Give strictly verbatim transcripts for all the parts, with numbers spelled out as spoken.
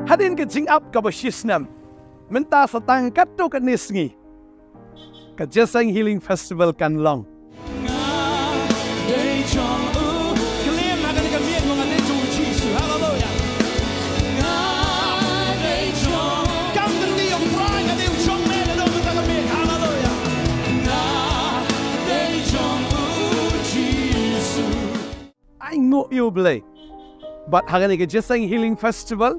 Hadien ka jingap kaba shisnem, mynta sa tang katto katne sngi ka Jingïaseng Healing Festival kan long. Nga dei jong u. Claim ha kane ka miet mo, nga dei jong u Jisu. Haleluya. Nga dei jong. Kam kynti ïa u Trai, nga dei u jong me, nga dei u mynta ka miet. Haleluya. Nga dei jong u Jisu. Ai nguh ïa u Blei. Bad ha kane ka Jingïaseng Healing Festival,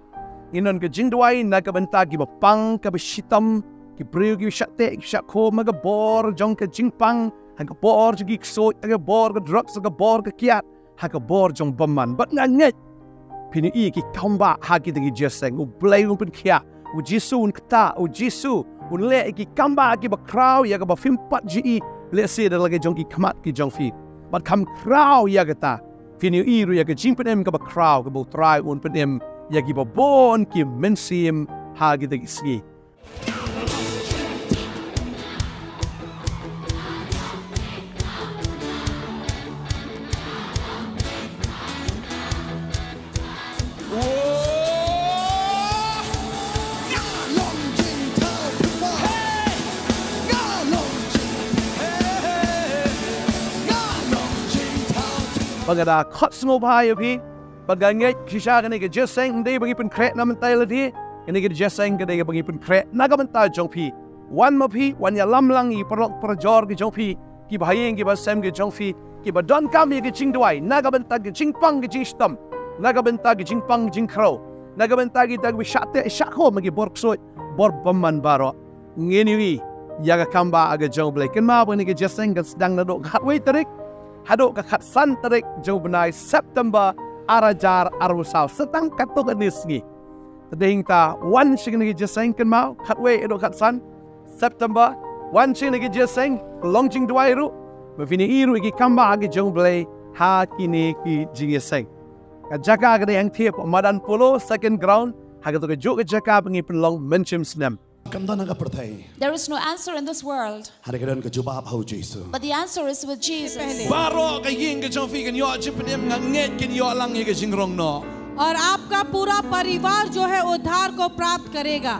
ngin don ka jingduwai na ka bynta kiba pang, kaba shitom, ki briew kiba shah teh, kiba shah khum, ha ka bor jong ka jingpang, ha ka bor jong ki ksuid, ha ka bor ka drugs, ha ka bor ka kiad, ha ka bor jong bymman. Bad nga ngeit phin ïohi ki kambah ha kita ki jingïaseng, u Blei un pynkhiah, u Jisu un ktah, u Jisu un leh ïa ki kambah kiba khraw ïa kaba phim pat ju ïohi lehse da la ki jong ki khmat ki jong phi. Bad kham khraw ïa kata, phin ïohi ruh ïa ka jingpynim kaba khraw kaba u Trai un pynim ïa kiba bun ki mynsiem ha kita ki sngi. Ba nga da khot sngewbha ïa phi. Bad nga ngeit shisha kane ka jingïaseng, ym dei ba ngi pynkhreh na bynta ïa lade. Kane ka jingïaseng ka dei ba ngi pynkhreh na ka bynta jong phi. Wan ma phi, wan ïalam lang ïa ki paralok parajor ki jong phi, kiba ha ïing kiba ha sem ki jong phi, kiba donkam ïa ka jingduwai na ka bynta ka jingpang ka jingshitom, na ka bynta ka jingpang ka jingkhraw, na ka bynta kita kiba shah teh shah khum ha ki bor ksuid bor bymman baroh. Ngin ïohi ïa ka kambah ka jong u Blei. Kynmaw ba kane ka jingïaseng kan sdang naduh ka khatwei tarik haduh ka khatsan tarik jong u bnai September ar hajar arphew saw, sa tang katto katne sngi. Te dei hangta, wan sha kane ka jingïaseng, kynmaw, khatwei haduh khatsan September, wan sha kane ka jingïaseng, ka long jingduwai ruh, ba phin ïohi ruh ïa ki kambah ka jong u Blei ha kine ki jingïaseng. Ka jaka ka dei hangtei hapoh madan Polo, second ground, ha kato kajuh ka jaka ba ngi pynlong mynshem snem. Kam don ha ka pyrthei. There is no answer in this world. Hynrei ka don ka jubab ha u Jisu. But the answer is with Jesus. Baroh ka ïing ka jong phi kin ïoh jingpynim, nga ngeit kin ïoh lang ïa ka jingrong noh. और आपका पूरा परिवार जो है उद्धार को प्राप्त करेगा।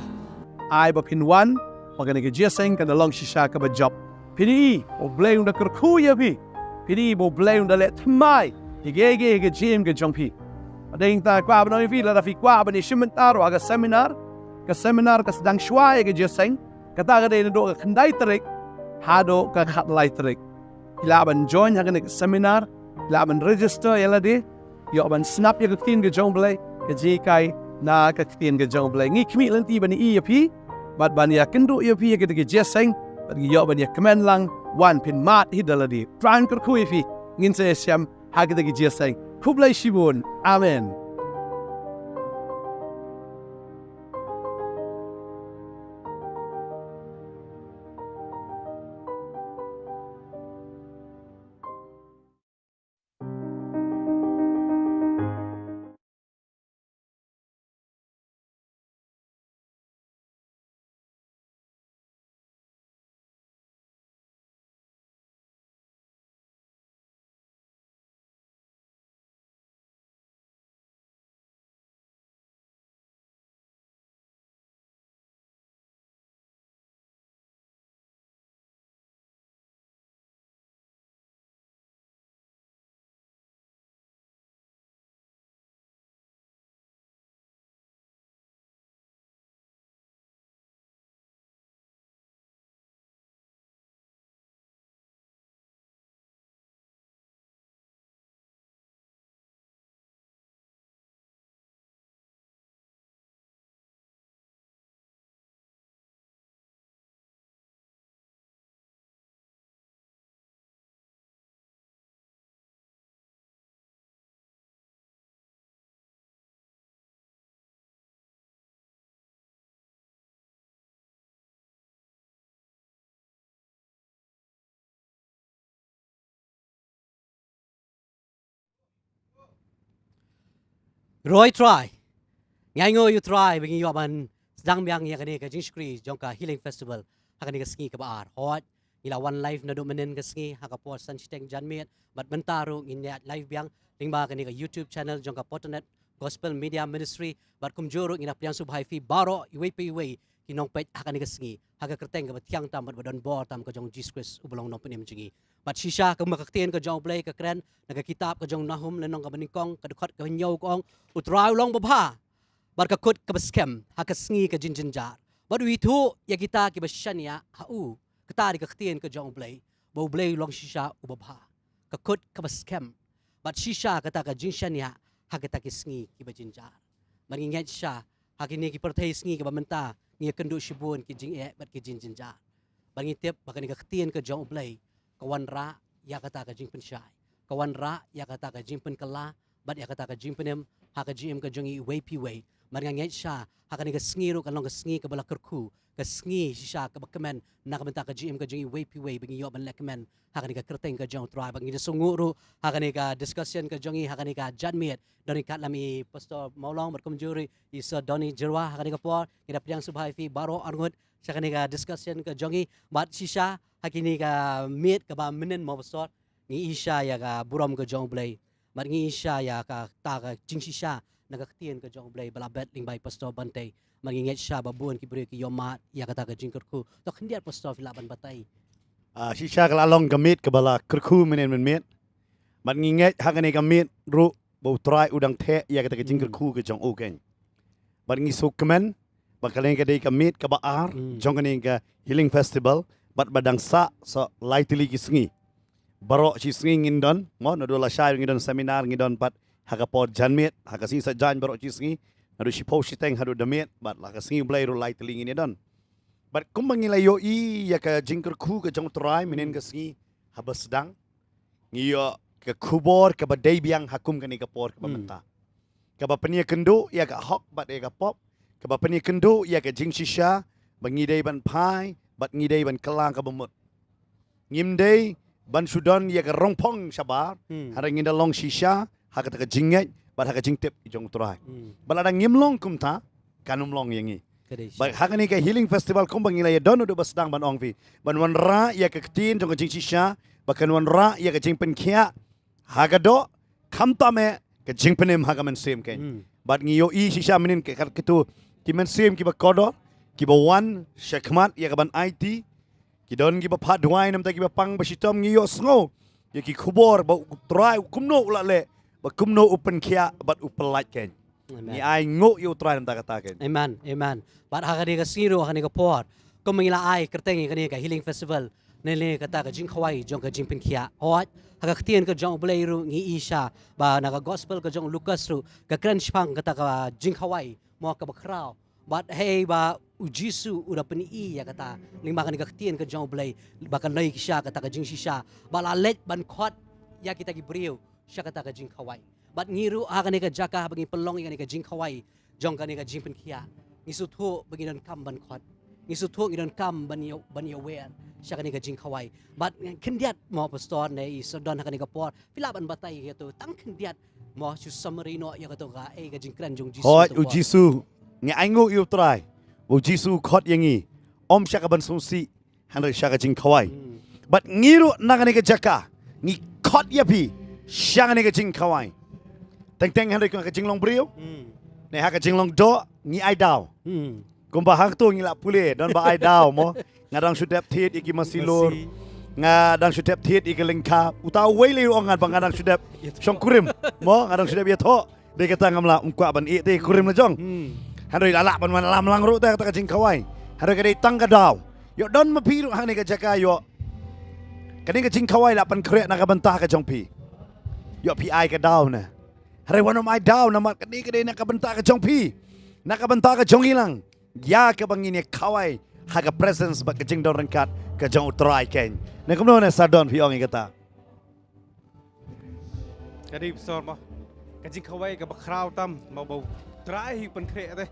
Ai ba phin wan, ba kane ka jingïaseng kan da long shisha kaba jop. Phin ïohi ba u Blei un da kyrkhu ïa phi. Phin ïohi ba u Blei un da leh thymmai ïa kiei kiei ha ka jingim ka jong phi. Bad dei hangta kwah ban ong ïa phi, lada phi kwah ban ïashim bynta ruh ha ka seminar, ka seminar ka sdang shuwa ïa ka jingïaseng. Kata ka dei naduh ka khyndai tarik haduh ka khatlai tarik. Phi lah ban join ha kane ka seminar, phi lah ban register ïa lade, ïoh ban sngap ïa ka ktien ka jong u Blei, ka jinghikai na ka ktien ka jong u Blei. Ngi khmih lynti ban ïohi ïa phi bad ban ïakynduh ïa phi ha kata ka jingïaseng, bad ngi ïoh ban ïakmen lang, wan phin mad hi da lade. Trai un kyrkhu ïa phi. Ngin sa ïashem ha kata ka jingïaseng. Khublei shibun. Amen. Roi Trai. Ngi ainguh ïa u Trai ba ngi ïoh ban sdang biang ïa kane ka jingshakri jong ka Healing Festival ha kane ka sngi kaba ar. Hooid, ngi la wan live naduh mynnin ka sngi ha ka por san shiteng janmiet, bad mynta ruh ngin ïaid live biang lyngba kane ka YouTube channel jong ka Photonet Gospel Media Ministry, bad kumjuh ruh ngi na pdiang sngewbha ïa phi baroh iwei pa iwei ki nongpeit ha kane ka sngi, ha ka kyrteng kaba thiang tam bad ba don bor tam ka jong u Jisu Khrist uba long nongpynim jong ngi. Bad shisha kumba ka ktien ka jong u Blei ka kren na ka kitab ka jong u Nahum lynnong kaba nyngkong ka dkhot ka hynñiew ka ong, U Trai u long babha bad ka kut kaba skhem ha ka sngi ka jingjynjar, bad u ithuh ïa kita kiba shaniah ha u. Kata dei ka ktien ka jong u Blei, ba u Blei u long shisha uba bha, ka kut kaba skhem, bad shisha kata ka jingshaniah ha kita ki sngi kiba jynjar. Bad ngi ngeit shisha ha kine ki pyrthei sngi kaba mynta ngi ïakynduh shibun ki jingeh bad ki jingjynjar. Bad ngi tip ba kane ka ktien ka jong u Blei ka wanrah ïa kata ka jingpynshai, ka wanrah ïa kata ka jingpynkylla bad ïa kata ka jingpynim ha ka jingim ka jong ngi iwei pa iwei. Bad nga ngeit shisha ha kane ka sngi ruh kan long ka sngi kaba la kyrkhu, ka sngi shisha kaba kmen na ka bynta ka jingim ka jong ngi iwei pa iwei ba ngi ïoh ban leh kmen ha kane ka kyrteng ka jong u Trai. Bad ngi da sngewnguh ruh ha kane ka discussion ka jong ngi ha kane ka janmiet, don i katlam i Pastor Mawlong bad kumjuh ruh i Sir Donny Jyrwa. Ha kane ka por ngi da pdiang sngewbha ïa phi baroh arngut sha kane ka discussion ka jong ngi. Bad shisha ha kane ka miet kaba mynnin mo Pastor, ngi ïohi shisha ïa ka burom ka jong u Blei. Bad ngi ïohi shisha ïa kata ka jingshisha na ka ktien ka jong u Blei ba la bet lyngba i Pastor Bantei. Bad ngi ngeit shisha ba bun ki briew ki ïohmad ïa kata ka jingkyrkhu. To khyndiat Pastor phi lah ban batai. Ah, shisha ka la long ka miet kaba la kyrkhu mynnin mynmiet. Bad ngi ngeit ha kane ka miet ruh ba u Trai u dang theh ïa kata ka jingkyrkhu ka jong u keiñ. Bad ngi sngewkmen ba kane ka dei ka miet kaba ar jong kane ka Healing Festival, bad ba dang sah sa lai tylli ki sngi. Baroh shi sngi ngin don, mo, naduh lashai ngi don seminar, ngi don pat ha ka por janmiet ha ka sngi Saitjaiñ baroh shi sngi, naduh shiphew shiteng haduh da miet, bad la ka sngi Blei ruh lai tylli ngin ïa don. Bad kumba ngi la ïohi ïa ka jingkyrkhu ka jong u Trai mynnin ka sngi haba sdang, ngi ïoh ka khubor kaba dei biang ha kum kane ka por kaba mynta, kaba pynïakynduh ïa ka hok bad ïa ka pop, kaba pynïakynduh ïa ka jingshisha ba ngi dei ban phai bad ngi dei ban kylla kaba mut. Ngim dei ban shu don ïa ka rongphong shabar, hynrei ngin da long shisha ha kata ka jingngeit bad ha ka jingtip jong u Trai. Bad lada ngim long kumta, kan ym long ïa ngi. Bad ha kane ka Healing Festival kumba ngi la ïa don naduh ba sdang ban ong phi, ban wanrah ïa ka ktien jong ka jingshisha, ba kan wanrah ïa ka jingpynkhiah ha ka doh, khamtam eh ka jingpynim ha ka mynsiem keiñ. Bad ngi ïohi shisha mynnin ka, ka, kito ki mynsiem kiba kordor, kiba wan shakhmat ïa ka ban aiti, ki don kiba phah duwai namar kiba pang ba shitom, ngi ïohsngew ïa ki khubor ba u Trai u kumno u la leh, ba kumno u pynkhiah bad u pyllait keiñ. Ngi ainguh ïa u Trai namar kata keiñ. Amen, amen. Bad ha kane ka sngi ruh ha kane ka por, kumba ngi la ai kyrteng ïa kane ka Healing Festival, ne ne kata ka jingkhawai jong ka jingpynkhiah. Hooid, ha ka ktien ka jong u Blei ruh ngi ïohi shisha ba na ka gospel ka jong u Lukas ruh ka kren shaphang kata ka jingkhawai, mo, kaba khraw. Bad hei ba u Jisu u da pyni ïa kata lyngba kane ka ktien ka jong u Blei, ba kan long shisha kata ka jingshisha ba la leit ban khot ïa kita ki briew sha kata ka jingkhawai. Bad ngi ruh ha kane ka jaka ba ngi pynlong ïa kane ka jingkhawai jong kane ka jingpynkhiah, ngi sngewthuh ba ngi donkam ban khot, ngi sngewthuh ngi donkam ban ïa, ban ïawer sha kane ka jingkhawai. Bad khyndiat mo Pastor ne i Sir Don ha kane ka por, phi lah ban batai ïa kato tang khyndiat mo, shu summary noh ïa kato ka, eh, ka jingkren jong u Jisu. Hooid, u Jisu, ngi ainguh ïa u Trai, u Jisu u khot ïa ngi, ym sha ka ban sngewsih, hynrei sha ka jingkhawai. Bad ngi ruh na kane ka jaka ngi khot ïa phi sha kane ka jingkhawai. Teng teng hynrei ka jinglong briew ne ha ka jinglong doh ngi ai daw. Kumba hangto ngi la pule don ba ai daw mo. Nga dang shu dep thied ïa ki masi lor. Nga dang shu dep thied ïa ki lyngkha. Uta uwei lei u ong ngan ba nga dang shu dep shong kurim mo, nga dang shu dep ïathoh. Dei kata ngam lah, ym kwah ban ïeh te kurim la jong. Hynrei la lah ban wan lam lang ruh te kata ka jingkhawai. Hynrei ka dei tang ka daw. Ïoh don ma phi ruh ha kane ka jaka ïoh. Kane ka jingkhawai la pynkhreh na ka bynta ka jong phi. Ïoh phi ai ka daw ne. Hynrei wat nym ai daw namar kane ka dei na ka bynta ka jong phi, na ka bynta ka jong ngi lang. Ïa kaba ngin ïa khawai ha ka presence bad ka jingdon ryngkat ka jong u Trai keiñ. Ne kumno ne Sir Don phi ong ïa kata? Ka dei bsor mo. Ka jingkhawai kaba khraw tam mo ba u Trai hi u pynkhreh te.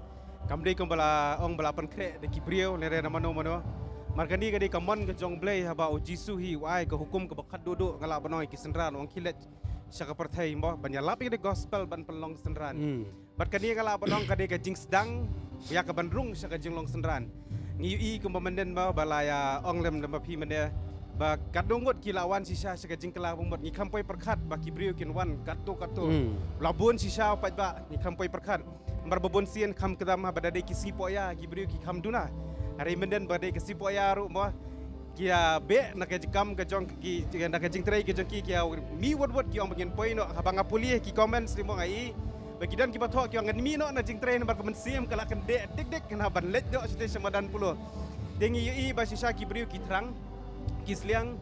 Kam dei kumba la ong ba la pynkhreh da ki briew ne re na mano mano. Mar kane ka dei ka mon ka jong u Blei haba u Jisu hi u ai ka hukum kaba khatduh duh, nga lah ban ong ïa ki synran, ong khie leit sha ka pyrthei mo ban ïalap ïa ka gospel ban pynlong synran. Bad kane nga lah ban ong ka dei ka jingsdang ïa ka ban rung sha ka jinglong synran. Ngi ïohi kumba mynnin mo ba la ïa ong lem lem ba phi mynne Ba katno ngut ki la wan shisha sha ka jingkylla bamut, ngi kham poi pyrkhat ba ki briew kin wan katto katto. Hmm. La bun shisha pat ba ngi kham poi pyrkhat. Namar ba bun sien kham kdam haba da dei ki sngi poh ïa ki briew ki kham duna. Hynrei mynta ba dei ki sngi poh ïa ruh mo, ki ïa beh na ka jingkam ka jong ki, na ka jingtrei ka jong ki, ki ïa mih wut wut, ki ong ba ngin poi noh. Haba nga pule ki comments ni mo nga i ba ki don kiba thoh ki ong ngan mih noh na jingtrei namar ka mynsiem ka la kyndeh dik dik, kane ban leit noh shatei sha madan Polo. Te ngi ïohi ba shisha ki briew ki thrang, ki sliang,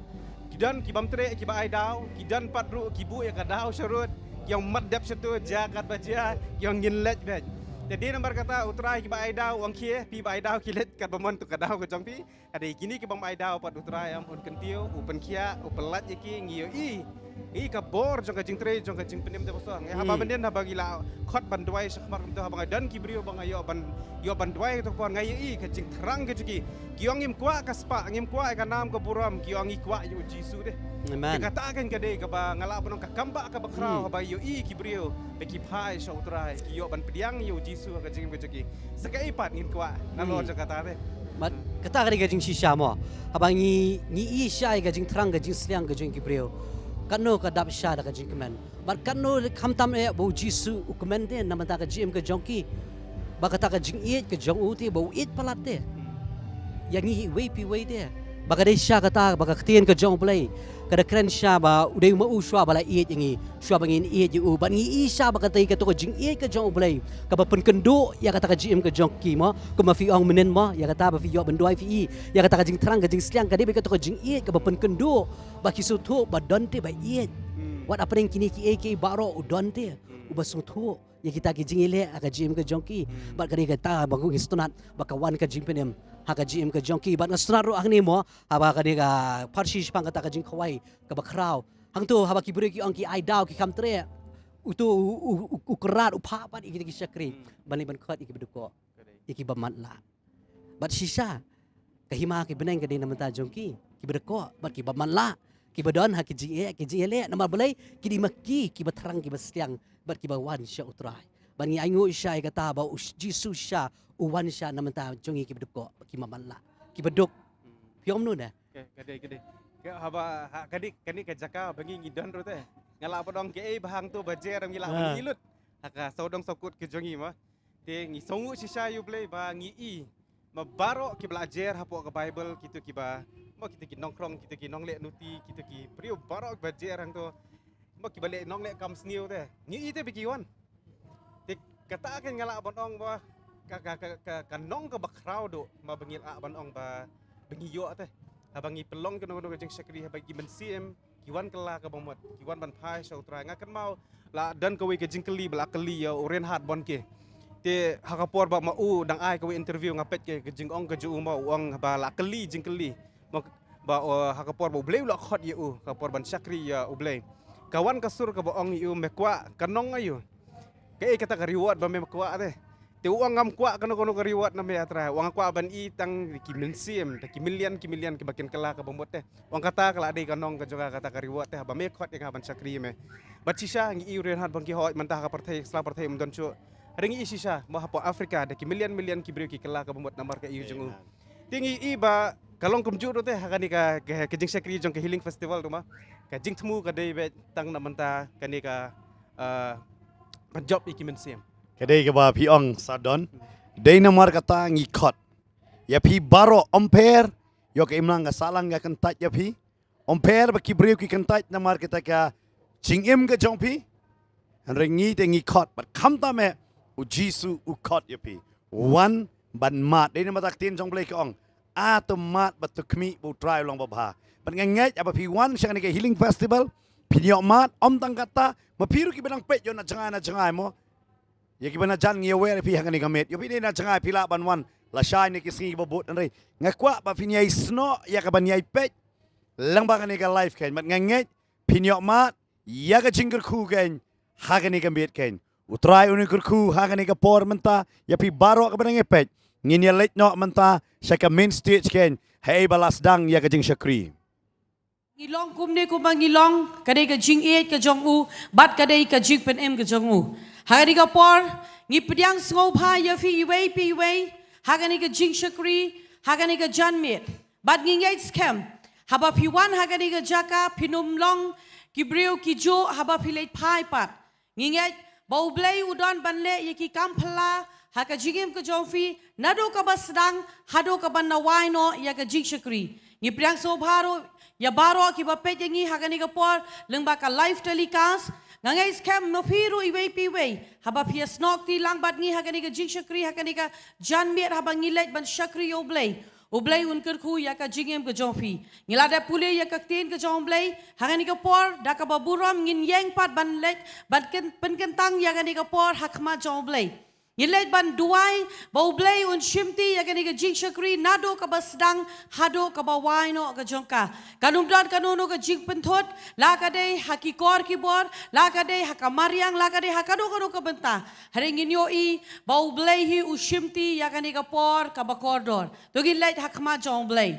ki don ki bym treh kiba ai daw, ki don pat ruh ki buh ïa ka daw sharud, ki ong mat dep shato, jia katba jia, ki ong ngin leit beit. Te dei namar kata U Trai kiba ai daw, u ong khie, phi ba ai daw ki leit katba mon tu ka daw ka jong phi. Ka dei kine ki bym ai daw pat U Trai em un kyntiew, u pynkhiah, u pyllait ïa ki. Ngi ïohi, ngi ïohi ka bor jong ka jingtrei jong ka jingpynim te ba song. Ngi haba Hmm. mynnin haba ngi la khot ban duwai shakhmat kumta, haba nga don ki briew ba nga ïoh ban, ïoh ban duwai, kato ka por nga ïohi ka jingthrang ka jong ki. Ki ong ngim kwah ka spah, ngim kwah ka nam ka burom, ki ong ngi kwah ïa U Jisu te. Amen. Te kata kan ka dei kaba nga lah ban ong ka kam ba kaba khraw Hmm. haba ïohi ki briew ba ki phai sha U Trai, ki ïoh ban pdiang ïa U Jisu ha ka jingim ka jong ki. Sa kaei pat ngin kwah nalor Hmm. jong kata te. Bad kata ka dei ka jingshisha mo. Haba ngi, ngi i shisha ïa ka jingthrang ka jingsliang ka jong ki briew, katno ka dap shisha da ka jingkmen. Bad katno khamtam eh ba U Jisu u kmen te na bynta ka jingim ka jong ki. Ba kata ka jingïeit ka jong u te ba u ïeit palat te ïa ngi hi iwei pa iwei te. Ba ka dei shisha kata ba ka ktien ka jong U Blei ka da kren shisha ba u dei ma u shuwa ba la ïeit ïa ngi, shuwa ba ngin ïeit ïa u. Bad ngi i shisha ba kata, kato ka jingïeit ka jong U Blei kaba pynkynduh ïa kata ka jingim ka jong ki mo. Kumba phi ong mynnin mo, ïa kata ba phi ïoh ban duwai phi i ïa kata ka jingthrang ka jingsliang, ka dei ba kato ka jingïeit kaba pynkynduh ba ki sngewthuh ba don te ba ïeit. Hmm. Wat hapdeng kine kiei kiei baroh u don te Hmm. uba sngewthuh ïa kita ki jingïaleh ha ka jingim ka jong ki. Hmm. Bad ka dei kata ba ngi sngewtynnat ba ka wan ka jingpynim ha ka jingim ka jong ki. Bad nga sngewtynnat ruh hangne mo, haba ka dei ka pharshi shaphang kata ka jingkhawai kaba khraw. Hangto haba ki briew ki ong ki ai daw, ki kham treh, uto u, u, u, u kyrad u phah pat ïa kita ki shakri Hmm. ban leit ban khot ïa kiba dkoh, Ka dei. ïa kiba matlah. Bad shisha ka hima ki bneng ka dei na bynta jong ki, kiba dkoh bad kiba matlah, kiba don ha ki jingeh, ki jingeh leh. Namar balei? Ki dei ma ki kiba thrang, kiba sliang bad kiba wan sha U Trai. Bad ngi ainguh shisha ïa kata ba U Jisu shisha u wan shisha na bynta jong ngi kiba dkoh, kiba matlah, kiba duk. Hmm. Phi ong kumno ne? Ka, ka dei, ka dei. Ka haba, ha, ka dei, kane ka jaka ba ngi ngi don ruh te, nga lah ban ong kaei ba hangto ba jer ngi lah ban Ah. ïa lut ha ka sawdong sawkut ka jong ngi mo. Te ngi sngewnguh shisha ïa U Blei ba ngi i ma baroh kiba la jer hapoh ka Baibl, kito kiba, mo, kito ki nongkhrong, kito ki nongleh nuti, kito ki briew baroh kiba jer hangto, mo, kiba leh nongleh kam sniew te, ngi i te ba ki wan. Te kata kan nga lah ban ong ba ka, ka, ka, ka, ka nong kaba khraw duh ma ba ngi lah ban ong ba, ba ngi ïoh te. Haba ngi pynlong kano kano ka jingshakri, haba ki mynsiem ki wan kylla ka bamut, ki wan ban phai sha U Trai. Nga kynmaw la don kawei ka jingkylli ba la kylli ïa u Reinhard Bonnke. Te ha ka por ba ma u dang ai kawei interview, nga peit ka, ka jingong ka jong u, ma u ong ba la kylli jingkylli. Ma, ba, uh, ha ka por ba U Blei u la khot ïa u, ka por ban shakri ïa U Blei, ka wan ka sur kaba ong ïa u, me kwah ka nong aïu? Kaei kata ka reward ba me kwah te? Te u ong ngam kwah kano kano ka reward na me, ah Trai. U ong nga kwah ban i tang ki mynsiem, tang ki million ki million kiba kin kylla ka bamut te. U ong kata ka la dei ka nong ka jong nga, kata ka reward te, haba me khot ïa nga ban shakri ïa me. Bad shisha ngi i u Reinhard Bonnke hooid mynta ha ka pyrthei, sla pyrthei um don shuh. Hynrei ngi i shisha mo hapoh Africa da ki million million ki briew ki kylla ka bamut namar ka aïu jong u. Amen. Te ngi i ba ka long kumjuh ruh te ha kane ka, ka, ka jingshakri jong ka Healing Festival ruh ma, ka jingthmu ka dei beit tang na bynta kane ka, ah, ban jop ïa ki mynsiem. Ka dei kaba phi ong Sir Don. Dei namar kata ngi khot ïa phi baroh, ym pher ïoh ka imlang ka sahlang ka kyntait ïa phi. Ym pher ba ki briew ki kyntait namar kata ka jingim ka jong phi. Hynrei ngi te ngi khot bad khamtam eh U Jisu u khot ïa phi. Wan ban mad. Dei namar kata ka ktien jong U Blei ka ong, a to mad bad to khmih ba U Trai u long babha. Bad nga ngeit haba phi wan sha kane ka Healing Festival, phin ïoh mad. Ym tang kata, ma phi ruh kiba nang peit ïoh na jngai na jngai mo, ïa kiba na jan ngi aware ïa phi ha kane ka miet, ïoh phi dei na jngai phi lah ban wan lashai ne ki sngi kiba bud, hynrei nga kwah ba phin ïai snoh ïa kaban ïai peit lyngba kane ka live keiñ. Bad nga ngeit phin ïoh mad ïa ka jingkyrkhu keiñ ha kane ka miet keiñ. U Trai un ïa kyrkhu ha kane ka por mynta ïa phi baroh kiba nang ïa peit. Ngin ïa leit noh mynta sha ka main stage keiñ, haei ba la sdang ïa ka jingshakri. Ngi long kumne kumba ngi long, ka dei ka jingïeit ka jong u bad ka dei ka jingpynim ka jong u. Ha kane ka por ngi pdiang sngewbha ïa phi iwei pa iwei ha kane ka jingshakri, ha kane ka janmiet. Bad ngi ngeit skhem Haba phi wan ha kane ka jaka, phin ym long ki briew ki juh haba phi leit phai pat. Ngi ngeit ba U Blei u don ban leh ïa ki kam phylla ha ka jingim ka jong phi, naduh kaba sdang haduh kaban da wai noh ïa ka jingshakri. Ngi pdiang sngewbha ruh ïa baroh kiba peit ïa ngi ha kane ka por lyngba ka live telecast. Nga ngeit skhem ma phi ruh iwei pa iwei, haba phi ïasnoh kti lang bad ngi ha kane ka jingshakri, ha kane ka janmiet, haba ngi leit ban shakri ïa U Blei, U Blei un kyrkhu ïa ka jingim ka jong phi. Ngi la dep pule ïa ka ktien ka jong U Blei ha kane ka por, da kaba burom ngin ïeng pat ban leit ban kyn-, pynkyntang ïa kane ka por ha khmat jong U Blei. Ngin leit ban duwai ba U Blei un shimti ïa kane ka jingshakri naduh kaba sdang haduh kaba wai noh ka jong ka. Kan ym don kano kano ka jingpynthut, la ka dei ha ki kor ki bor, la ka dei ha ka mariang, la ka dei ha kano kano ka bynta. Hynrei ngin ïohi ba U Blei hi u shimti ïa kane ka por kaba kordor. To ngin leit ha khmat jong U Blei.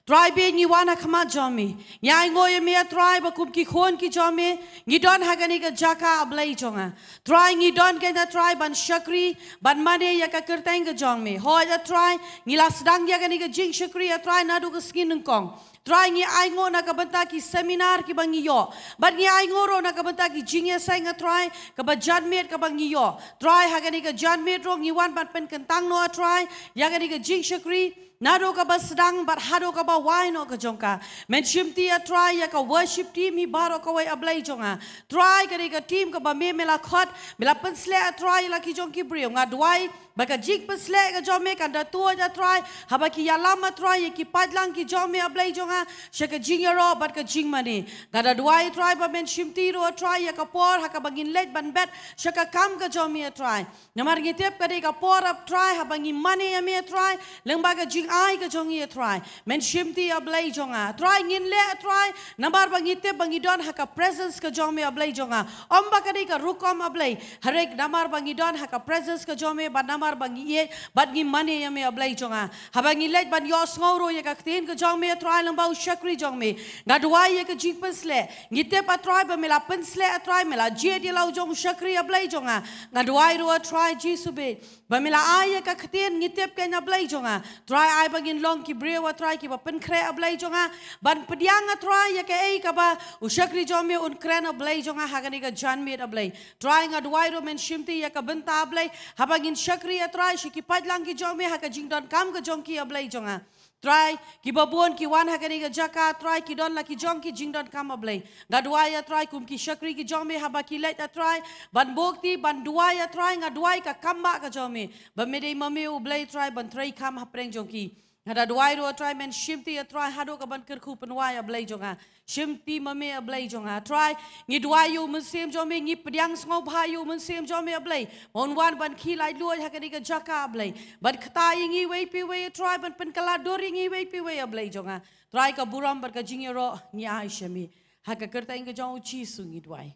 Trai, bad ngi wan ha khmat jong me. Ngi ainguh ïa me, A Trai, ba kum ki khun ki jong me ngi don ha kane ka jaka, A Blei jong nga. Trai, ngi don kane, A Trai, ban shakri, ban mane ïa ka kyrteng ka jong me. Hooid, A Trai, ngi la sdang ïa kane ka jingshakri, A Trai, naduh ka sngi nyngkong. Trai, ngi ainguh na ka bynta ki seminar kiba ngi ïoh. Bad ngi ainguh ruh na ka bynta ki jingïaseng, A Trai, kaba janmiet kaba ngi ïoh. Trai, ha kane ka janmiet ruh ngi wan ban pynkyntang noh, A Trai, ïa kane ka jingshakri naduh kaba sdang bad haduh kaba wai noh ka jong ka. Men shimti, A Trai, ïa ka worship team hi baroh kawei, A Blei jong nga. Trai, kane ka team kaba me, me la khot, me la pynsleh, A Trai, ïa la ki jong ki briew. Nga duwai ba ka jingpynsleh ka jong me kan da tuid, A Trai, haba ki ïalam, A Trai, ïa ki paidlang ki jong me, A Blei jong nga, sha ka jingïaroh bad ka jingmane. Nga da duwai, A Trai, ba men shimti ruh, A Trai, ïa ka por ha kaba ngin leit ban bet sha ka kam ka jong me, A Trai. Namar ngi tip ka dei ka por, A Trai, haba ngi mane ïa me, A Trai, lyngba ka jingai ka jong ngi, A Trai. Men shimti, A Blei jong nga. A Trai, ngin leh, A Trai, namar ba ngi tip ba ngi don ha ka presence ka jong me, A Blei jong nga. Ym ba ka dei ka rukom, A Blei. Hynrei namar ba ngi don ha ka presence ka jong me, bad namar ba ngi ïeit bad ngi mane ïa me, A Blei jong nga. Haba ngi leit ban ïohsngew ruh ïa ka ktien ka jong me, A Trai, lyngba u shakri jong me, nga duwai ïa ka jingpynsleh. Ngi tip, A Trai, ba me la pynsleh, A Trai, me la jied ïa la u jong u shakri, A Blei jong nga. Nga duwai ruh, A Trai Jisu bad ba me la ai ïa ka ktien, ngi tip kane, A Blei jong nga. Trai, ai ba ngin long ki briew, A Trai, kiba pynkhreh, A Blei jong nga, ban pdiang, A Trai, ïa kaei kaba u shakri jong me un kren, A Blei jong nga, ha kane ka janmiet, A Blei. Trai, nga duwai ruh men shimti ïa ka bynta, A Blei, haba ngin shakri, A Trai, sha ki paidlang ki jong me ha ka jingdonkam ka jong ki, A Blei jong nga. Trai, kiba bun ki wan ha kane ka jaka, Trai, ki don la ki jong ki jingdonkam, A Blei. Nga duwai, A Trai, kum ki shakri ki jong me, haba ki leit, A Trai, ban buh kti, ban duwai, A Trai, nga duwai ka kam ba ka jong me, ba me dei ma me, U Blei, Trai, ban treikam hapdeng jong ki. Nga da duwai ruh, A Trai, men shimti, A Trai, haduh kaban kyrkhu pynwai, A Blei jong nga. Shimti ma me, A Blei jong nga. Trai, ngi duwai ïa u Mynsiem jong me, ngi pdiang sngewbha ïa u Mynsiem jong me, A Blei, ba un wan ban khie laitluid ha kane ka jaka, A Blei, ban kta ïa ngi iwei pa iwei, A Trai, ban pynkylla dur ïa ngi iwei pa iwei, A Blei jong nga. Trai, ka burom bad ka jingïaroh ngi ai sha me. Ha ka kyrteng ka jong u Jisu ngi duwai.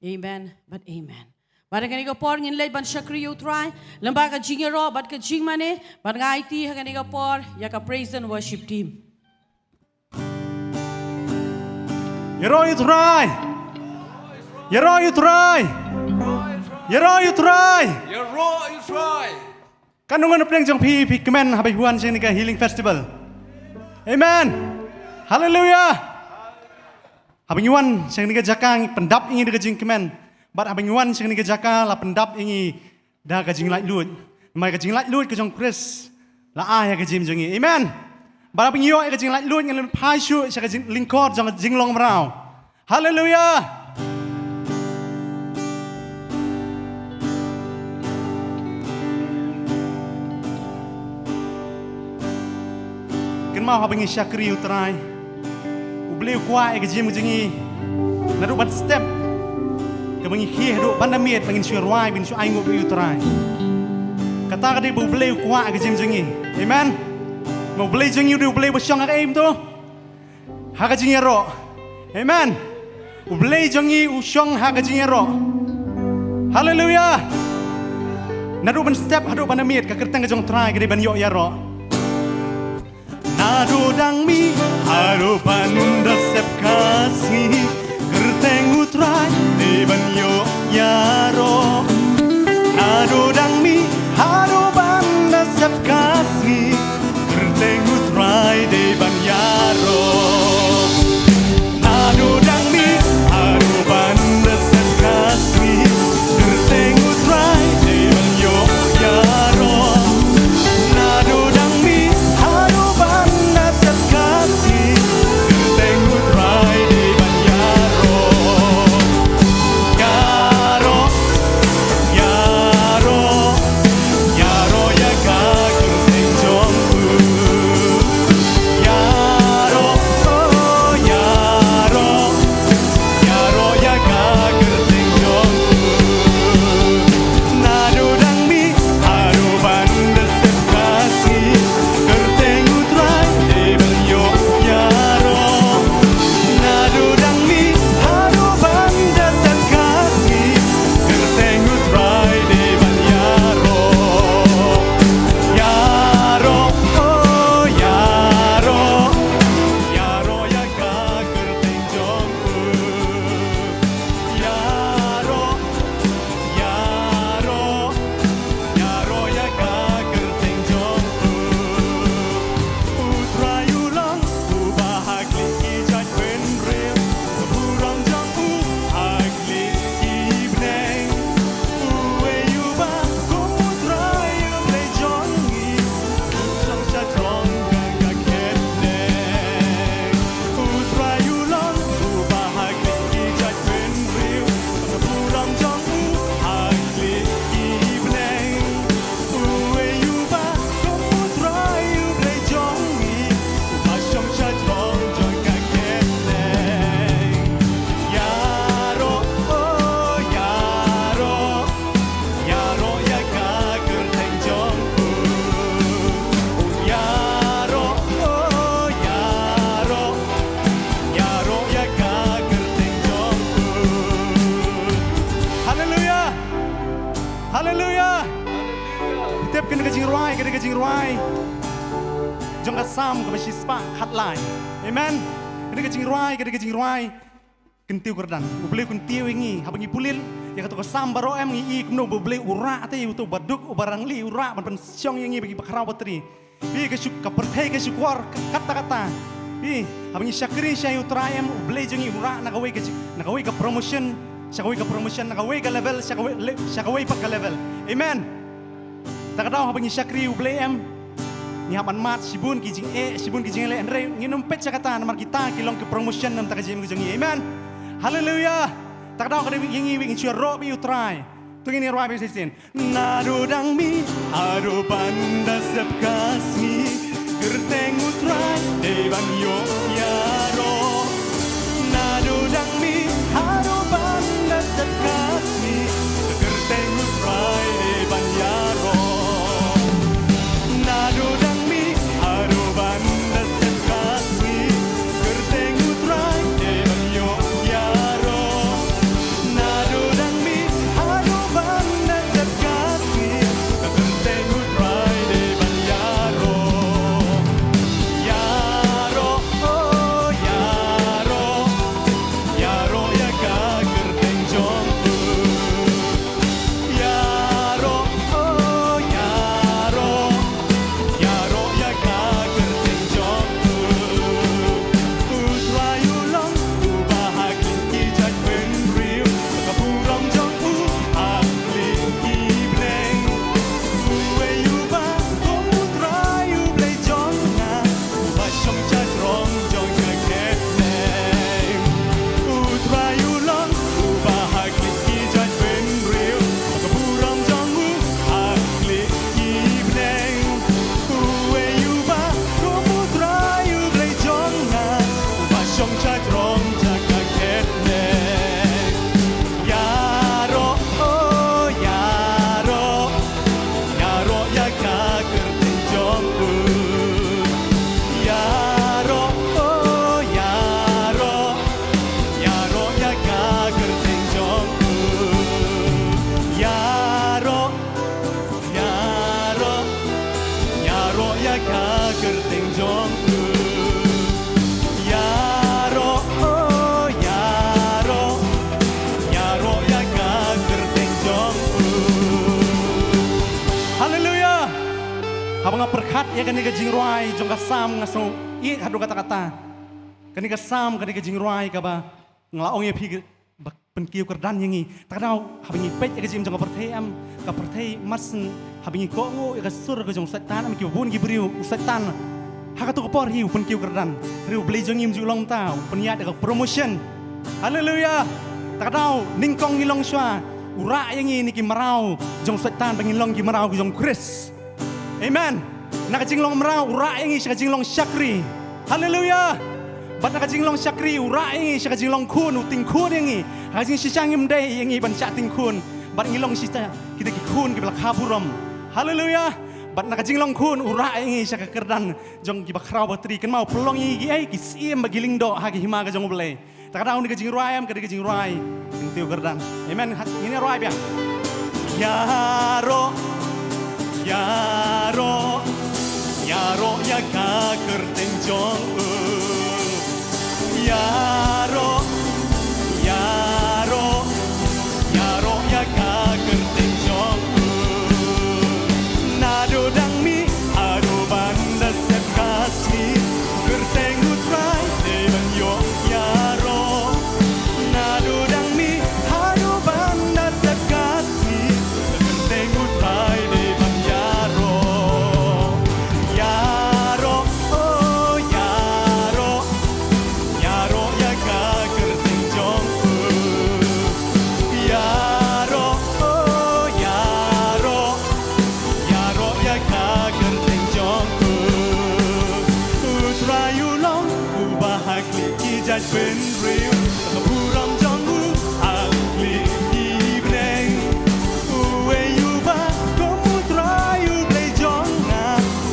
Amen bad amen. Bad ha kane ka por ngin leit ban shakri ïa u Trai lyngba ka jingïaroh bad ka jingmane, bad nga aiti ha kane ka por ïa ka praise and worship team. Ïaroh ïa u Trai. Ïaroh ïa u Trai. Ïaroh ïa u Trai. Ïaroh ïa u Trai. Kan ong nga na pdeng jong phi, phi kmen haba phi wan sha kane ka healing festival. Amen. Hallelujah. Haba ngi wan sha kane ka jaka ngi pyndap ïa ngi da ka jingkmen. Bad haba ngi wan sha kane ka jaka la pyndap ïa ngi da ka jinglaitluid. Namar ka jinglaitluid ka jong u Khrist la ai ha ka jingim jong ngi. Amen. Bad haba ngi ïoh ïa ka jinglaitluid ngi la phai shuh sha ka jing-, lyngkor jong ka jinglong mraw. Haleluya. Kynmaw haba ngi shakri ïa u Trai, u Blei u kwah ïa ka jingim jong ngi. Naduh bad step kaba ngi khie haduh ban da miet ba ngin shu rwai, ba ngin shu ainguh ïa u Trai. Kata ka dei ba u Blei u kwah ïa ka jingim jong ngi. Amen. Ma u Blei jong ngi u dei u Blei ba shong ha ka im to. Ha ka jingïaroh. Amen. U Blei jong ngi u shong ha ka jingïaroh. Haleluya. Naduh ban step haduh ban da miet ka kyrteng ka jong u Trai ka dei ban ïoh ïaroh. Naduh dang mih haduh ban da step ka sngi, kyrteng u Trai dei ban ïoh ïaroh. Naduh dang mih haduh ban da step ka sngi, kyrteng u Trai dei ban ïaroh. Ka Salm kaba shispah khatlai. Amen. Kane ka jingrwai, kane ka jingrwai kyntiew kyrdan. U Blei u kyntiew ïa ngi, haba ngi pule ïa kato ka Salm baroh em ngi i kumno ba U Blei u rah te ïa uto uba duk uba rangli u rah ban pynshong ïa ngi ba ngi bakhraw batri. Phi ka shuk ka pyrthei ka shukor ka katta katta. Phi haba ngi shakri sha ïa U Trai em U Blei jong ngi u rah na kawei ka ji-, na kawei ka promotion, sha kawei ka promotion, na kawei ka level, sha kawei le-, sha kawei pat ka level. Amen. Ta ka daw haba ngi shakri U Blei em, ngi hap ban mad shibun ki jingeh, shibun ki jingleh, hynrei ngin ym peit sha kata namar kita ki long ki promotion na ka jingim ka jong ngi. Amen. Haleluya. Ta ka daw ka dei ïa ngi ïa ngi shu ïaroh bad U Trai. To ngin ïa rwai bad shisien. Naduh dang mih haduh ban da sep ka sngi, kyrteng U Trai dei ban ïoh ïaroh. Naduh dang mih haduh ban da sep ka sngi, kyrteng U Trai dei ban ïaroh. Naduh dang mih haduh ban da sep ka sngi, kyrteng U Trai dei ban ïoh ïaroh. Naduh dang mih haduh ban da sep ka sngi, ka kyrteng U Trai dei ban ïaroh. Ïaroh, oh, ïaroh. Ïaroh ïa ka kyrteng jong U. Ïaroh, oh, ïaroh. Ïaroh ïa ka kyrteng jong U. U Trai u long uba ha khlieh ki jaitbynriew, ka burom jong U ha khlieh ki bneng. Uei uba kum U Trai U Blei jong nga, uba shong sha jrong jong ka kyrteng. U Trai u long uba ha khlieh ki jaitbynriew, ka burom jong U ha khlieh ki bneng. Uei uba kum U Trai U Blei jong nga, uba shong sha jrong jong ka kyrteng. Ïaroh, oh, ïaroh. Ïaroh ïa ka kyrteng jong U. Ïaroh, oh, ïaroh. Ïaroh ïa ka kyrteng jong U. Ïaroh, ïaroh. Ïaroh ïa ka kyrteng jong U. Ïaroh, oh, ïaroh. Ïaroh ïa ka kyrteng jong U. Haleluya. Haba nga pyrkhat ïa kane ka jingrwai jong ka Salm nga sngew ïeit haduh katta katta. Kane ka Salm, kane ka jingrwai kaba nga la ong ïa phi ba pynkiew kyrdan ïa ngi. Ta ka daw haba ngi peit ïa ka jingim jong ka pyrthei em, ka pyrthei mar shen haba ngi kohnguh ïa ka sur ka jong u Soitan em, kiba bun ki briew u Soitan ha kato ka por hi u pynkiew kyrdan. Hynrei U Blei jong ngi um ju long kumta, u pynïaid ïa ka promotion. Haleluya. Ta ka daw nyngkong ngi long shuwa u rah ïa ngi na ki mraw jong u Soitan ba ngin long ki mraw ki jong u Khrist. Amen. Na ka jinglong mraw u rah ïa ngi sha ka jinglong shakri. Haleluya. Bad na ka jinglong shakri u rah ïa ngi sha ka jinglong khun, u tyngkhun ïa ngi. Ha ka jingshisha ngim dei ïa ngi ban shah tyngkhun, bad ngi long shisha kita ki khun kiba la kha burom. Haleluya. Bad na ka jinglong khun u rah ïa ngi sha ka kyrdan jong kiba khraw batri. Kynmaw, pynlong ïa ngi ki ei, ki syiem bad ki lyngdoh ha ka hima ka jong U Blei. Ta ka daw kane ka jingrwai em, kane ka jingrwai kyntiew kyrdan. Amen. Ha, ngin ïa rwai biang. Ïaroh, ïaroh, ïaroh ïa ka kyrteng jong U. Ïaroh, ïaroh, ïaroh ïa ka kyrteng jong U. Naduh dang mih haduh ban da sep ka sngi, kyrteng U Trai dei ban ïoh ïaroh. Naduh dang mih haduh ban da sep ka sngi, kyrteng U Trai dei ban ïaroh. Ïaroh, oh, ïaroh. Ïaroh ïa ka kyrteng jong U. Ïaroh, oh, ïaroh. Ïaroh ïa ka kyrteng jong U. U Trai u long uba ha khlieh ki jaitbynriew, ka burom jong U ha khlieh ki bneng. Uei uba kum U Trai U Blei jong nga,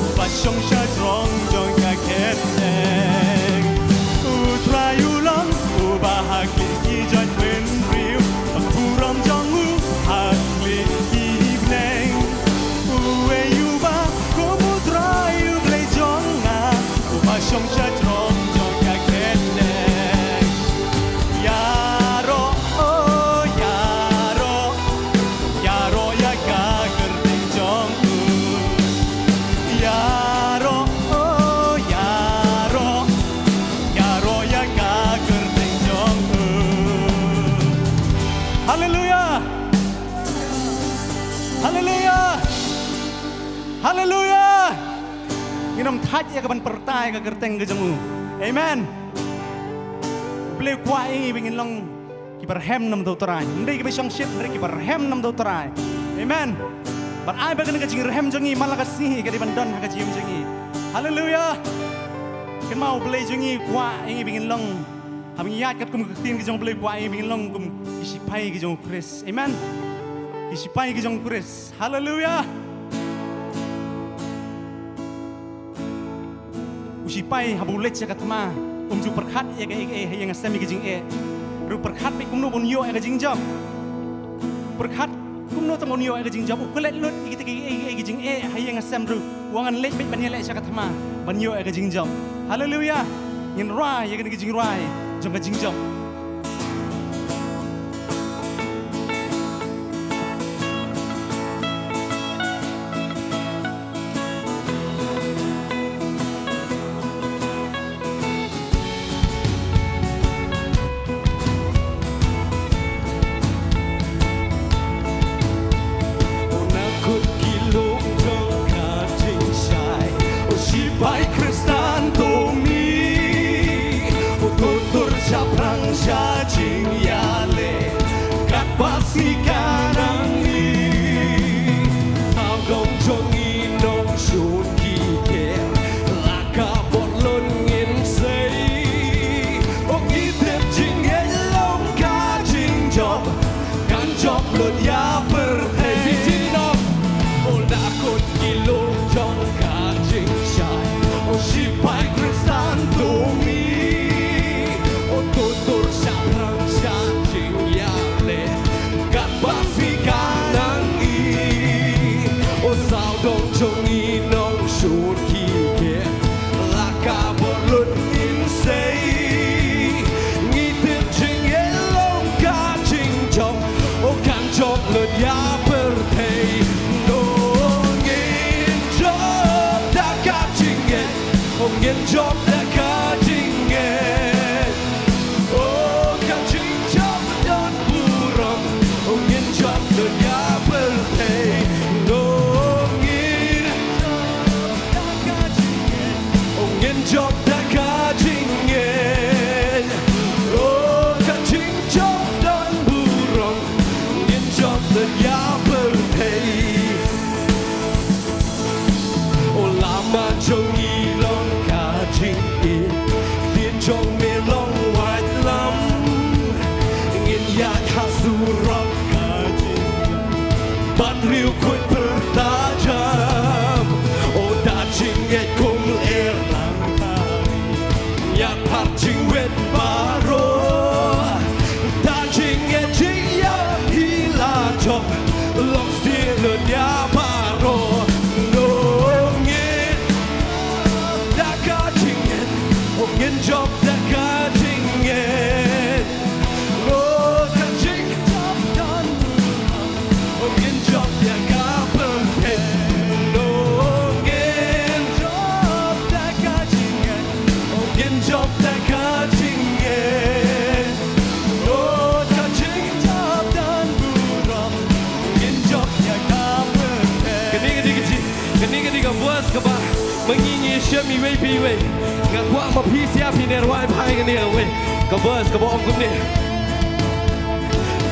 uba shong sha jrong jong ka kyrteng. U Trai u long uba ha khlieh ki jaitbynriew, ka burom jong U ha khlieh ki bneng. Uei uba kum U Trai U Blei jong nga, ïa ka ban pyrta ïa ka kyrteng ka jong u. Amen. U Blei u kwah ïa ngi ba ngin long kiba rhem namar u Trai. Ym dei kiba shongshit, hynrei kiba rhem namar u Trai. Amen. Bad ai ba kane ka jingrhem jong ngi man la ka sngi ka dei ban don ha ka jingim jong ngi. Haleluia. Kynmaw u Blei jong ngi u kwah ïa ngi ba ngin long, haba ngi ïaid katkum ka ktien ka jong u Blei u kwah ïa ngi ba ngin long kum ki shipai ki jong u Khrist. Amen. Ki shipai ki jong u Khrist. Haleluia. U shipai haba u leit sha ka thma, um ju pyrkhat ïa kaei kaei ha ïing ha sem ïa ka jingeh. Hynrei u pyrkhat beit kumno ban ïoh ïa ka jingjop. Pyrkhat kumno te ban ïoh ïa ka jingjop. U klet lut ïa kita kiei kiei ki jingeh ha ïing ha sem, hynrei u ong ngan leit beit ban ïaleh sha ka thma ban ïoh ïa ka jingjop. Haleluia. Ngin rwai ïa kane ka jingrwai jong ka jingjop. Una kut ki lum jong ka jingshai, u shipai Khristan to mih, u tutur shaphrang sha jingïaleh, katba sngi ka nang mih. Sawdong jong ngi nongshun ki ker, la ka bor lun ngin sei. U ngi tip jingngeit long ka jingjop, kan jop lut ïa pyrthei. Jingdom, u la kut ki lum jong ka jingshai, u shipai Khristan to mih, u tutur shaphrang sha jingïaleh, katba sngi ka nang mih. U sawdong jong ngi nongshun ki ker, la ka bor lun ngin sei. Ngi tip jingeh long ka jingjop, u kan jop lut ïa pyrthei. No, ngin jop da ka jingngeit, u ngin jop da ka jingngeit. O, ka jingjop don burom, u ngin jop lut ïa pyrthei. No, ngin jop da ka jingngeit, u ngin jop da ka jingngeit. O, ka jingjop don burom, ngin jop lut ïa pyrthei. O lama jong ngi long ka jingïeit, ktien jong me long waitlam. Ngin ïaid ha surok ka jingïeit, bad riewkhuid pyrta jam. O da jingngeit kum er lang tari, ïa phar jingwit baroh. Da jingngeit jingïaid hi la jop, long sdie lut ïa baroh. No, ngin jop da ka jingngeit, u ngin jop da ka jingngeit. No, ka jingjop don burom, u ngin jop ïa ka pyrthei. No, ngin jop da ka jingngeit, u ngin jop da ka jingngeit. No, ka jingjop don burom, u ngin jop ïa ka pyrthei. Kane ka dei ka ji-, kane ka dei ka verse kaba ma ngi ngi shem iwei pa iwei. Nga kwah ma phi sha phi ne rwai bha ïa kane kawei ka verse kaba ong kumne.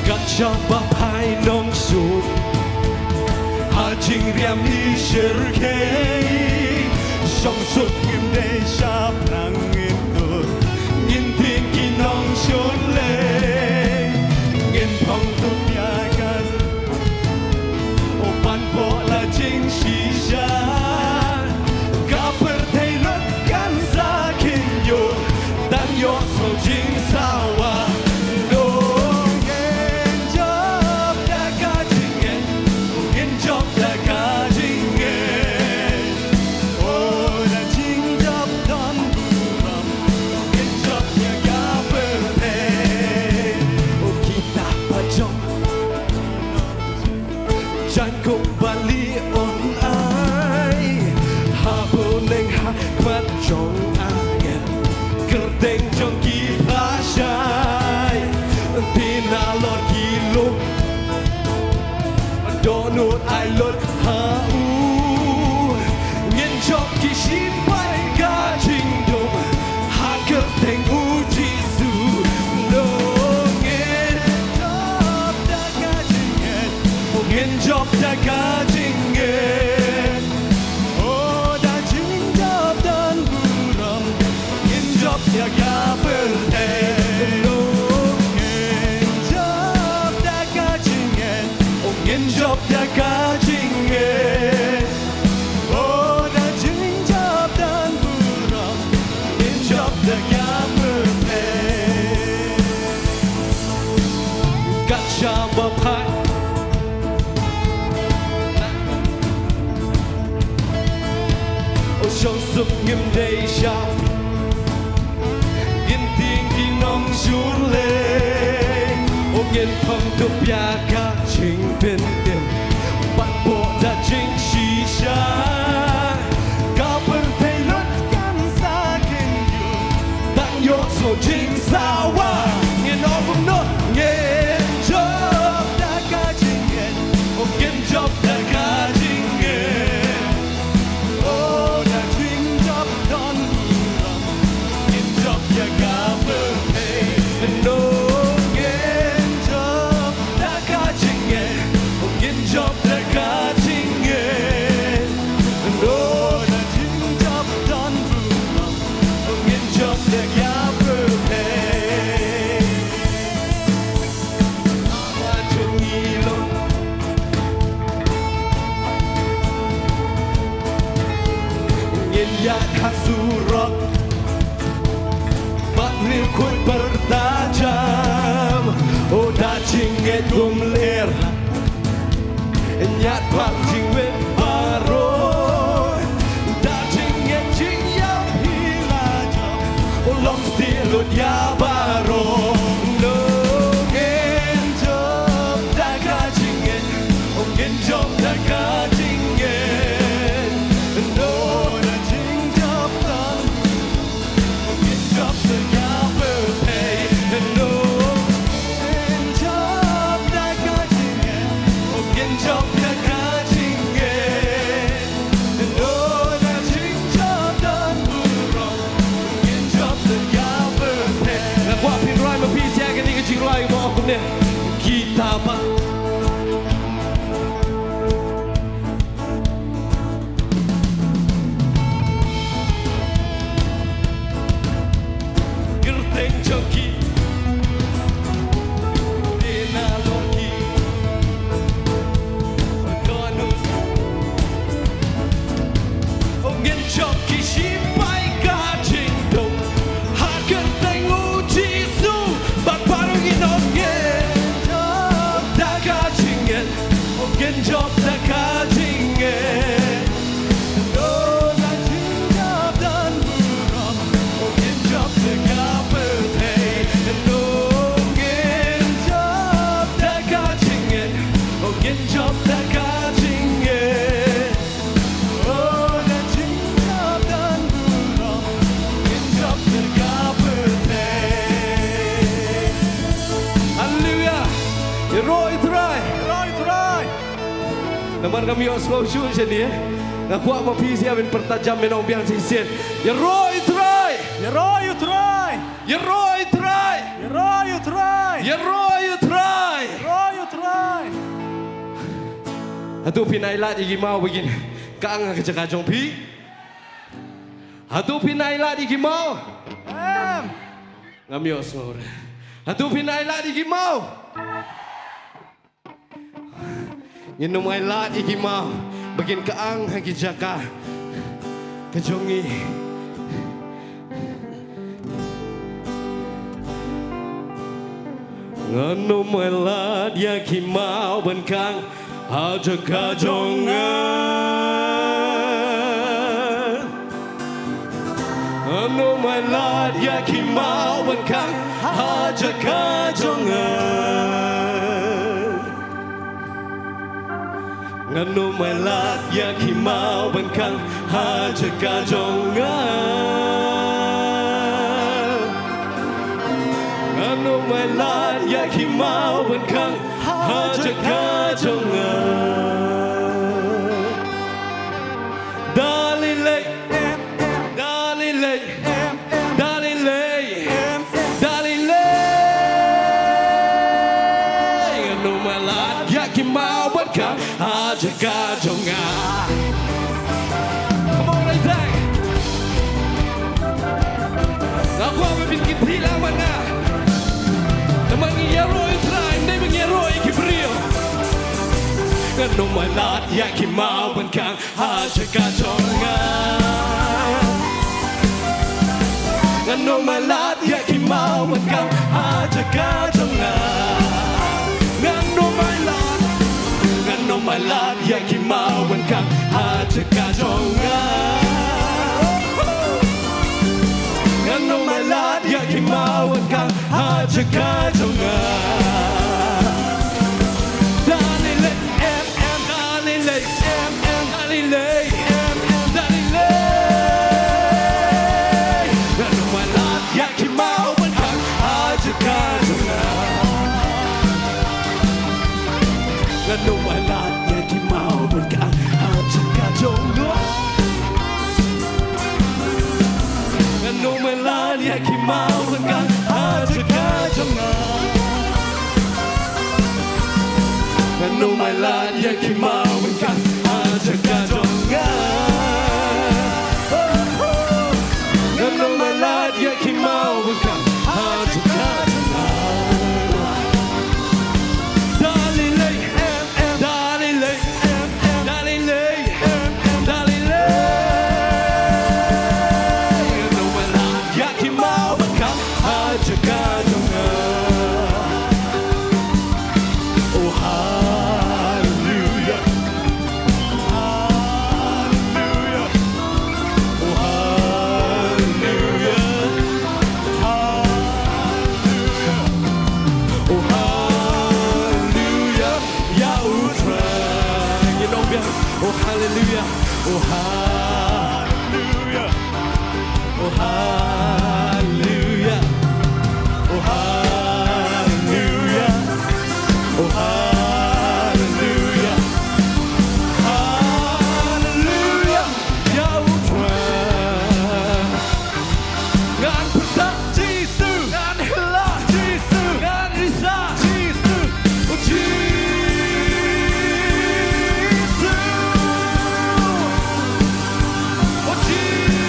Kat shaba phai nongshun ha jingriam i shyrkhei, shong suk ngim dei shaphrang ngin tur, ngin tieng ki nongshun lei, ngin phong tup ïa ka, u pan bok la jingshisha. Ka pyrthei lut kan sa khynñiuh, tang ïoh sngewjingsawa. No, ngin jop da ka jingngeit, ngin jop da ka jingngeit. O, da jingjop don burom, ngin jop ïa ka pyrthei. O, kita ba jop jan kumba lieh un ai ha bneng ha khmat jong angel, kyrteng jong ki plasha. Dei shap ngin tieng ki nongshun lei, u ngin phong tuh ïa ka jingpynim. Bad bok da jingshisha, ka pyrthei lut kan sa kynjoh, tang ïoh sngewjingsawa. Ngin ong kumno? Ngin jop da ka jingngeit, u ngin jop da ka jingngeit. Oh, da jingjop don burom, ngin jop ïa ka pyrthei. No, ngin jop da ka jingngeit, ngin jop da ka jingngeit. No, da jingjop don burom, ngin jop da ka pyrthei. Ngin ïaid ha surok bad riewkhuid pyrta jam. Oh, da jingngeit kumne, ïaid bad jingwit baroh. Da jingngeit jingïap hi la jop, u long stieh lut ïa baroh. No, ngin jop da ka jingngeit, u ngin jop da ka jingngeit. No, da jingjop don, ngin jop da ka pyrthei. No, ngin jop da ka jingngeit, ngin jop da ka jingngeit. No, da jingjop don burom, ngin jop da ka pyrthei. Nga kwah phin rai ma phi sha kane ka jingrai ba ong kumne. Kita ba kyrteng jong ki, dei na long ki dohnud. U ngin jop ki shipai ka jingdum ha kyrteng u Jisu. Bad baroh ngin ong ngin jop da ka jingngeit, u ngin jop da ka jingngeit. No, da jingjop don burom, u ngin jop da ka pyrthei. No, ngin jop da ka jingngeit, u ngin jop da ka jingngeit. Oh, da jingjop don burom, u ngin jop da ka pyrthei. Haleluya. Ïaroh ïa u Trai. Ïaroh ïa u Trai. Namar ngam ïohsngew shuh shane, nga kwah ma phi sha ban pyrta jam, ban ong biang shisien. Ïaroh ïa u Trai. Ïaroh ïa u Trai. Ïaroh ïa u Trai. Ïaroh ïa u Trai. Ïaroh ïa u Trai. Ïaroh ïa u Trai. Hato phin ailad ïa ki maw ba kin kang ha ka jaka jong phi? Hato phin ailad ïa ki maw? Em. Ngam ïohsngew re. Hato phin ailad ïa ki maw? Ngin ym ailad ïa ki maw ba kin kang ha ki jaka ka jong ngi. Ngan ym ailad ïa ki maw ban kang ha jaka jong nga. Ngan ym ailad ïa ki maw ban kang ha jaka jong nga. Ngan ym ailad ïa ki maw ban kang ha jaka jong nga. Ngan ym ailad ïa ki maw ban kang ha jaka jong nga. Da lei lei, da lei lei, da lei lei, da lei lei. Ngan ym ailad ïa ki maw ban kang ha jaka jong nga. Come on, Isaac. Nga kwah ba phin kynthih lang bad nga. Namar ngi ïaroh ïa u Trai, ym dei ba ngi ïaroh ïa ki briew. Ngan ym ailad ïa ki maw ban kang ha jaka jong nga. Ngan ym ailad ïa ki maw ban kang ha jaka jong nga. Ngan ym ailad, ngan ym ailad ïa ki maw ban kang ha jaka jong nga. jaka jong nga. Da lei lei em em, da lei lei em em, da lei lei em em, da lei lei. Ngan ym ailad ïa ki maw ban kang ha jaka jong nga. Ngan ym ailad ïa ki maw ban kang ha jaka jong nga. Ngan ym ailad ïa ki maw ban kang ha jaka jong nga. Ngan ym ailad ïa ki maw ban kang ha jaka jong nga. Ngan ym ailad ïa ki maw ban kang ha jaka jong nga. Da lei lei em em, da lei lei em em, da lei lei em em, da lei lei. Ngan ym ailad ïa ki maw ban kang ha jaka jong nga. Oh, hallelujah. Hallelujah. Oh, hallelujah. Hallelujah. Oh, hallelujah. Ïa U Trai. Ngin ong biang. Oh, hallelujah. Oh, hallelujah. Oh, hallelujah. Oh, hallelujah. Oh, hallelujah. Hallelujah. Ïa U Trai. Ngan pyrta Jisu, ngan hela Jisu, ngan risa Jisu, oh Jisu, oh Jisu.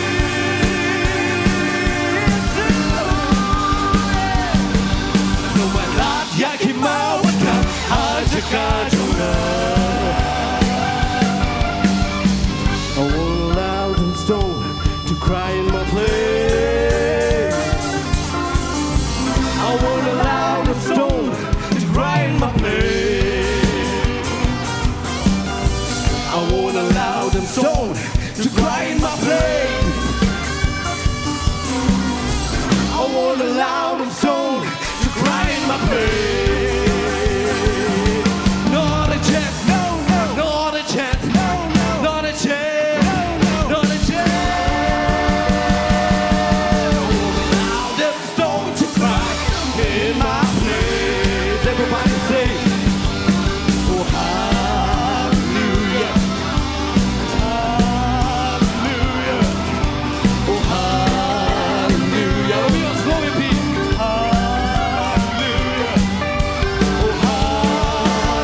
Ngan ym ailad ïa ki maw ban kang ha jaka jong nga. I won't allow them stone to cry in my place. I won't allow them stone to cry in my place. I won't allow them stone to cry in my place. I won't allow them stone to cry in my place. Not a chance, no, no, not a chance, no, no, not a chance, no, no, not a chance. I won't allow them stone to cry in my place. Everybody say, oh, hallelujah. Hallelujah. Oh, hallelujah. Let me ask glory, Pete. Hallelujah. Oh,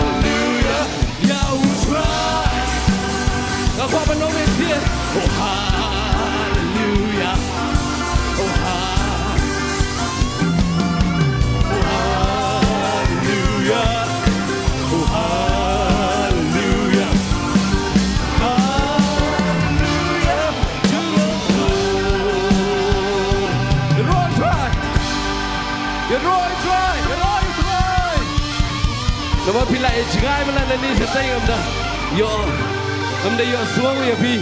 hallelujah. Ïa U Trai. Nga kwah ban ong ïa phi. Oh, hallelujah. Oh, ha-, oh, hallelujah. Oh, hallelujah. Hallelujah. To the Lord. Ïaroh Trai. Ïaroh Trai. Ïaroh Trai. Namar phi la ïa jngai ma la nangne shatei, ngam da ïoh, ngam da ïoh sngew ïa phi.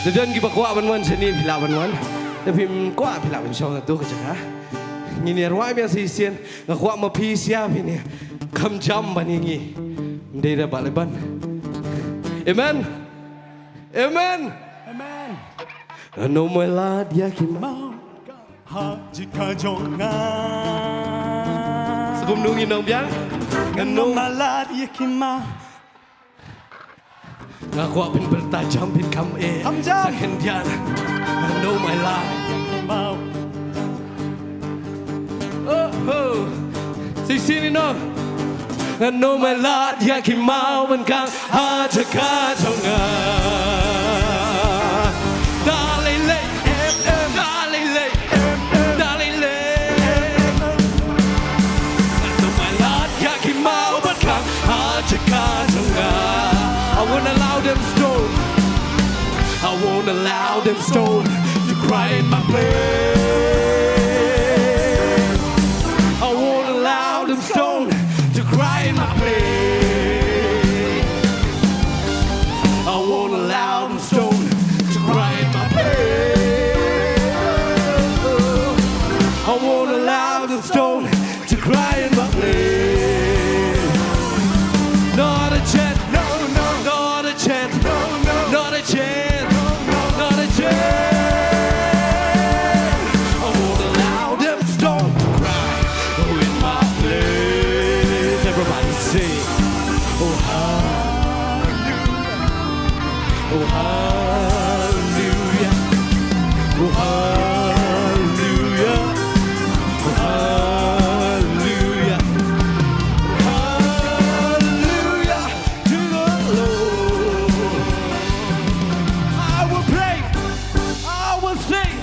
Te don kiba kwah ban wan shane, phi lah ban wan. Te phim kwah, phi lah ban shong ha tu ka jaka. Ngin ïa rwai biang shisien. Nga kwah ma phi sha phi ne. Kham jam ban ïa ngi. Ym dei da ba Lebanon. Amen. Amen. Amen. Ngan ym ailad ïa ki maw. Ha jaka jong nga. Sa kumno ngin ong biang? Ngan ym ailad ïa ki maw. Nga kwah phin pyrta jam, phin kham eh. Kham jam. Sa khyndiat. Ngan ym ailad ïa ki maw. Oh, oh. Shisien ïa no. Ngan ym ailad ïa ki maw ban kang ha jaka jong nga. Da lei lei em em, da lei lei em em, da lei lei em em. Ngan ym ailad ïa ki maw ban kang ha jaka jong nga. I won't allow them stone. I won't allow them stone to cry in my place. I won't allow them stone to cry in my place. I won't allow them stone to cry in my place. I won't allow them stone to cry in my place. Not a chance, no, no, not a chance, no, no, not a chance, no, no, not a chance. I won't allow them stone to cry in my place. Everybody sing. Oh, hallelujah. Oh, hallelujah. Oh, hallelujah. Oh, hallelujah. Hallelujah to the Lord. I will praise, I will sing,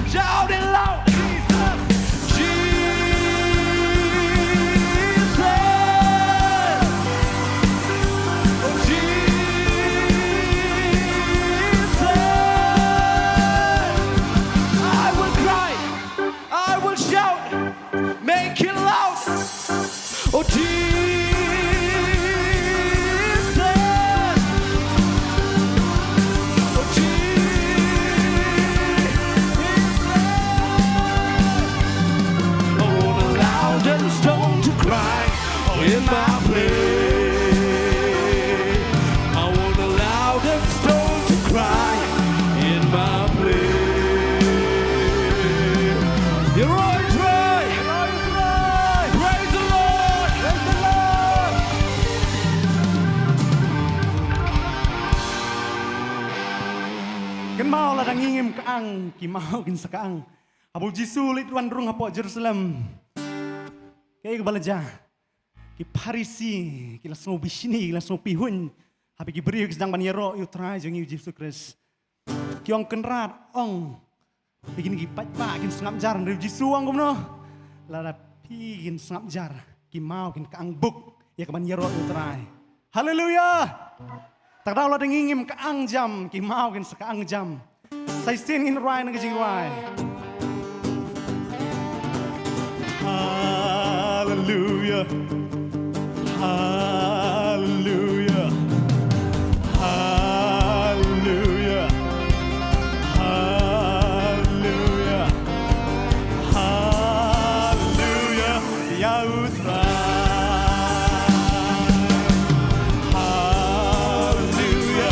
shout it loud. Jesus, Jesus, oh, Jesus. I will cry, I will shout, make it loud. Oh, Jesus. Oh, Jesus. I won't allow them stone to cry in my place. I won't allow them stone to cry in my place. You're all right. Praise the Lord. Praise the Lord. Kynmaw lada ngi ngim kyang, ki maw kin sa kyang. Haba u Jisu u leit wan rung hapoh Jerusalem, kaei kaba la jia? Ki Pharisi ki la sngew bishni, ki la sngew pihuiñ ha phi ki briew ki sdang ban ïaroh ïa u Trai jong ngi u Jisu Khrist. Ki ong, Kynrad, ong ïa kine ki paidbah kin sngap jar. Hynrei u Jisu u ong kumno? Lada phi kin sngap jar, ki maw kin kyang buk ïa kaban ïaroh ïa u Trai. Haleluya! Te kata lada ngi ngim kyang jam, ki maw kin sa kyang jam. Sa shisien ngin rwai na ka jingrwai. Haleluya. Haleluya. Haleluya. Haleluya. Haleluya. Ïa u Trai. Haleluya.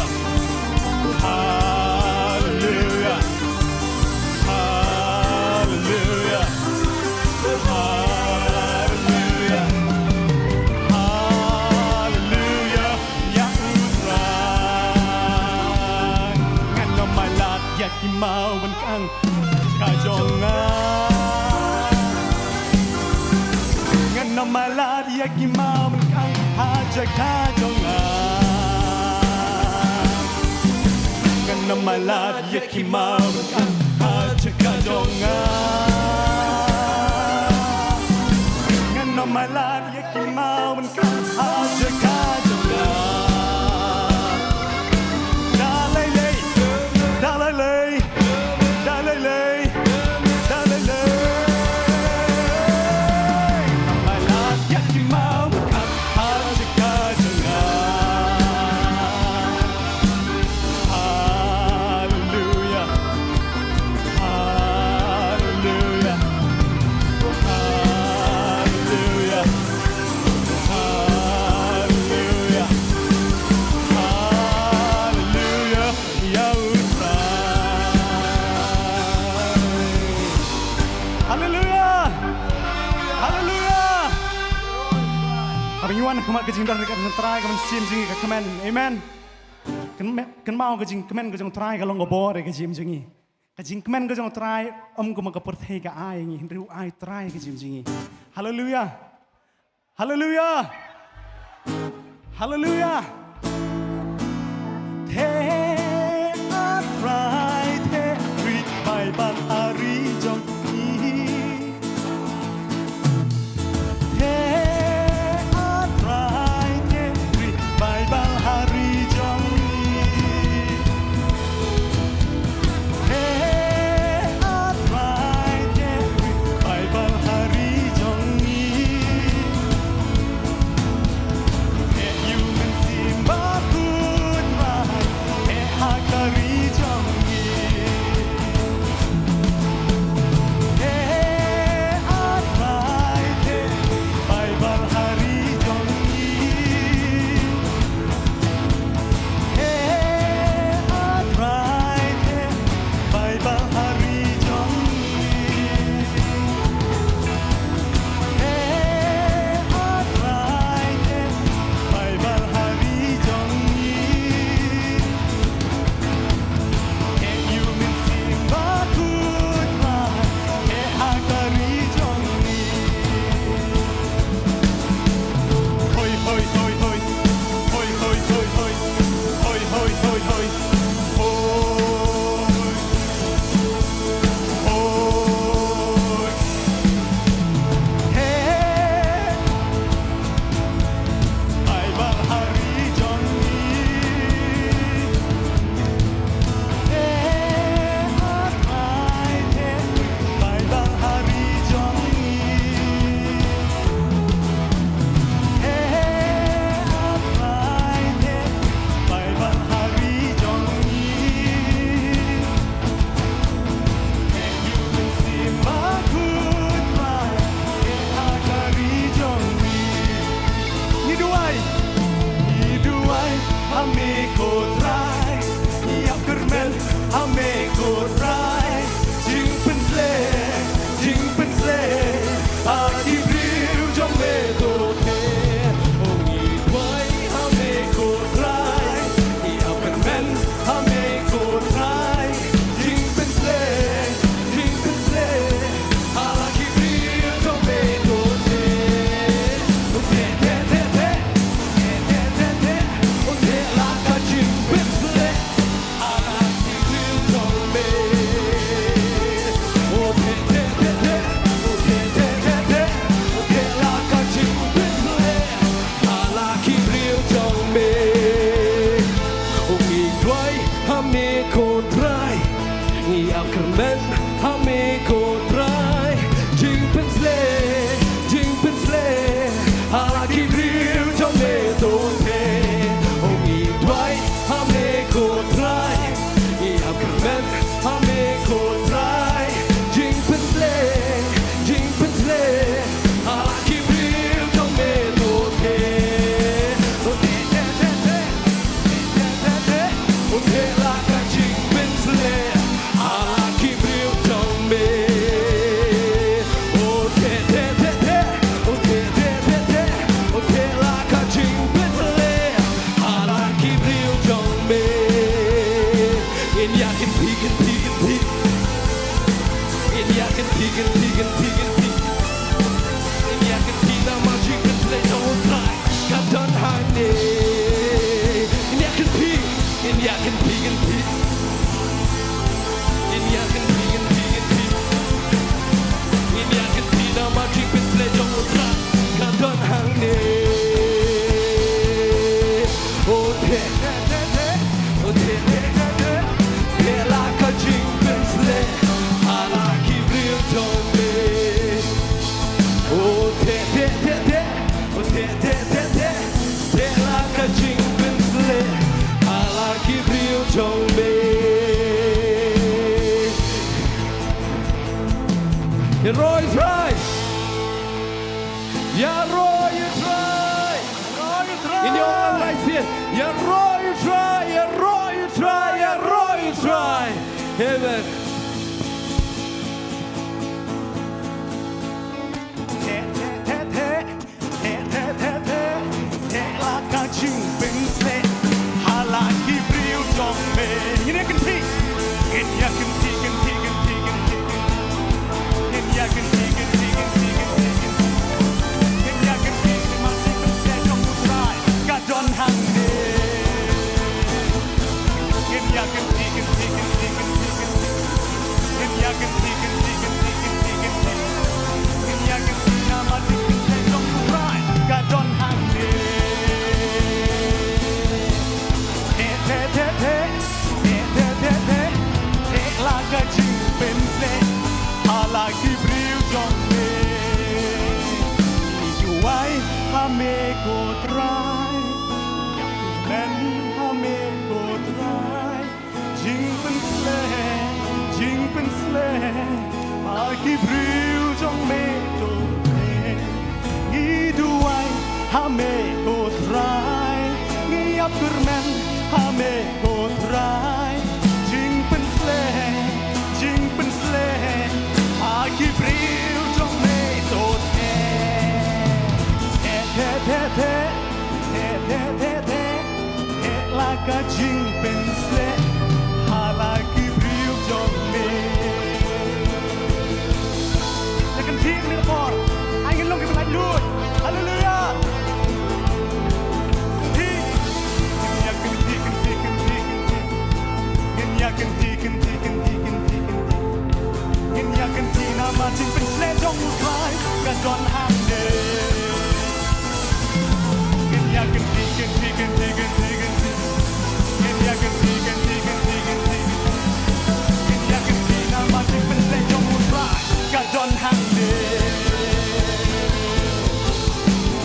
Haleluya. Haleluya. Haleluya. Haleluya. Ïa u Trai. Ngan ym ailad ïa ki maw ban kyang ha jaka jong nga. Ngan ym ailad ïa ki maw ban kyang ha jaka jong nga. Ngan ym ailad ïa ki maw ban kyang ha jaka jong nga. Ngan ym ailad ïa ki maw ban kyang ha jaka jong nga. Da lei lei, da lei lei, da lei lei, da lei lei. Ngan ym ailad ïa ki maw ban kyang ha jaka jong nga. Haleluya. Haleluya. Haleluya. Haleluya. Haleluya. Ïa u Trai. Haleluya. Haleluya. Haba ngi wan ha khmat ka jingdon ka jong u Trai, ka mynsiem jong ngi ka kmen. Amen. Kynme-, kynmaw ka jingkmen ka jong u Trai ka long ka bor ïa ka jingim jong ngi. Ka jingkmen ka jong u Trai, ym kumba ka pyrthei ka ai ïa ngi, hynrei u ai u Trai ïa ka jingim jong ngi. Haleluya. Haleluya. Haleluya. Te A Trai te rit bai ban ari jong ngi. Te A Trai te rit bai ban ari jong ngi. Te A Trai te rit bai ban ari jong ngi. Te ïa u Mynsiem Ïaroh ïa u Trai. Ïaroh ïa u Trai. Ngin ïa ong lai sien. Ïaroh ïa u Trai, ïaroh ïa u Trai, ïaroh ïa u Trai. Amen. Teh, teh, teh, teh. Teh, teh, teh, teh. Teh la ka jingpynshlur ha la ki briew jong me. Ngin ïa kynthih. Ngin ïa kynthih, kynthih, kynthih, kynthih. Ngin ïa kynthih, kynthih, kynthih, kynthih, kynthih. Ngin ïa kynthih, namar jingpynshlur jong u Trai ka don hangne. Ngin ïa kynthih, kynthih, kynthih, kynthih, kynthih. Ngin ïa kynthih, kynthih, kynthih, kynthih, kynthih. Ngin ïa kynthih namar jingpynshlur jong u Trai ka don hangne. Teh, teh, teh, teh. Teh, teh, teh, teh. Teh la ka jingpynshlur ha la ki briew jong me. Ngi duwai ha me ko Trai. Ïa kyrmen ha me ko Trai. Jingpynshlur, jingpynshlur ha ki briew jong me to me. Ngi duwai ha me ko Trai. Ngi ïa kyrmen ha me ko Trai. Jingpynshlur, jingpynshlur ha ki briew jong me to me. Teh, teh, teh, teh. Teh, teh, teh, teh. Teh la ka jingpynshlur ha la ki briew jong me. Ïa kynthih kane ka por. Ai ngin long kiba laitluid. Haleluia. Kynthih. Ngin ïa kynthih, kynthih, kynthih, kynthih. Ngin ïa kynthih, kynthih, kynthih, kynthih, kynthih. Ngin ïa kynthih namar jingpynshlur jong u Trai ka don hangne. Ngin ïa kynthih, kynthih, kynthih, kynthih, kynthih. Ngin ïa kynthih, kynthih, kynthih, kynthih, kynthih. Ngin ïa kynthih namar jingpynshlur jong u Trai ka don hangne.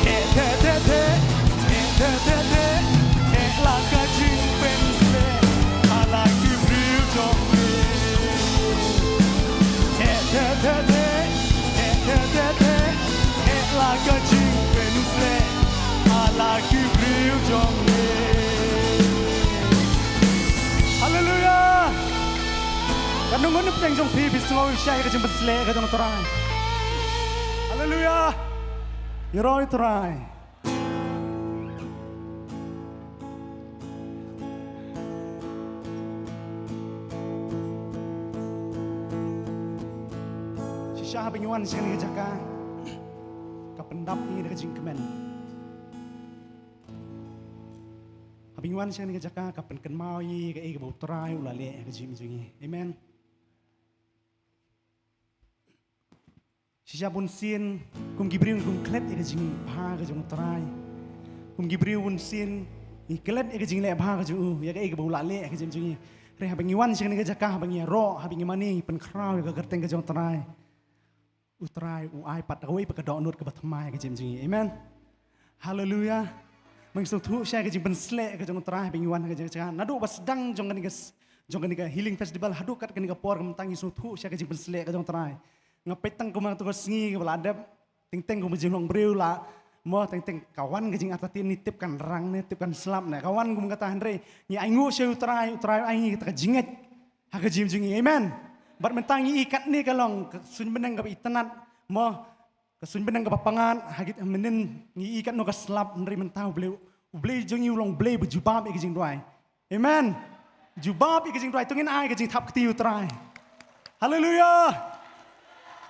Teh, teh, teh, teh. Teh, teh, teh, teh. Teh la ka jingpynshlur ha la ki briew jong me. Teh, teh, teh, teh. Teh, teh, teh, teh. Teh la ka jingpynshlur ha la ki briew jong me. Haleluia. Katno ngut na pdeng jong phi phi sngew ïa ka jingpynshlur ka jong u Trai? Haleluia. Ïaroh ïa u Trai. Shisha haba ngi wan sha kane ka jaka, ka pyndap ïa ngi da ka jingkmen. Haba ngi wan sha kane ka jaka, ka pynkynmaw ïa ngi kaei kaba u Trai u la leh ha ka jingim jong ngi. Amen. Shisha bunsien, kum ki briew ngi klet ïa ka jingbha ka jong u Trai. Kum ki briew bunsien ngi klet ïa ka jingleh bha ka jong u, ïa kaei kaba u la leh ha ka jingim jong ngi. Hynrei haba ngi wan sha kane ka jaka, haba ngi ïaroh, haba ngi mane, ngi pynkhraw ïa ka kyrteng ka jong u Trai, u Trai u ai pat kawei pat ka dohnud kaba thymmai ha ka jingim jong ngi. Amen. Haleluia. Ngi sngewthuh sha ka jingpynshlur ka jong u Trai haba ngi wan ha ka jingim jong ngi. Naduh ba sdang jong kane ka s-, jong kane ka Healing Festival haduh kat kane ka por, ka mynta ngi sngewthuh sha ka jingpynshlur ka jong u Trai. Nga peit tang kumba kato ka sngi kaba la dep, teng teng kumba jinglong briew la, mo, teng teng ka wan ka jingartatien, ne tip kan rang ne tip kan slap ne, ka wan kumba kata, hynrei ngi ainguh sha u Trai, u Trai u ai ngi kata ka jingngeit ha ka jingim jong ngi. Amen. Bad mynta ngi i katne ka long ka suiñ bneng kaba itynnad, mo, ka suiñ bneng kaba pyngngad, ha kit mynnin ngi i katno ka slap, hynrei mynta U Blei, U Blei jong ngi u long U Blei ba jubab ïa ka jingduwai. Amen. Jubab ïa ka jingduwai, to ngin ai ka jingthap kti ïa u Trai. Haleluia.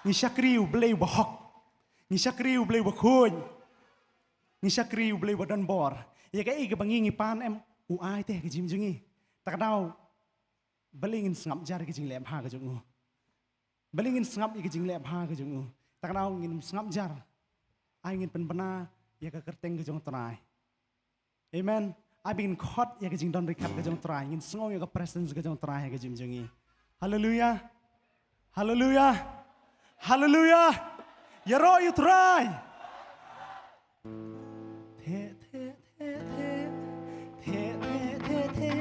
Ngi shakri U Blei uba hok. Ngi shakri U Blei uba khuid. Ngi shakri U Blei uba don bor. Ïa kaei kaba ngi ngi pan em, u ai te ha ka jingim jong ngi. Ta ka daw, balei ngin sngap jar ïa ka jingleh bha ka jong u? Balei ngin sngap ïa ka jingleh bha ka jong u? Ta ka daw ngin sngap jar. Ai ngin pynbna ïa ka kyrteng ka jong u Trai. Amen. Ai ba ngin khot ïa ka jingdon ryngkat ka jong u Trai. Ngin sngew ïa ka presence ka jong u Trai ha ka jingim jong ngi. Haleluia. Haleluia. Haleluia. Ïaroh ïa u Trai. Te, te, te, te. Te, te, te, te.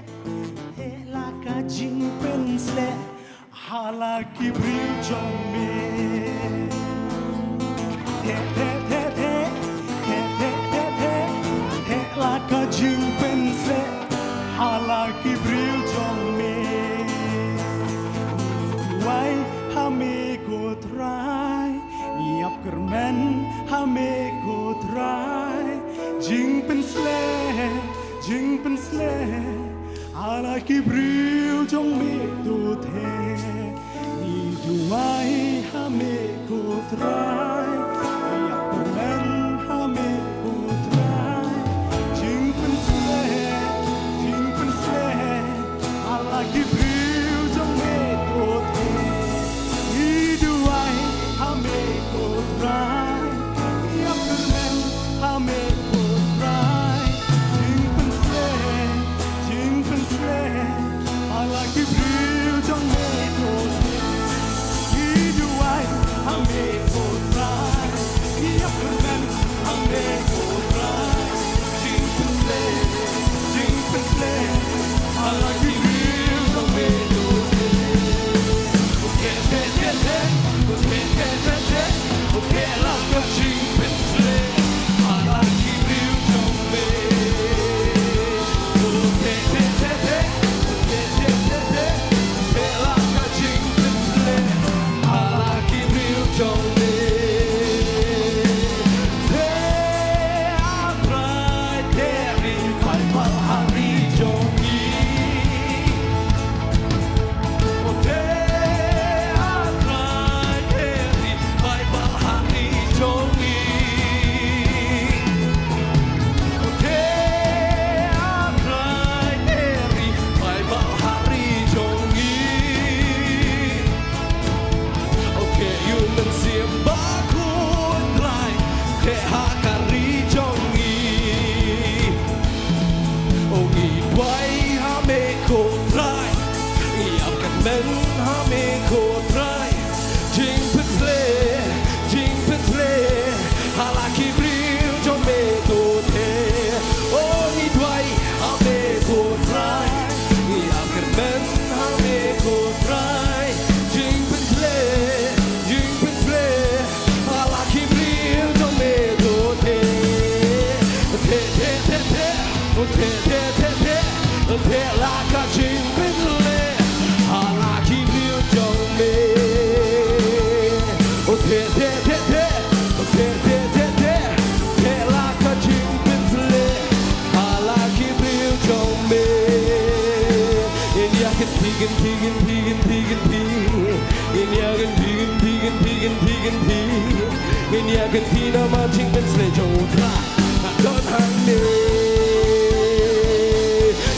Te la ka jingpynshlur ha la ki briew jong me. Te, te, te, te. Kyrmen ha me ko Trai, jingpynsleh, jingpynsleh, ha la ki briew jong me to the. Ngi duwai ha me ko Trai, ngi ïa kyrmen ha me ko Trai, jingpynsleh, jingpynsleh, ha la ki briew jong me to the. Ngi duwai ha me ko Trai, ngi ïa kyrmen ha me ko Trai, jingpynsleh, jingpynsleh, ha la ki briew jong me to the. Ngi duwai ha me ko Trai, ngi ïa kyrmen ha me ko Trai, jingpynsleh, jingpynsleh, ha la ki briew jong me to the. O ngi duwai ha me ko Trai, ngi ïa kyrmen ha me ko Trai, jingpynsleh, jingpynsleh, ha la ki briew jong me to the. O ngi duwai ha me ko Trai, ngi ïa kyrmen ha me ko Trai, jingpynsleh, jingpynsleh, ha la ki briew jong me to the. The, the, the, the. The, the, the, the, the la ka jingpynsleh ha la ki briew jong me. The, the, the, the, the, the, the, the, the la ka jingpynsleh ha la ki briew jong me. Ngin ïa kynti, kynti, kynti, kynti, kynti. Ngin ïa kynti, kynti, kynti, kynti, kynti. Ngin ïa kynti namar jingpynsleh jong U Trai ka don hangne.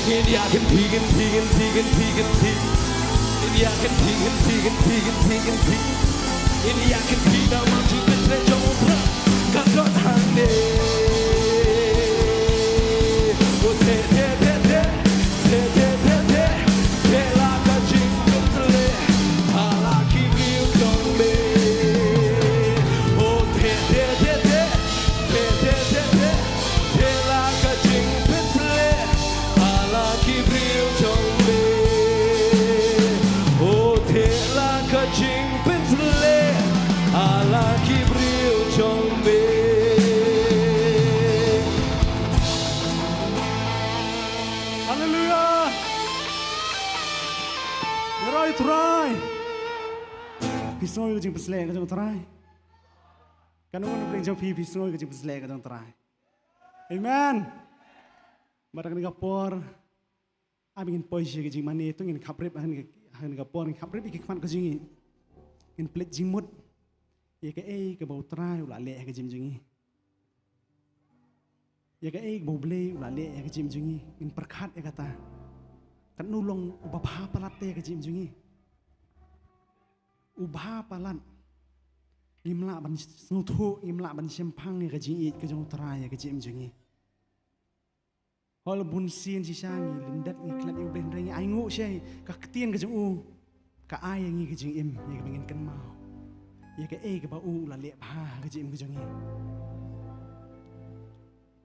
Ngin ïa kynti, kynti, kynti, kynti, kynti. Ngin ïa kynti, kynti, kynti, kynti, kynti. Ngin ïa kynti namar jingpynsleh jong U Trai ka don hangne. O the, the, the, the. The, the, the, the, the la ka jingpynsleh ha la ki briew jong me. O the, the, the, the, the, the, the, the la ka jingpynsleh ha la ki briew jong me. O the la ka jingpynsleh ha la ki briew jong me. Haleluia. Ïaroh ïa U Trai. Phi sngew ïa ka jingpynsleh ka jong U Trai? Katno ngut na pdeng jong phi, phi sngew ïa ka jingpynsleh ka jong U Trai? Amen. Bad ha kane ka por, ai ba ngin poi sha ka jingmane, to ngin khaprip ha kane ka, ha kane ka por, ngin khaprip ïa ki khmat ka jong ngi. Ngin pynleit jingmut ïa kaei kaba U Trai u la leh ha ka jingim jong ngi. Ïa kaei kaba U Blei u la leh ha ka jingim jong ngi, ngin pyrkhat ïa kata. Katno long uba bha palat te ha ka jingim jong ngi. U bha palat. Ngim lah ban sngewthuh, ngim lah ban shemphang ïa ka jingïeit ka jong U Trai ha ka jingim jong ngi. Hooid, la bun sien shisha ngi lyndet, ngi klet ïa U Blei, hynrei ngi ainguh sha ka ktien ka jong U, ka ai ïa ngi ka jingim ïa kaba ngin kynmaw ïa kaei kaba U la leh bha ha ka jingim ka jong ngi.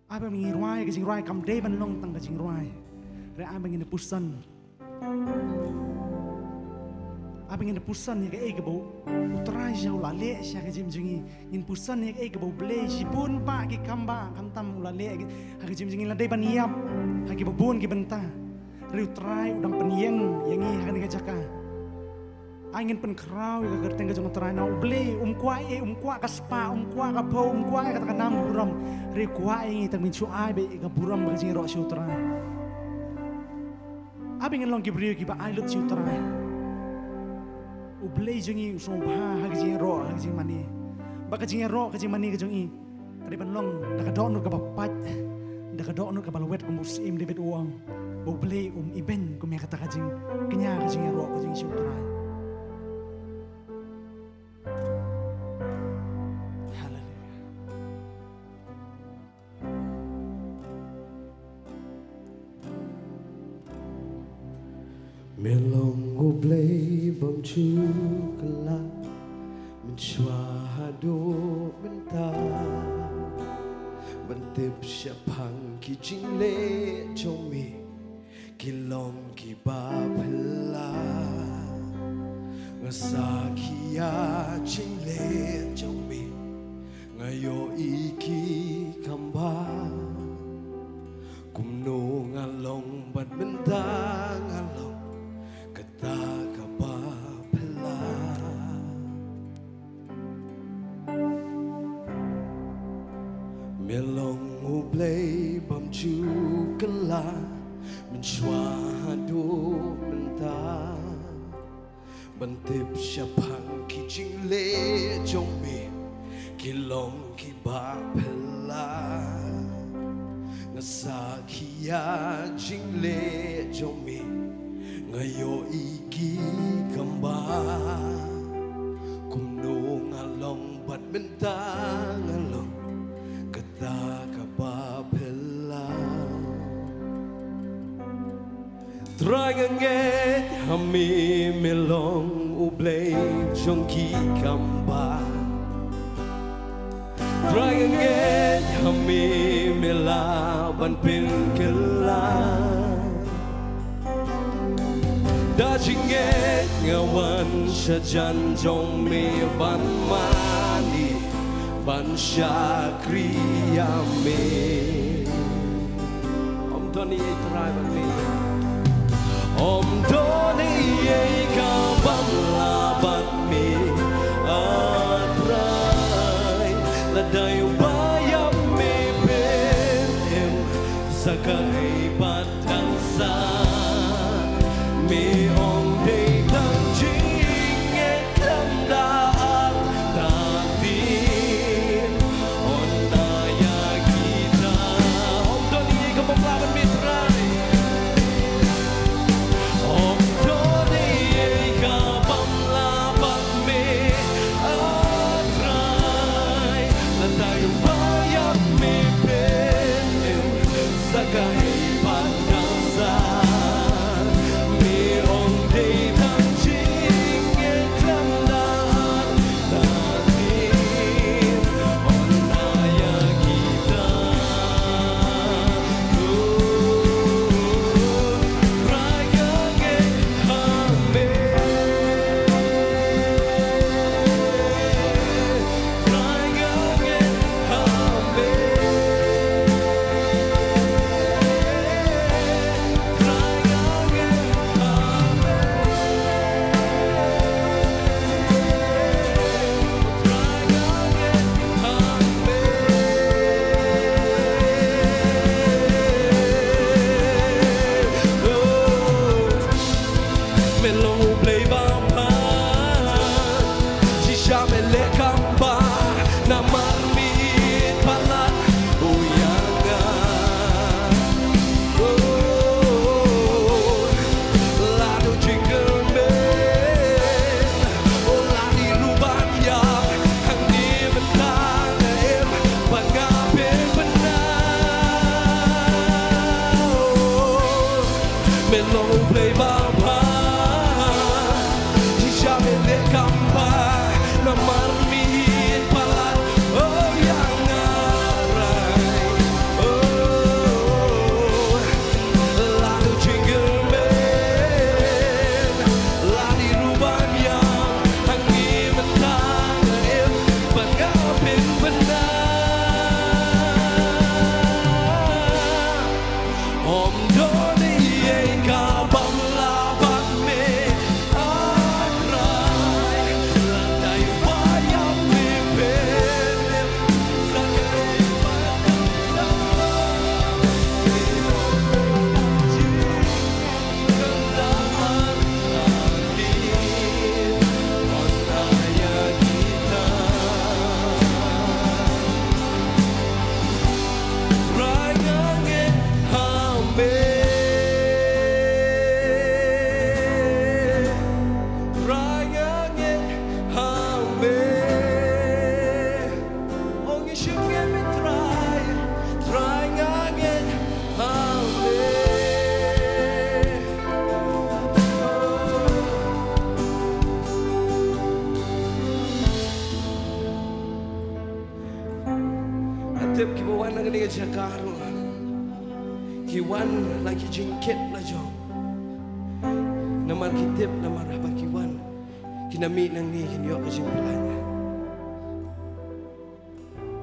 Ai ba ngi rwai ka jingrwai kam dei ban long tang ka jingrwai, hynrei ai ba ngin puson. Ai ba ngin puson ïa kaei kaba U Trai shisha u la leh sha ka jingim jong ngi. Ngin puson ïa kaei kaba U Blei, shibun bah ki kam bah khamtam u la leh ha ka jingim jong ngi. La dei ban ïap ha kiba bun ki bynta, hynrei U Trai u dang pynïeng ïa ngi ha kane ka jaka. Ai ngin pynkhraw ïa ka kyrteng ka jong U Trai, namar U Blei um kwah ei, um kwah ka spah, um kwah ka phew, um kwah ïa kata ka nam burom. Hynrei u kwah ïa ngi tang ngin shu ai beit ïa ka burom bad ka jingïaroh sha U Trai. Haba ngin long ki briew kiba ai lut sha U Trai, U Blei jong ngi u sngewbha ha ka jingïaroh, ha ka jingmane. Bad ka jingïaroh, ka jingmane ka jong ngi ka dei ban long da ka dohnud kaba pait, da ka dohnud kaba lwet, kum u Syiem David u ong ba U Blei um ibeiñ kum ïa kata ka jingkñia, ka jingïaroh ka jong ngi sha U Trai. Haleluia. Me long U Blei bym ju kylla, mynshuwa haduh mynta. Ban tip shaphang ki jingleh jong me, ki long kiba phylla. Nga sakhi ïa jingleh jong me, nga ïohi ki kam bha. Kumno nga long bad mynta nga long kata kaba phylla. Me long U Blei bym ju kylla, mynshuwa haduh mynta. Ban tip shaphang ki jingleh jong me, ki long kiba phylla. Nga sakhi ïa jingleh jong me, nga ïohi ki kam bha. Kumno nga long bad mynta nga long kata kaba phylla. Trai nga ngeit ha me, me long U Blei jong ki kam bha. Trai nga ngeit ha me, me lah ban pynkylla. Da jingngeit nga wan sha jan jong me ban mane, ban shakri ïa me. Ym don ei ei Trai bad me. Ym don ei ei kaban lah bad me, ah Trai. Lada ïa u ba ïap me pyn im, sa kaei pat dang sah. Me ong dei tang jingngeit khlem da ar da tin. Ym don ei ei ka bym lah bad me Trai. Ym don ei ei ka bym lah bad me, ah Trai. Lada ïa u ba ïap me pyn im, sa kaei pat dang sah. Me ong dei tang jingngeit khlem da ar da tin. Ym don ei ei kita. Me long U Blei ba bha, shisha me leh kam bha, namar me ïeit palat, oh, ïa nga. Oh, lada u jingkyrmen u la dih ruh ban ïap, hangne mynta nga im bad nga pynbna. Me long U Blei ba bha, shisha me leh kam bha, namar me ïeit palat, oh, ïa nga Trai. Oh, lada u jingkyrmen la dih ruh ban ïap, hangne mynta nga im bad nga pynbna. Ym don ei ei ka Tip kiba wan na kane ka jaka ruh ki wan la ki jingkit la jong. Namar ki tip namar haba ki wan ki na mih nangne kin ïoh ka jingpyllait.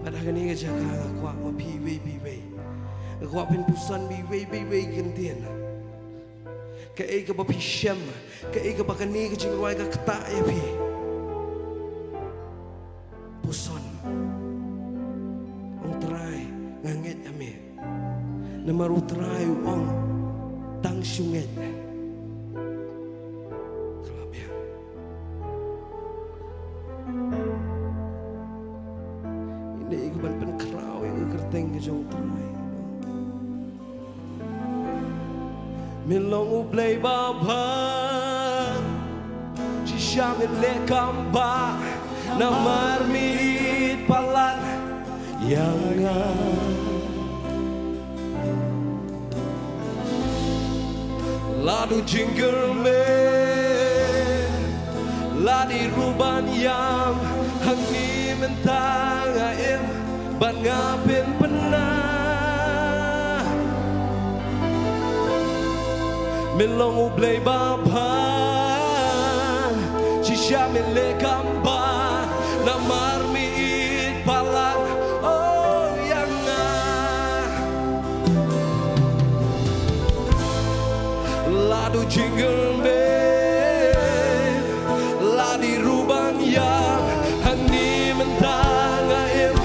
Bad ha kane ka jaka nga kwah ma phi iwei pa iwei. Nga kwah phin puson bad iwei pa iwei kin ktien. Kaei kaba phi shem, kaei kaba kane ka jingrwai ka ktah ïa phi. Puson. Ong Trai, nga ngeit ha me. Namar u Trai u ong tang shu ngeit. Khlap ïa. Ine i ka ban pynkhraw ïa ka kyrteng ka jong u Trai. Me long U Blei babha. Shisha me leh kam bah. Namar me ïeit palat ïa nga. Lada u jingkyrmen, lada i ruh ban ïam, hangne mynta nga im, bad nga pynbna. Me long U Blei babha, shisha me leh kam bah, namar me ïeit palat, oh, ïa nga. Lada u jingkyrmen, lada i ruh ban ïam, hangne mynta nga im,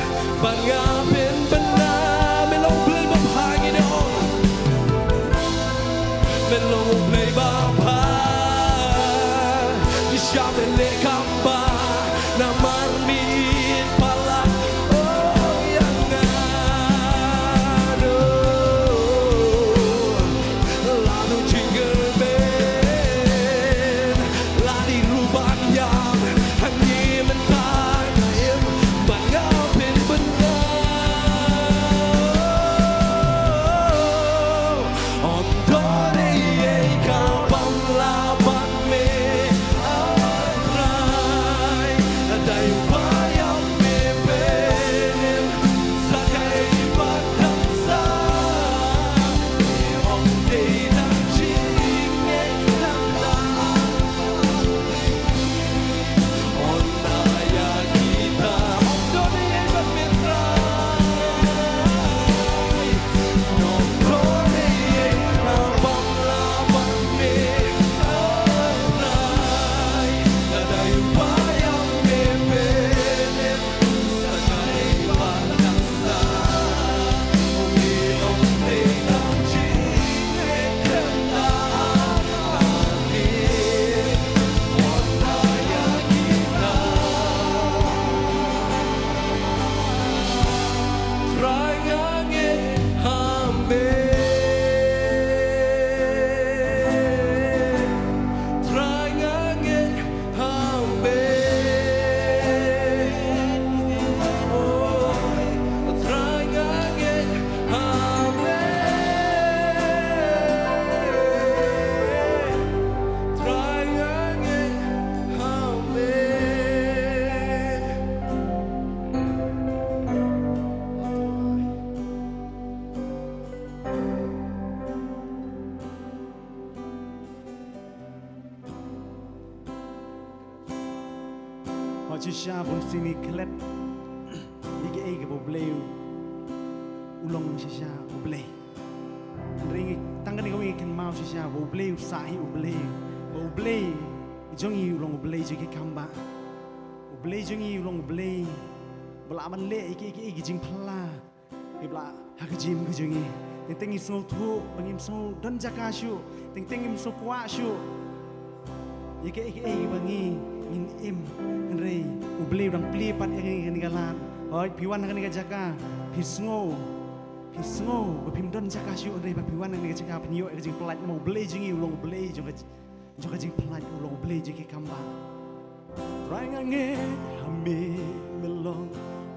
bad nga pynbna. Me long U Blei babha, ngin ong. Me long U Blei babha. Shisha me leh kam bah, namar me ïeit palat, oh, ïa nga. Lada u jingkyrmen, lada i ruh ban ïam, hangne mynta nga im, bad nga pynbna. Ym don ei ei ka bym lah bad me, ah Trai. Dei u ba ïam me pynïap, sa kaei pat dang sah. Ym dei tang jingngeit tang da. Hooid, shisha bun sien ngi klet ïa kaei kaba U Blei u long shisha U Blei. Hynrei ngi tang kane kawei ngi kynmaw shisha ba U Blei u sah hi U Blei, ba U Blei jong ngi u long U Blei jong ki kam bah. U Blei jong ngi u long U Blei ba lah ban leh ïa kiei kiei ki jingphylla. Ngi ba lah ha ka jingim ka jong ngi. Teng teng ngi sngewthuh ba ngim sngew don jaka shuh. Teng teng ngim sngew kwah shuh ïa kaei kaei ba ngi ngin im. Hynrei U Blei u dang plie pat ïa ngi ha kane ka lad. Hooid, phi wan ha kane ka jaka, phi sngew, phi sngew ba phim don jaka shuh, hynrei ba phi wan ha kane ka jaka phin ïoh ïa ka jingpynlait namar U Blei jong ngi u long U Blei jong ka jong ka jingpynlait, u long U Blei jong ki kam bah. Trai nga ngeit ha me, me long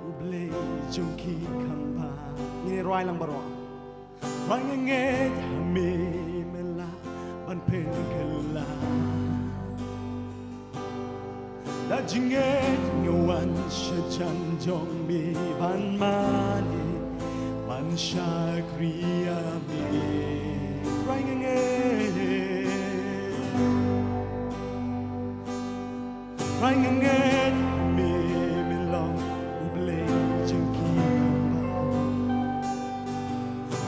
U Blei jong ki kam bah. Ngin ïa rwai lang baroh. Trai nga ngeit ha me, me lah ban pynkylla. Da jingngeit nga wan sha jan jong me ban mane. Shakri ïa me. Trai nga ngeit, trai nga ngeit me, me long U Blei jong ki kambah.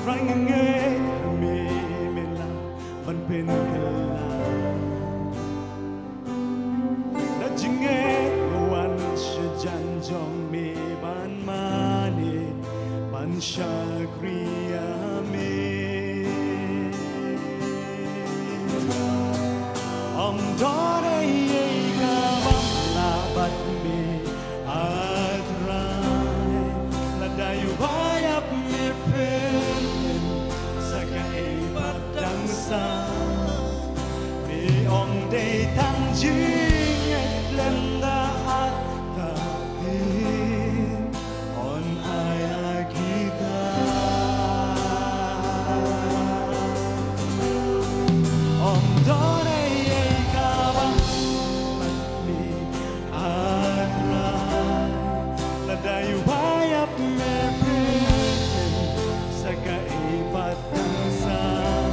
Trai nga ngeit me, me lah ban pynkylla. Da jingngeit nga wan sha jan jong me ban mane, ban shakri ïa me. Ym don ei ei kaba lah bad me, A Trai. Lada ïa u ba ïap me pynlong sa kaei pat dang sah. Me ong dei tang jingngeit khlem da ar ta tin, un ai ïa kita. Ym don ei ei kaba me, A Trai. Lada ïa u ba ïap me pynlong sa kaei pat dang sah.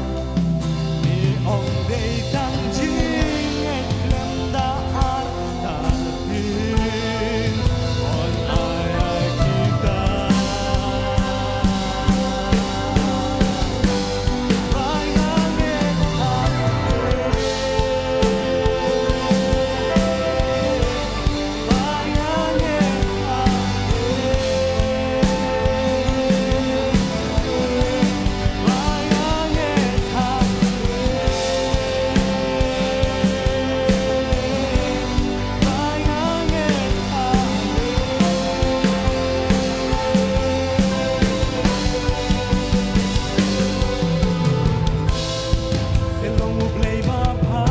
Me ong dei tang jingngeit khlem da ar ta tin, un ai ïa kita. Ba nga ngeit ha me. Me long U Blei babha,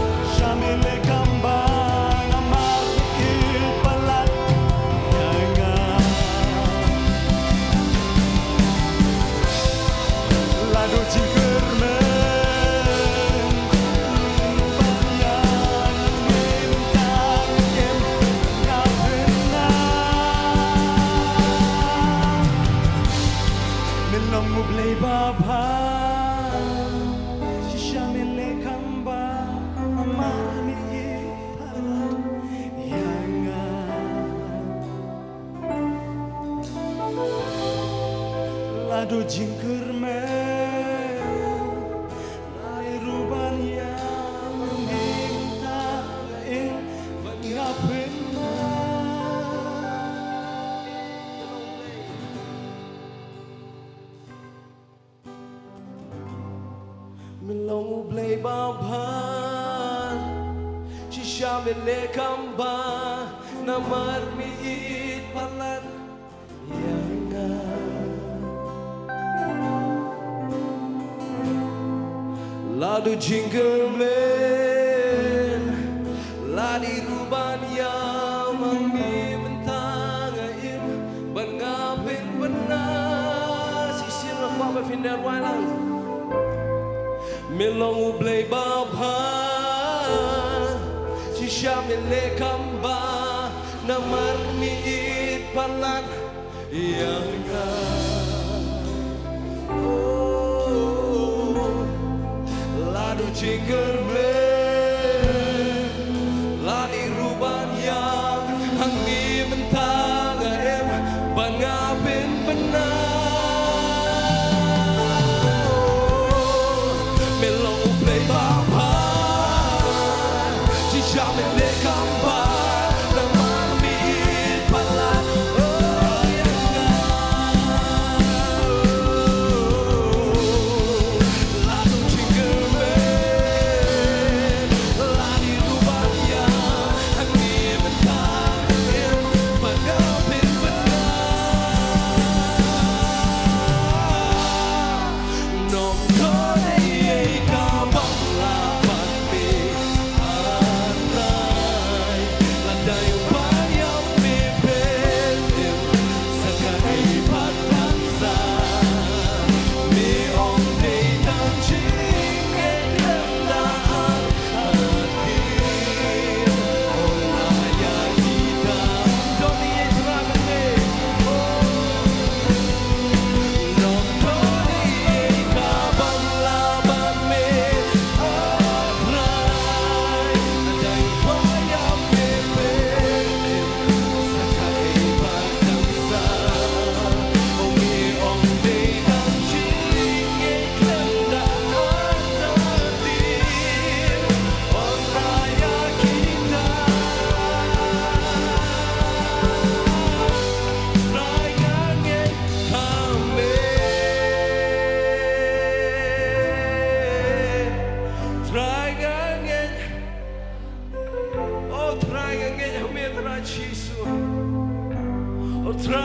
shisha me leh kam ba, namar me ïeit palat ïa nga. Lada jingkyrmen ba ïa nga, mynta nga im, nga pynah. Me long U Blei babha, shisha me leh kam ba, namar me ïeit palat ïa nga. Lada jingkyrmen la ïa ruh ban ïam, mynta nga im bad nga pynah. Me long U Blei babha, shisha me leh kam ba, namar me ïeit palat ïa nga. Lada jingkyrmen la dei ruh ban ïam, mynta nga im bad nga pynbna. Shisien la kwah ba phin da rwai lang. Me long U Blei babha, shisha me leh kam ba, namar me ïeit palat ïa nga. Oh, lada jingkyrmen la dei ruh ban ïam, hangne mynta nga im bad nga pynbna. Me long U Blei babha, shisha me leh kam ba, namar me ïeit palat ïa nga. Lada jingkyrmen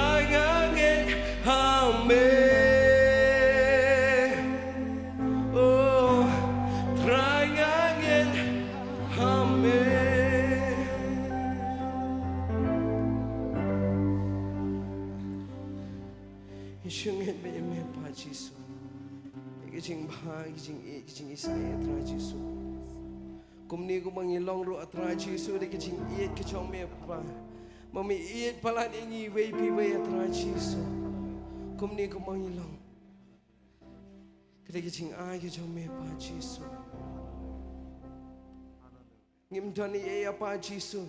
Trai nga ngeit ha me. Oh, Trai nga ngeit ha me. Ïa shu ngeit beit ïa me Pa Jisu. Ïa ka jingbha, ïa ka jingïeit, ïa ka jingisynei A Trai Jisu. Kumne kumba ngi long ruh A Trai Jisu, da ka jingïeit ka jong me Pa. Ma me ïeit palat ïa ngi iwei pa iwei A Trai Jisu. Kumne kumba ngi long. Ka dei ka jingai ka jong me Pa Jisu. Ngim don ei ei A Pa Jisu.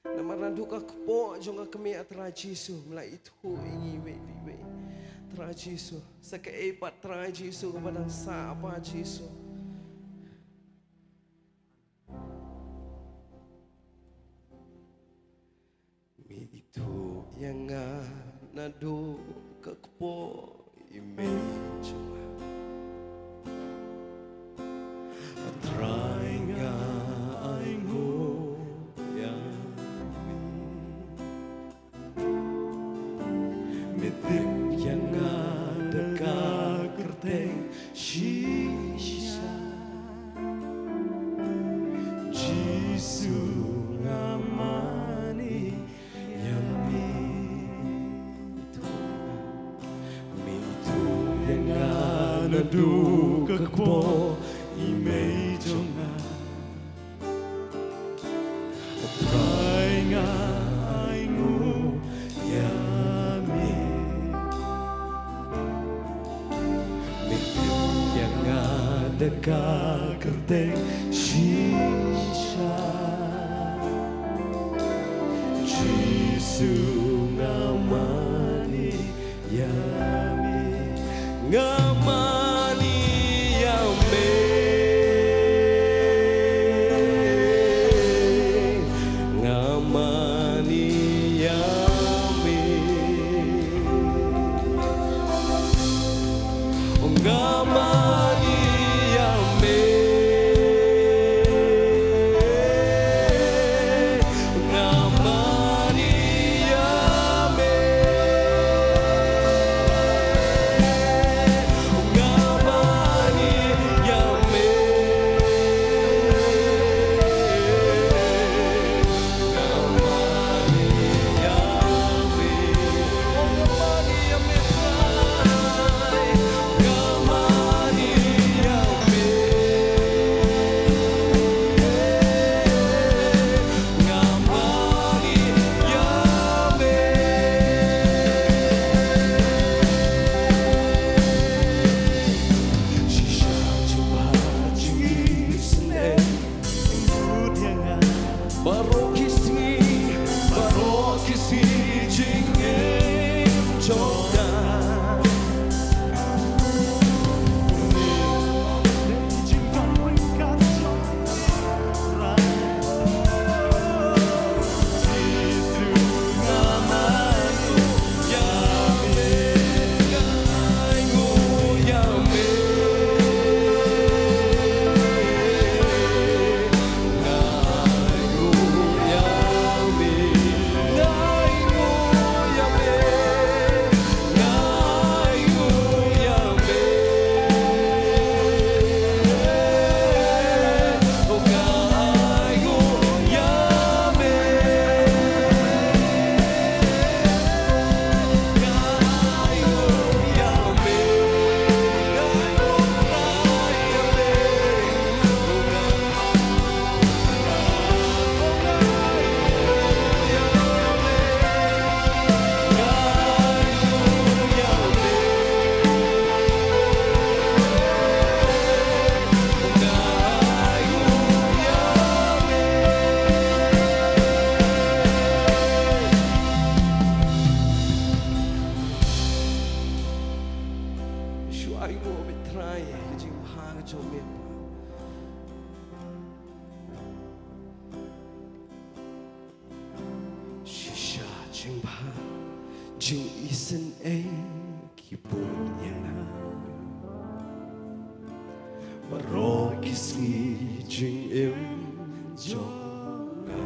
Namar naduh ka kpoh jong ka kmie A Trai Jisu, me la ithuh ïa ngi iwei pa iwei. Trai Jisu, sa kaei pat Trai Jisu kaba dang sah A Pa Jisu. Me ithuh ïa nga naduh ka kpoh i mei jong nga. A Trai nga ainguh ïa me. Me tip ïa nga da ka kyrteng shisha. Jisu nga mane ïa me. Me ithuh ïa nga naduh ka kpoh i mei jong nga. A Trai nga ainguh ïa me. Me tip ïa nga da ka kyrteng shisha. Jisu nga mane ïa me. Nga mane ïa me. Nga mane ïa me. Nga mane ïa me. Nga mane ïa me. Nga mane ïa me. Nga mane ïa me. Nga mane ïa me. Nga mane ïa me. Nga mane ïa me. Shisha jingbha jingisynei. Baroh ki sngi, baroh ki sngi jingim jong nga. Shu ainguh beit Trai, ka jingbha ka jong me. Shisha jingbha jingisynei ki bud ïa nga. Baroh ki sngi jingim jong nga.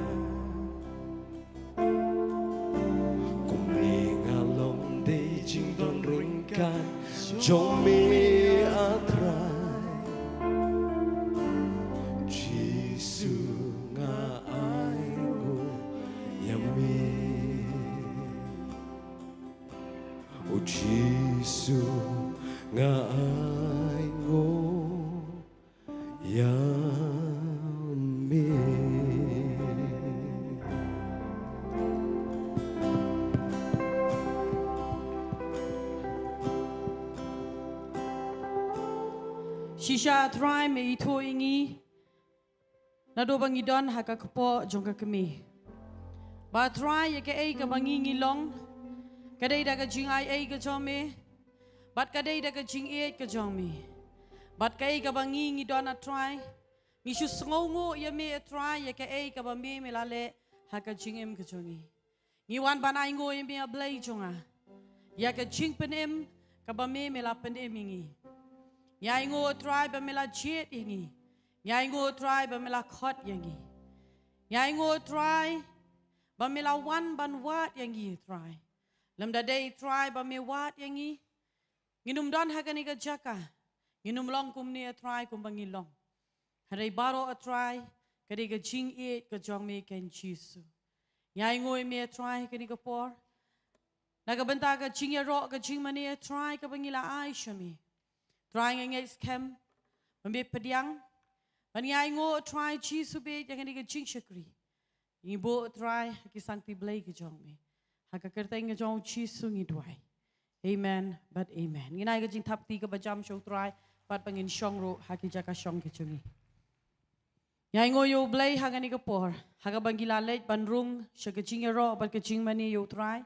Jong me A Trai, Jisu nga ainguh ïa me. O Jisu nga ainguh ïa me. Shisha Trai me ithuh ïa ngi naduh ba ngi don ha ka kpoh jong ka kmie. Ba Trai ïa kaei kaba ngi ngi long ka dei da ka jingai ei ka jong me. Bad ka dei da ka jingïeit ka jong me. Bad kaei kaba ngi ngi don A Trai, ngi shu sngewnguh ïa me A Trai ïa kaei kaba me me la leh ha ka jingim ka jong ngi. Ngi wan ban ainguh ïa me A Blei jong nga ïa ka jingpynim kaba me me la pynim ïa ngi. Ngi ainguh A Trai ba me la jied ïa ngi. Ngi ainguh A Trai ba me la khot ïa ngi. Ngi ainguh A Trai ba me la wan ban wad ïa ngi A Trai. Lymda dei A Trai ba me wad ïa ngi, ngin ym don ha kane ka jaka. Ngin ym long kumne A Trai kumba ngi long. Hynrei baroh A Trai ka dei ka jingïeit ka jong me Kynrad Jisu. Ngi ainguh ïa me A Trai kane ka por na ka bynta ka jingïaroh ka jingmane A Trai kaba ngi la ai sha me. Trai nga ngeit skhem ba me pdiang. Bad ngi ainguh A Trai Jisu bad ïa kane ka jingshakri ngi buh A Trai ha ki sangti Blei ka jong me. Ha ka kyrteng ka jong U Jisu ngi duwai. Amen bad amen. Ngin ai ka jingthap kti kaba jam sha U Trai bad ba ngin shong ruh ha ki jaka shong ki jong ngi. Ngi ainguh ïa U Blei ha kane ka por ha kaba ngi la leit ban rung sha ka jingïaroh bad ka jingmane ïa U Trai.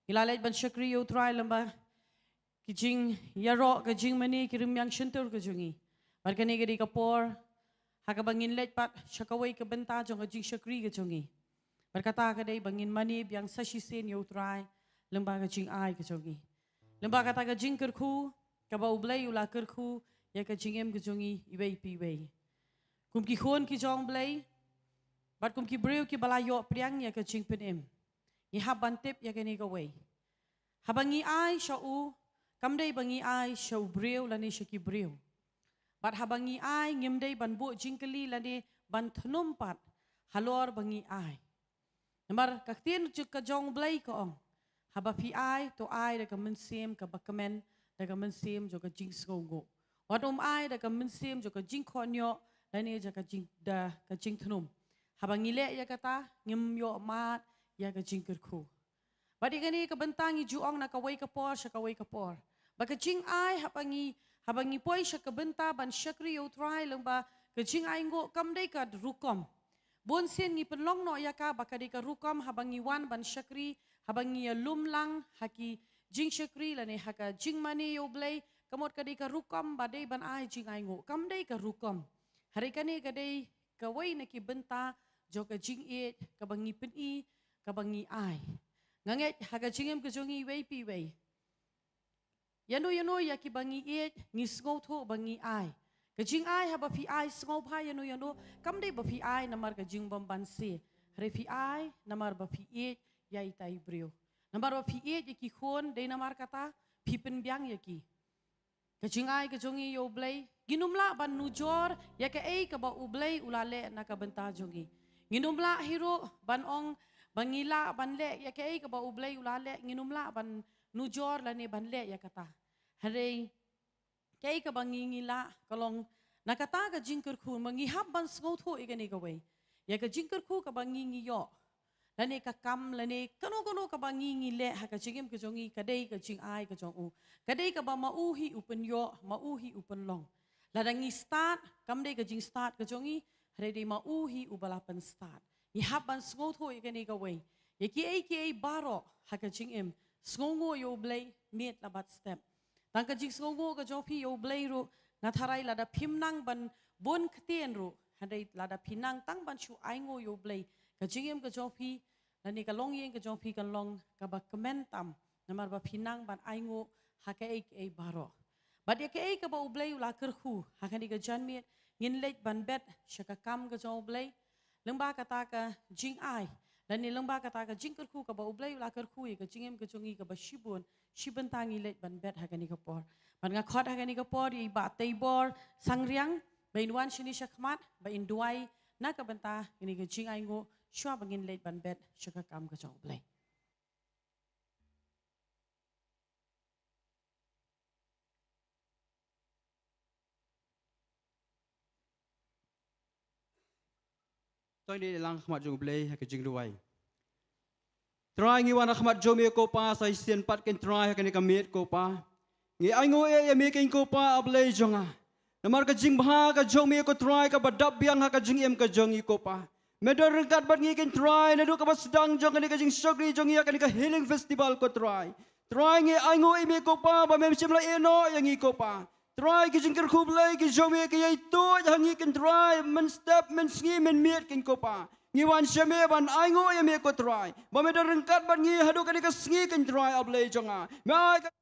Ngi la leit ban shakri ïa U Trai lymba ki jingïaroh ka jingmane ki rymmiang shyntur ka jong ngi. Bad kane ka dei ka por ha kaba ngin leit pat sha kawei ka bynta jong ka jingshakri ka jong ngi. Bad kata ka dei ba ngin mane biang sa shisien ïa U Trai lymba ka jingai ka jong ngi. Lymba kata ka jingkyrkhu kaba U Blei u la kyrkhu ïa ka jingim ka jong ngi iwei pa iwei. Kum ki khun ki jong U Blei bad kum ki briew kiba la ïoh pdiang ïa ka jingpynim, ngi hap ban tip ïa kane kawei. Haba ngi ai sha u, kam dei ba ngi ai sha u briew lane sha ki briew. Bad haba ngi ai, ngim dei ban buh jingkylli lane ban thnum pat halor ba ngi ai. Namar ka ktien jong ka jong U Blei ka ong, haba phi ai, to ai da ka mynsiem kaba kmen, da ka mynsiem jong ka jingsngewnguh. Wat ym ai da ka mynsiem jong ka jingkhot ñiuh lane jong ka jing, da ka jingthnum. Haba ngi leh ïa kata, ngim ïoh mad ïa ka jingkyrkhu. Bad ïa kane ka bynta ngi ju ong na kawei ka por sha kawei ka por, ba ka jingai haba ngi, haba ngi poi sha ka bynta ban shakri ïa U Trai lymba ka jingainguh kam dei ka rukom. Bun sien ngi pynlong noh ïa ka ba ka dei ka rukom haba ngi wan ban shakri, haba ngi ïalum lang ha ki jingshakri lane ha ka jingmane ïa U Blei, ka mut ka dei ka rukom ba dei ban ai jingainguh. Kam dei ka rukom. Hynrei kane ka dei kawei na ki bynta jong ka jingïeit kaba ngi pyni, kaba ngi ai. Nga ngeit ha ka jingim ka jong ngi iwei pa iwei, ïano ïano ïa kiba ngi ïeit ngi sngewthuh ba ngi ai. Ka jingai haba phi ai sngewbha ïano ïano, kam dei ba phi ai namar ka jingbymbanse. Hynrei phi ai namar ba phi ïeit ïa itai i briew. Namar ba phi ïeit ïa ki khun, dei namar kata phi pynbiang ïa ki. Ka jingai ka jong ngi ïa U Blei, ngin ym lah ban nujor ïa kaei kaba U Blei u la leh na ka bynta jong ngi. Ngin ym lah hi ruh ban ong ba ngi lah ban leh ïa kaei kaba U Blei u la leh, ngin ym lah ban nujor lane ban leh ïa kata. Hynrei kaei kaba ngi ngi lah ka long na kata ka jingkyrkhu, ma ngi hap ban sngewthuh ïa kane kawei. Ïa ka jingkyrkhu kaba ngi ngi ïoh, lane ka kam, lane kano kano kaba ngi ngi leh ha ka jingim ka jong ngi, ka dei ka jingai ka jong u. Ka dei kaba ma u hi u pynïoh, ma u hi u pynlong. Lada ngi stad, kam dei ka jingstad ka jong ngi, hynrei dei ma u hi uba la pynstad. Ngi hap ban sngewthuh ïa kane kawei. Ïa kiei kiei baroh ha ka jingim, sngewnguh ïa U Blei miet la bad step. Tang ka jingsngewnguh ka jong phi ïa U Blei ruh, nga tharai lada phim nang ban bun ktien ruh, hynrei lada phi nang tang ban shu ainguh ïa U Blei, ka jingim ka jong phi lane ka longïing ka jong phi kan long kaba kmen tam, namar ba phi nang ban ainguh ha kaei kaei baroh. Bad ïa kaei kaba U Blei u la kyrkhu ha kane ka janmiet, ngin leit ban bet sha ka kam ka jong U Blei. Lyngba kata ka jingai, Lane lyngba kata ka jingkyrkhu kaba U Blei u la kyrkhu ïa ka jingim ka jong ngi kaba shibun, shi bynta ngi leit ban bet ha kane ka por. Bad nga khot ha kane ka por ïa i Bah Teibor Sangriang, ba in wan shane sha khmat, ba in duwai na ka bynta kane ka jingainguh, shuwa ba ngin leit ban bet sha ka kam ka jong U Blei. To ngin ïalang ha khmat jong U Blei ha ka jingduwai. Trai, ngi wan ha khmat jong me ko Pa, sa shisien pat kein Trai ha kane ka miet ko Pa. Ngi ainguh ïa me kein ko Pa, A Blei jong nga. Namar ka jingbha ka jong me ko Trai kaba dap biang ha ka jingim ka jong ngi ko Pa. Me don ryngkat bad ngi kein Trai, naduh kaba sdang jong kane ka jingshakri jong ngi ha kane ka healing festival ko Trai. Trai, ngi ainguh ïa me ko Pa, ba mem shym la ïehnoh ïa ngi ko Pa. Trai, ki jingkyrkhu Blei ki jong me ki ïai tuid ha ngi kein Trai, mynstep, mynsngi, mynmiet kein ko Pa. Ngi wan sha me ban ainguh ïa me ko Trai, ba me don ryngkat bad ngi haduh kane ka sngi kein Trai, A Blei jong nga. Me ai ka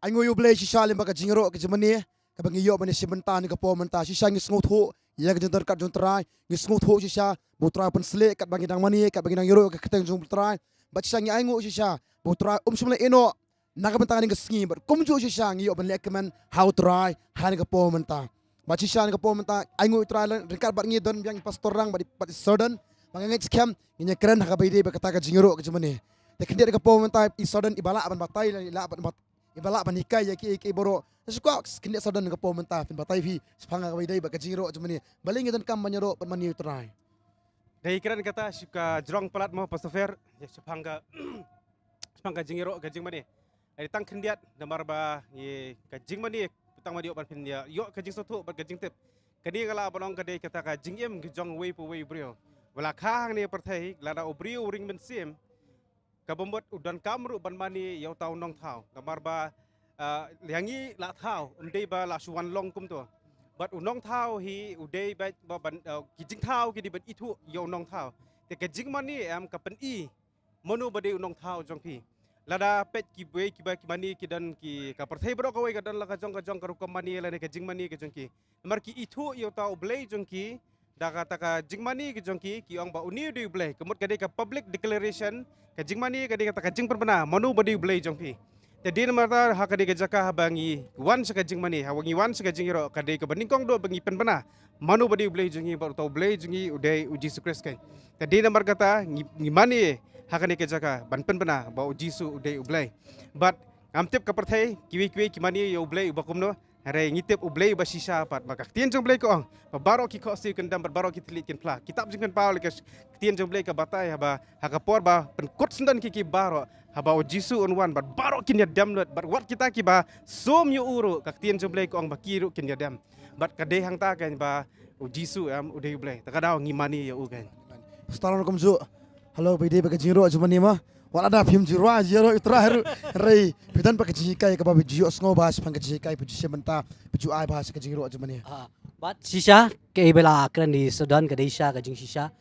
Ainguh ïa U Blei shisha lyngba ka jingïaroh ka jingmane kaba ngi ïoh ban ïa shim bynta ha kane ka por mynta. Shisha ngi sngewthuh ïa ka jingdon ryngkat jong U Trai, ngi sngewthuh shisha ba U Trai u pynsleh katba ngi dang mane, katba ngi dang ïaroh ïa ka kyrteng jong U Trai. Bad shisha ngi ainguh shisha ba U Trai um shym la ïehnoh na ka bynta kane ka sngi, bad kumjuh shisha ngi ïoh ban leh kmen ha U Trai ha kane ka por mynta. Bad shisha ha kane ka por mynta ainguh ïa U Trai, ryngkat bad ngi don biang i Pastor Rang bad i, bad i Sordon. Ba nga ngeit skhem ngin ïakren ha kaba ïadei bad kata ka jingïaroh ka jingmane. Te khyndiat ha kane ka por mynta i Sordon iba lah ban batai, iba lah ban bat-, iba lah ban hikai ïa kiei kiei baroh. Te shu kwah khyndiat Sordon ha kane ka por mynta phin batai phi shaphang kaba ïadei bad ka jingïaroh ka jingmane. Balei ngi donkam ban ïaroh bad mane ïa U Trai? Dei kren kata shu ka jrong palat mo Pastor Fer, ïa shaphang ka, shaphang ka jingïaroh ka jingmane. Ai tang khyndiat namar ba ngi ka jingmane, tang ma dei ban phin ïa ïoh ka jingsngewthuh bad ka jingtip. Kane nga lah ban ong ka dei kata ka jingim ka jong uwei pa uwei u briew. Ba la kha hangne ha pyrthei, lada u briew u ring mynsiem, ka bym mut u donkam ruh ban mane ïa uta u nongthaw. Namar ba, ah, ïa ngi la thaw, ym dei ba la shu wan long kumto. Bad u nongthaw hi u dei ba, ba ban, ah, ki jingthaw ki dei ban ithuh ïa u nongthaw. Te ka jingmane em ka pyni mano ba dei u nongthaw jong phi. Lada peit kiwei kiba ki mane ki don ki, ka pyrthei baroh kawei ka don la ka jong ka jong ka rukom mane lane ka jingmane ka jong ki. Namar ki ithuh ïa uta U Blei jong ki da kata ka jingmane ka jong ki, ki ong ba une u dei U Blei. Ka mut ka dei ka public declaration, ka jingmane ka dei kata ka jingpynbna mano ba dei U Blei jong phi. Te dei namar kata ha ka dei ka jaka haba ngi wan sha ka jingmane, haba ngi wan sha ka jingïaroh, ka dei kaba nyngkong duh ba ngi pynbna mano ba dei U Blei jong ngi, bad uta U Blei jong ngi u dei U Jisu Khrist kein. Te dei namar kata ngi, ngi mane ha kane ka jaka ban pynbna ba U Jisu u dei U Blei. Bad ngam tip ka pyrthei kiwei kiwei ki mane ïa U Blei uba kumno, hynrei ngi tip U Blei uba shisha pat. Bad ka ktien jong U Blei ka ong ba baroh ki khohsiew kin dem bad baroh ki thylliej kin phla. Kitab Jingpynpaw leh ka ktien jong U Blei ka batai haba ha ka por ba pynkut syndon ki ki baroh, haba U Jisu un wan bad baroh kin ïadem lut, bad wat kita kiba sum ïa u ruh ka ktien jong U Blei ka ong ba ki ruh kin ïadem. Bad ka dei hangta kein ba U Jisu em u dei U Blei. Ta ka daw ngi mane ïa u kein. Star kumjuh. Hello, ba ïadei bad ka jingïaroh jingmane ma. Wat lada phim ju rwai jingïaroh ïa U Trai ruh, hynrei phi don pat ka jinghikai kaba phi ju ïohsngew bha shaphang ka jinghikai phi ju shim bynta, phi ju ai bha sha ka jingïaroh jingmane. Ah, bad shisha kaei ba la kren da i Sordon ka dei shisha ka jingshisha.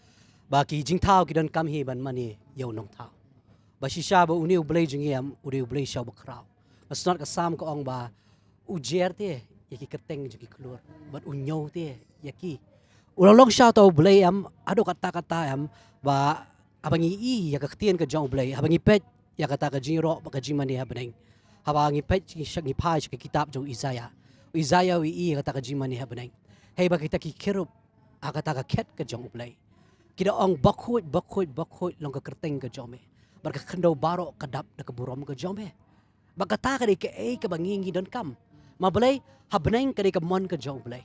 Ba ki jingthaw ki donkam hi ban mane ïa u nongthaw. Ba shisha ba une U Blei jong ngi em u dei U Blei shisha uba khraw. Ba shnat ka Salm ka ong ba u jer te ïa ki kyrteng jong ki khlur, bad u ñiew te ïa ki. U la long shisha uta U Blei em, haduh katta katta em, ba haba ngi i ïa ka ktien ka jong U Blei, haba ngi peit ïa kata ka jingïaroh bad ka jingmane ha bneng. Haba ngi peit ngi sha, ngi phai sha ka kitab jong Isaiah. Isaiah u i ïa kata ka jingmane ha bneng. Hei ba kita ki kherub ha kata ka khet ka jong U Blei ki da ong bakhuid, bakhuid, bakhuid long ka kyrteng ka jong me. Bad ka khyndew baroh ka dap da ka burom ka jong me. Bad kata ka dei kaei kaba ngi ngi donkam. Ma balei? Ha bneng ka dei ka mon ka jong U Blei.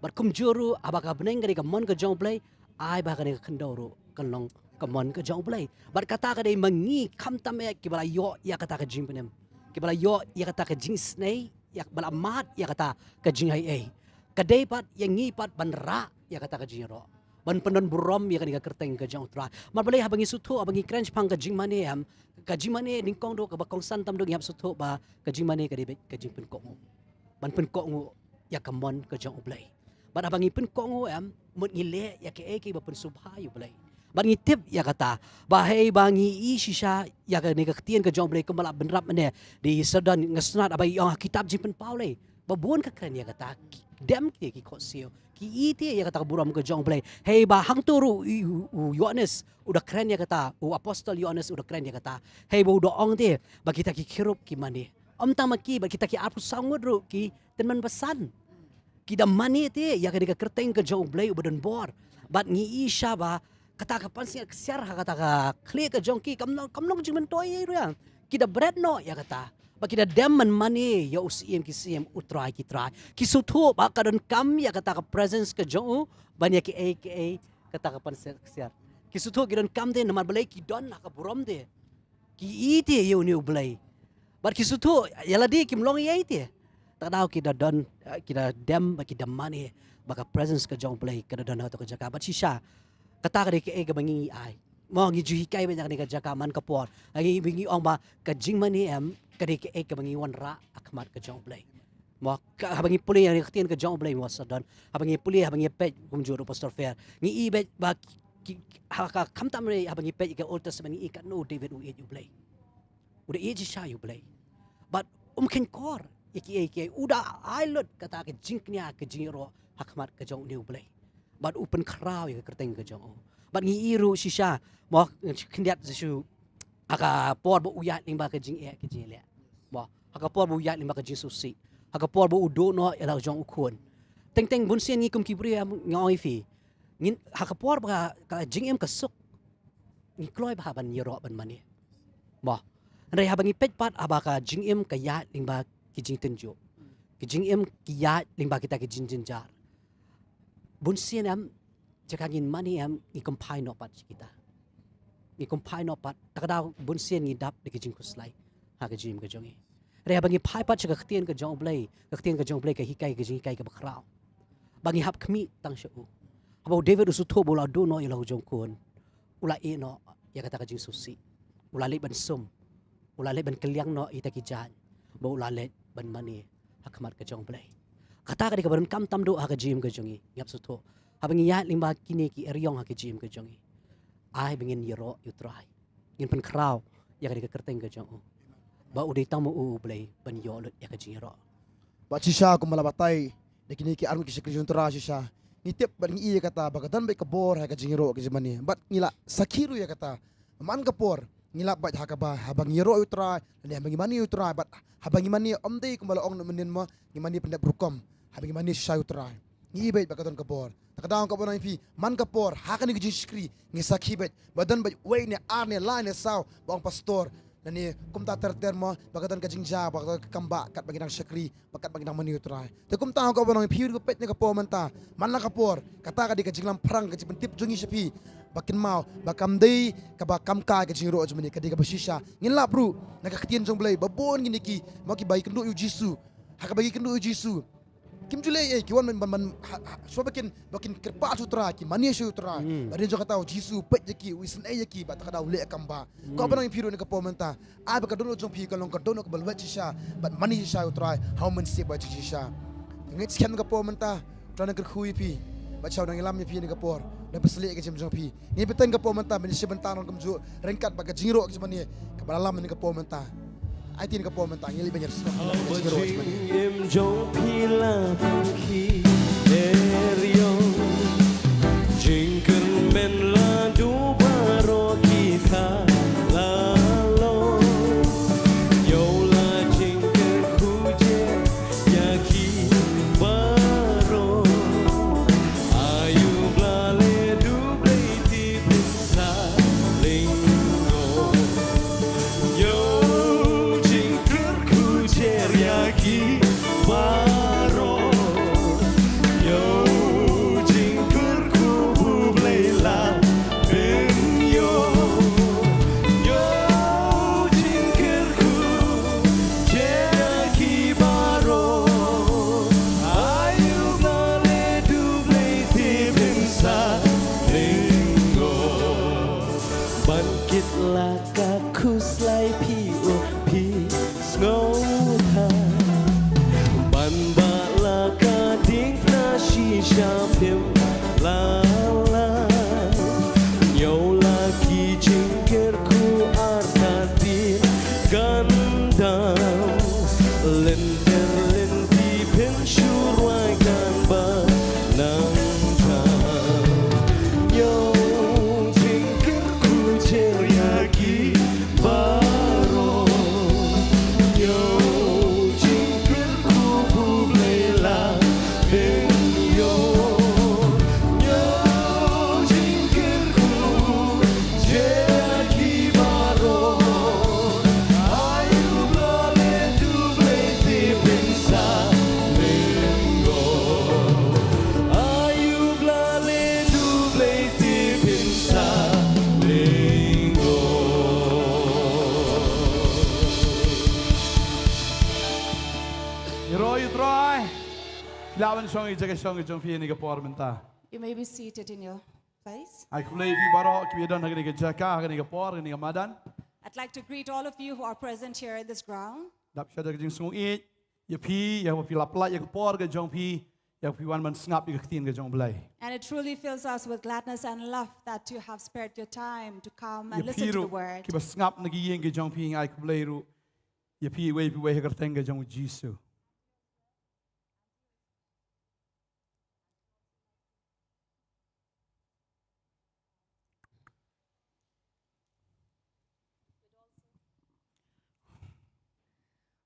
Bad kumjuh ruh haba ka bneng ka dei ka mon ka jong U Blei, ai ba kane ka khyndew ruh kan long ka mon ka jong U Blei. Bad kata ka dei ma ngi khamtam eh kiba la ïoh ïa kata ka jingpynim, kiba la ïoh ïa kata ka jingisynei, ïa ba la mad ïa kata ka jingaiei. Ka dei pat ïa ngi pat ban rah ïa kata ka jingïaroh, ban pyndon burom ïa kane ka kyrteng ka jong U Trai. Ma balei? Haba ngi sngewthuh, haba ngi kren shaphang ka jingmane em, ka jingmane nyngkong duh kaba kongsan tam duh ngi hap sngewthuh ba ka jingmane ka dei beit ka jingpynkohnguh. Ban pynkohnguh ïa ka mon ka jong U Blei. Bad haba ngi pynkohnguh em, mut ngi leh ïa kaei kaei ba pynsngewbha ïa U Blei. Bad ngi tip ïa kata ba hei ba ngi i shisha ïa kane ka ktien ka jong U Blei kumba la bynrap mynne da i Sordon, nga sngewthuh haba i ong ha kitab Jingpynpaw lei ba bun ka kren ïa kata, ki dem ki, ki khohsiew, Ki ïeit ïa kata ka burom ka jong U Blei. Hei ba hangto ruh u, u, u Ïoannis u da kren ïa kata, u apostol Ïoannis u da kren ïa kata. Hei ba u da ong te ba kita ki kherub ki mane. Ym tang ma ki, ba kita ki arphew saw ngut ruh ki tymmen basan. Ki da mane te ïa kane ka kyrteng ka jong U Blei uba don bor. Bad ngi ïohi shisha ba kata ka pansngiat ksiar ha kata ka khlieh ka jong ki kam long, kam long jingmyntoi ei ruh ïa. Ki da bret noh ïa kata. Ba ki da dem ban mane ïa u Syiem ki syiem, u Trai ki trai. Ki sngewthuh ba ka donkam ïa kata ka presence ka jong u ban ïa kiei kiei kata ka pansngiat ksiar. Ki sngewthuh ki donkam te namar balei ki don ha ka burom te. Ki ïeit ïa une U Blei. Bad ki sngewthuh ïa lade kim long ei ei te. Ta ka daw ki da don, eh, ki da dem, ba ki da mane ba ka presence ka jong U Blei ka da don ha kata ka jaka. Bad shisha kata ka dei kaei kaba ngi ai. Mo, ngi ju hikai beit na kane ka jaka man ka por. Ngi, ngi ong ba ka jingmane em ka dei kaei kaba ngi wanrah ha khmat ka jong U Blei. Mo, ka, haba ngi pule ïa ka ktien ka jong U Blei mo sa don. Haba ngi pule, haba ngi peit kumjuh ruh Pastor Fer, ngi i beit ba ki, ha ka, khamtam re haba ngi peit ïa ka Old Testament ngi i katno u David u ïeit U Blei. U da ïeit shisha ïa U Blei. Bad um kheiñ kor ïa kiei kiei, u da ai lut kata ka jingkñia ka jingïaroh ha khmat ka jong une U Blei. Bad u pynkhraw ïa ka kyrteng ka jong u. Bad ngi i ruh shisha, mo, khyndiat shisha ha ka por ba u ïaid lyngba ka jingeh ka jingeh. Mo, ha ka por ba u ïaid lyngba ka jingsngewsih. Ha ka por ba u duh noh ïa la ka jong u khun. Teng teng bunsien ngi kum ki briew nga ong ïa phi. Ngin, ha ka por ba ka, ka jingim ka suk, ngi kloi bha ban ïaroh ban mane. Mo. Hynrei haba ngi peit pat haba ka jingim ka ïaid lyngba ki jingtynjuh. Ki jingim ki ïaid lyngba kita ki jingjynjar. Bunsien em, jaka ngin mane em, ngi kynphai noh pat sha kita. Ngi kynphai noh pat, ta ka daw bunsien ngi dap da ki jingkhuslai ha ka jingim ka jong ngi. Hynrei haba ngi phai pat sha ka ktien ka jong U Blei, ka ktien ka jong U Blei ka hikai ka jinghikai kaba khraw. Ba ngi hap khmih tang sha u. Haba u David u sngewthuh ba u la duh noh ïa la u jong u khun, u la ïeh noh ïa kata ka jingsngewsih. U la leit ban sum. U la leit ban kylliang noh ïa kita ki jaiñ ba u la leit ban mane ha khmat ka jong U Blei. Kata ka dei kaba donkam tam duh ha ka jingim ka jong ngi, ngi hap sngewthuh. Haba ngi ïaid lyngba kine ki eriong ha ka jingim ka jong ngi, ai ba ngin ïaroh ïa U Trai. Ngin pynkhraw ïa ka dei ka kyrteng ka jong u. Ba u dei tang ma u U Blei ban ïoh lut ïa ka jingïaroh. Bad shisha kumba la batai da kine ki arngut ki shakri jong U Trai shisha, ngi tip bad ngi i ïa kata ba ka don beit ka bor ha ka jingïaroh ka jingmane. Bad ngi la sakhi ruh ïa kata. Man ka por ngi lap beit ha kaba haba ngi ïaroh ïa U Trai lane haba ngi mane ïa U Trai, bad haba ngi mane ym dei kumba la ong na mynnin mo, ngi mane pyndep rukom. Haba ngi mane shisha ïa U Trai, ngi i beit ba ka don ka bor. Ta ka daw kaba nang ïa phi, man ka por ha kane ka jingshakri ngi sakhi beit ba don beit wei ne ar ne lai ne saw ba ong pastor lane kumta ter ter mo, ba ka don ka jingjia, ba ka don ka kambah katba ngi dang shakri, ba katba ngi dang mane ïa U Trai. Te kumta ha kaba nang ïa phi ruh peit na ka por mynta, man la ka por, kata ka dei ka jinglam phrang ka jingpyntip jong ngi sha phi ba kynmaw ba kam dei kaba kam kai ka jingïaroh jong ngi, ka dei kaba shisha. Ngin lap ruh na ka ktien jong U Blei ba bun kine ki, mo, kiba ïakynduh ïa U Jisu. Ha kaba ïakynduh ïa U Jisu, kim ju leh ei ei, ki wan ban, ban, ban, ha, ha, shuwa ba kin, ba kin kyrpad sha U Trai, ki mane sha U Trai. Hmm. Ba dei jong kata U Jisu u peit ïa ki, u isynei ïa ki, bad ta ka daw u leh kambah. Hmm. Kaba nang ïa phi ruh na ka por mynta, ai ba ka dohnud jong phi kan long ka dohnud kaba lwet shisha bad mane shisha ïa U Trai ha U Mynsiem Bakhuid shisha. Ngeit skhem na ka por mynta U Trai un kyrkhu ïa phi bad sha u nang ïalam ïa phi na ka por, un pynsleh ïa ka jingim jong phi. Ngi bteng ka por mynta ban ïashim bynta ngan kumjuh ryngkat bad ka jingïaroh ka jingmane kaba la lam na ka por mynta. Ai ti na ka por mynta ngi leit ban ïaroh ka jingïaroh ka jingmane. Im jong phi la pynkhih eriong, jingkyrmen la duh baroh kita la long. Ïoh la jingkyrkhu jer ïa ki baroh. Ai U Blei leh duh Blei tip in sa lyngngoh. Ïoh jingkyrkhu jer ïa ki baroh. Ïoh jingkyrkhu U Blei la pynïoh. Ïoh jingkyrkhu jer ïa ki baroh. Ai U Blei leh duh Blei tip in sa lyngngoh. Ban kit la ka khuslai phi u phi sngewthuh. Ban bah la ka diengphna shisha phim la lait. Ïoh la ki jingkyrkhu artatien kan dang. Lynter lynti phin shu rwai kan ba na Lah ban shong ïa ka jaka shong ka jong phi ïa kane ka por mynta. You may be seated in your place. Ai khublei ïa phi baroh kiba don ha kane ka jaka, ha kane ka por, ha kane ka madan. I'd like to greet all of you who are present here in this ground. Dap sha da ka jingsngew ïeit ïa phi, ïa ba phi la pynlait ïa ka por ka jong phi, ïa ba phi wan ban sngap ïa ka ktien ka jong U Blei. And it truly fills us with gladness and love that you have spared your time to come and listen to the word. Ïa phi ruh kiba sngap na ki ïing ka jong phi, nga ai khublei ruh ïa phi iwei pa iwei ha ka kyrteng ka jong U Jisu.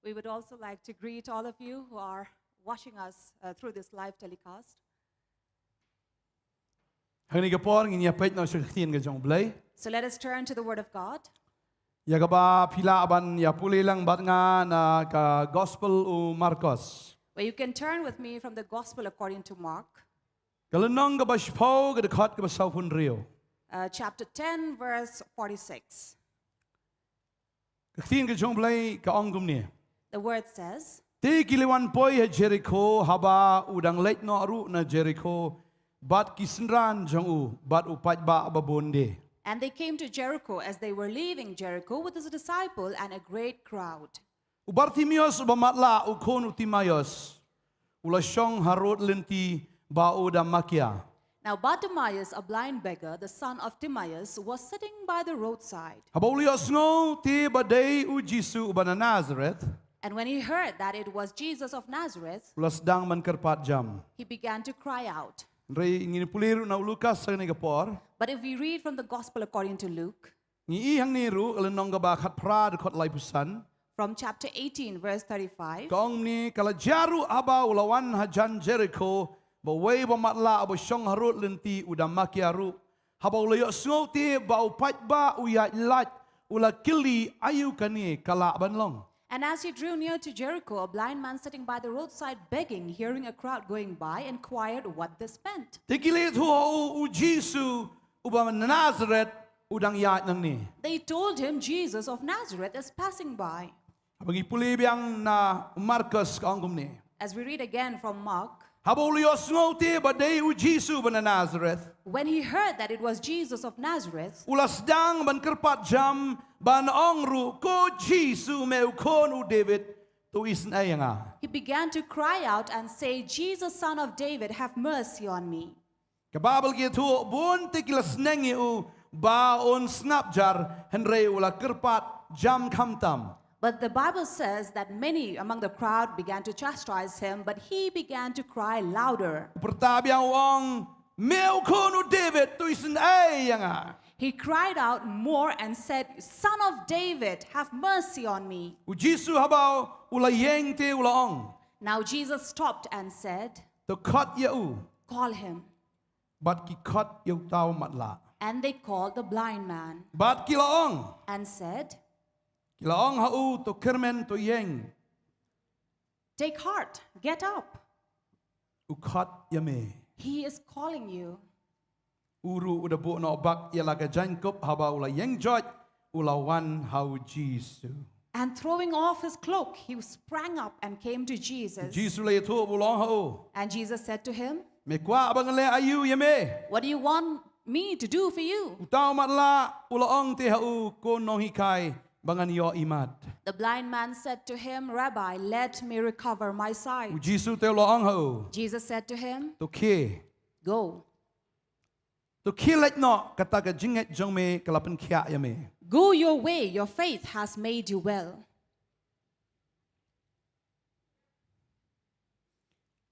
We would also like to greet all of you who are watching us, uh, through this live telecast. Ha kane ka por ngin ïa peit noh sha ka ktien ka jong U Blei. So let us turn to the word of God. Ïa kaba phi lah ban ïa pule lang bad nga na ka Gospel u Markos. Where you can turn with me from the Gospel according to Mark. Ka lynnong kaba shiphew, ka dkhot kaba sawphew hynriew. Uh, chapter ten, verse forty-six. Ka ktien ka jong U Blei ka ong kumne. The word says, Te ki la wan poi ha Jerikho, haba u dang leit noh ruh na Jerikho bad ki synran jong u bad u paidbah babun de. And they came to Jericho as they were leaving Jericho with his disciple and a great crowd. U Bartimios uba matlah, u khun u Timaios, u la shong harud lynti ba u da makia. Now Bartimaeus, a blind beggar, the son of Timaeus, was sitting by the roadside. Haba u la ïohsngew te ba dei U Jisu uba na Nazareth, And when he heard that it was Jesus of Nazareth, u la sdang ban kyrpad jam. He began to cry out. Hynrei ngin pule ruh na u Lukas ha kane ka por. But if we read from the Gospel according to Luke, Ngi i hangne ruh, lynnong kaba khatphra, dkhot laiphew san. From chapter eighteen, verse thirty-five. Ka ong kumne, ka la jia ruh haba u la wan hajan Jerikho, ba uwei uba matlah uba shong harud lynti u da makia ruh. Haba u la ïohsngew te ba u paidbah u ïaid lait, u la kylli, aïu kane ka lah ban long. And as he drew near to Jericho, a blind man sitting by the roadside begging, hearing a crowd going by, inquired what this meant. Te ki la ïathuh ha u, U Jisu uba na Nazareth u dang ïaid nangne. They told him, Jesus of Nazareth is passing by. Haba ngi pule biang na u Markos ka ong kumne. As we read again from Mark, Haba u la ïohsngew te ba dei U Jisu uba na Nazareth, When he heard that it was Jesus of Nazareth, u la sdang ban kyrpad jam, ban ong ruh, Ko Jisu, me u khun u David, to isynei ïa nga. He began to cry out and say, Jesus, son of David, have mercy on me. Ka Baibl ka ïathuh, bun te ki la sneng ïa u ba un sngap jar, hynrei u la kyrpad jam khamtam. But the Bible says that many among the crowd began to chastise him, but he began to cry louder. U pyrta biang, u ong, Me u khun u David, to isynei ïa nga. He cried out more and said, Son of David, have mercy on me. U Jisu haba u la ïeng te u la ong. Now Jesus stopped and said, To khot ïa u. Call him. Bad ki khot ïa uta u matlah. And they called the blind man. Bad ki la ong. And said, Ki la ong ha u, To kyrmen, to ïeng. Take heart, get up. U khot ïa me. He is calling you. U ruh u da buh noh bak ïa la ka jaiñkup, haba u la ïeng joit u la wan ha u Jisu. And throwing off his cloak, he sprang up and came to Jesus. Jisu u la ïathuh bad u la ong ha u. And Jesus said to him, Me kwah ba ngan leh aïu ïa me? What do you want me to do for you? Uta u matlah u la ong te ha u, Ko nonghikai, ba ngan ïoh imat. The blind man said to him, Rabbi, let me recover my sight. U Jisu te u la ong ha u. Jesus said to him, To khie. Go. To khie leit noh, kata ka jingngeit jong me ka la pynkhiah ïa me. Go your way, your faith has made you well.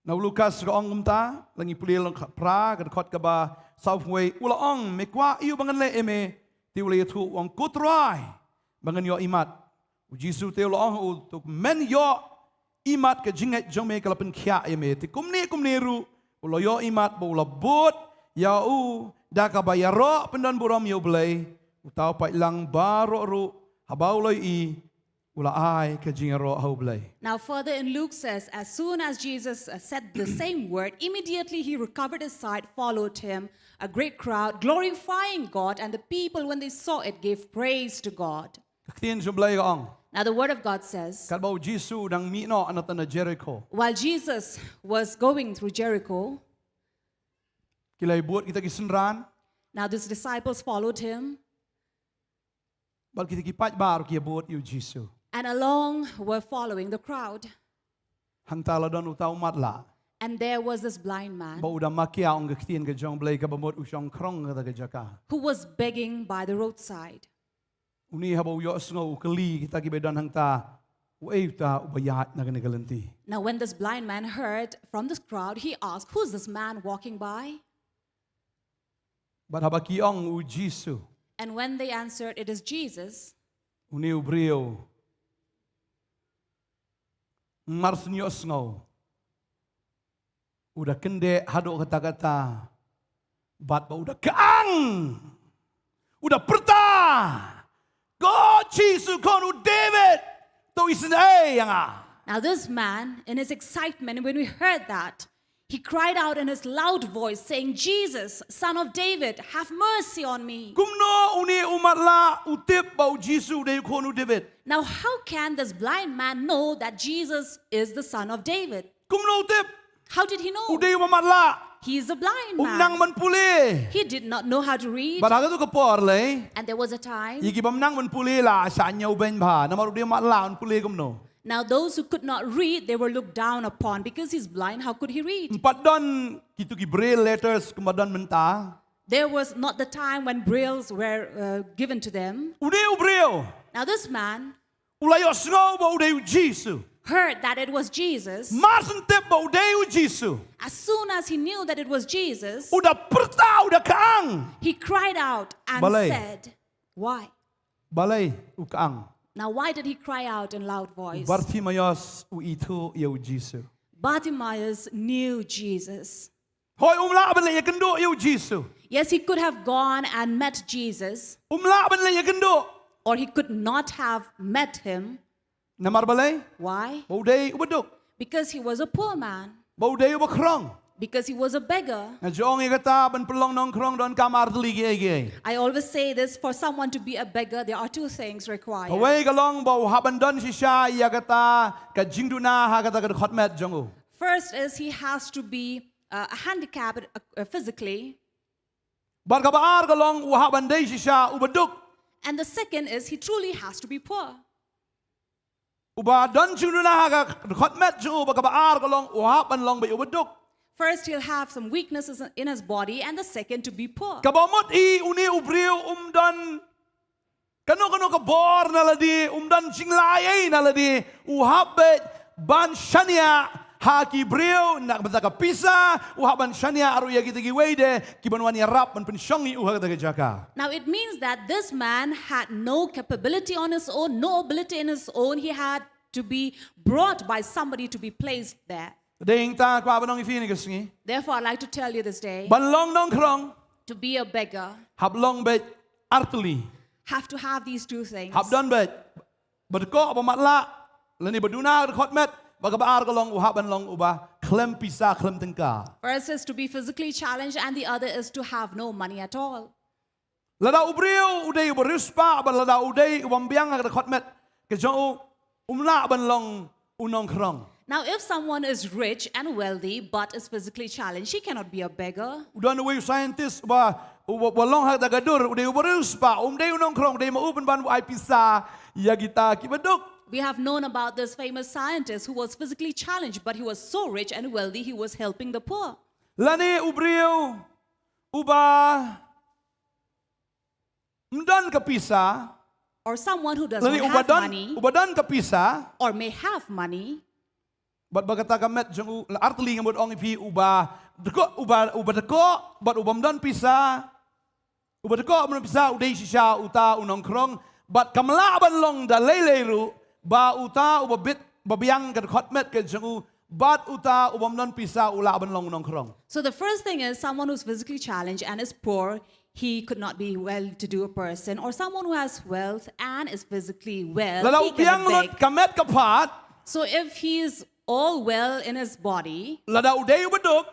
Na u Lukas ka ong kumta, la ngi pule lynnong khatphra, ka dkhot kaba sawphew wei, u la ong, Me kwah aïu ba ngan leh ïa me? Te u la ïathuh u ong, Ko Trai, ba ngan ïoh imat. U Jisu te u la ong ha u, To men ïoh imat, ka jingngeit jong me ka la pynkhiah ïa me. Te kumne kumne ruh u la ïoh imat bad u la bud ïa u da kaba ïaroh pyndonburom ïa U Blei. Uta u paidlang baroh ruh haba u la ïohi u la ai ka jingïaroh ha U Blei. Now further in Luke says, as soon as Jesus, uh, said the same word, immediately he recovered his sight, followed him, a great crowd, glorifying God, and the people, when they saw it, gave praise to God. Ka ktien jong U Blei ka ong. Now the word of God says, katba u Jisu u dang mih noh na tana Jericho, while Jesus was going through Jericho, ki la ïabud kita ki synran. Now these disciples followed him. Bad kita ki paidbah ruh ki ïabud ïa u Jisu. And along were following the crowd. Hangta la don uta u matlah. And there was this blind man. Ba u da makia, ong ka ktien ka jong U Blei, kaba mut u shong khrong ha kata ka jaka. Who was begging by the roadside. Une haba u ïohsngew u kylli kita kiba don hangta, uei uta uba ïaid na kane ka lynti. Now when this blind man heard from this crowd, he asked, "Who is this man walking by?" Bad haba ki ong u Jisu, and when they answered, "It is Jesus," une u briew mar shu ïohsngew, u da kyndeh haduh katta katta, bad ba u da kyang, u da pyrta, "Ko Jisu, Khun u David, to isynei ïa nga." Now this man, in his excitement, when we heard that, he cried out in his loud voice, saying, "Jesus, Son of David, have mercy on me." Kumno une u matlah u tip ba u Jisu u dei u Khun u David? Now, how can this blind man know that Jesus is the Son of David? Kumno u tip? How did he know? U dei uba matlah. He is a blind man. Um nang ban pule. He did not know how to read. Bad ha katu ka por lei, and there was a time, ïa ki bym nang ban pule la shah ñiewbeiñ bha, namar u dei matlah, un pule kumno? Now those who could not read, they were looked down upon. Because he's blind, how could he read? Ym pat don kitu ki braille letters kumba don mynta. There was not the time when brailles were, uh, given to them. Une u briew, now this man, u la ïohsngew ba u dei u Jisu, heard that it was Jesus. Mar shu tip ba u dei u Jisu, as soon as he knew that it was Jesus, u da pyrta, u da kyang. He cried out and, balei, said, "Why?" Balei u kyang? Now, why did he cry out in loud voice? Bartimaeus u ithuh ïa u Jisu. Bartimaeus knew Jesus. Hooid, um lah ban leit ïakynduh ïa u Jisu. Yes, he could have gone and met Jesus. Um lah ban leit ïakynduh. Or he could not have met him. Namar balei? Why? Ba u dei u baduk. Because he was a poor man. Ba u dei u bakhrong. Because he was a beggar. Nga ju ong ïa kata, ban pynlong nongkhrong donkam artylli kiei kiei. I always say this, for someone to be a beggar, there are two things required. Kawei ka long ba u hap ban don shisha ïa kata ka jingduna ha kata ka dkhot met jong u. First is he has to be, uh, handicapped, uh, physically. Bad kaba ar ka long u hap ban dei shisha u baduk. And the second is he truly has to be poor. Uba don jingduna ha ka dkhot met jong u, bad kaba ar ka long u hap ban long beit u baduk. First, he'll have some weaknesses in his body, and the second, to be poor. Kaba mut hi, une u briew um don kano kano ka bor na lade, um don jingleh ei na lade, u hap beit ban shaniah ha ki briew na ka bynta ka pisa, u hap ban shaniah ruh ïa kita kiwei de kiban wan ïarap ban pynshong ïa u ha kata ka jaka. Now it means that this man had no capability on his own, no ability in his own. He had to be brought by somebody to be placed there. Dei hangta kwah ban ong ïa phi kane ka sngi. Therefore, I'd like to tell you this day, ban long nongkhrong, to be a beggar, hap long beit artylli. Have to have these two things. Hap don beit ba dkoh, ba matlah, lane ba duna ha ka dkhot met, bad kaba ar ka long u hap ban long uba khlem pisa khlem tyngka. First is to be physically challenged, and the other is to have no money at all. Lada u briew u dei uba riewspah, bad lada u dei u bym biang ha ka dkhot met ka jong u, um lah ban long u nongkhrong. Now, if someone is rich and wealthy but is physically challenged, he cannot be a beggar. U don uwei u scientist uba, uba, uba long ha kata ka dur, u dei uba riewspah, um dei u nongkhrong, u dei ma u pynban u ai pisa ïa kita kiba duk. We have known about this famous scientist who was physically challenged, but he was so rich and wealthy, he was helping the poor. Lane u briew uba ym don ka pisa, or someone who does, lane not uba have don, money, uba don ka pisa, or may have money, bad ba kata ka met jong u, la artylli nga mut ong ïa phi, uba dkoh, uba, uba dkoh bad u bym don pisa, uba dkoh bym don pisa u dei shisha uta u nongkhrong, bad kam lah ban long da lei lei ruh ba uta uba bit, ba biang ka dkhot met ka jong u, bad uta u bym don pisa u lah ban long u nongkhrong. So the first thing is, someone who's physically challenged and is poor, he could not be well-to-do a person, or someone who has wealth and is physically well, he cannot beg. Lada u biang lut ka met ka phad. So if he is all well in his body, lada u dei uba duk,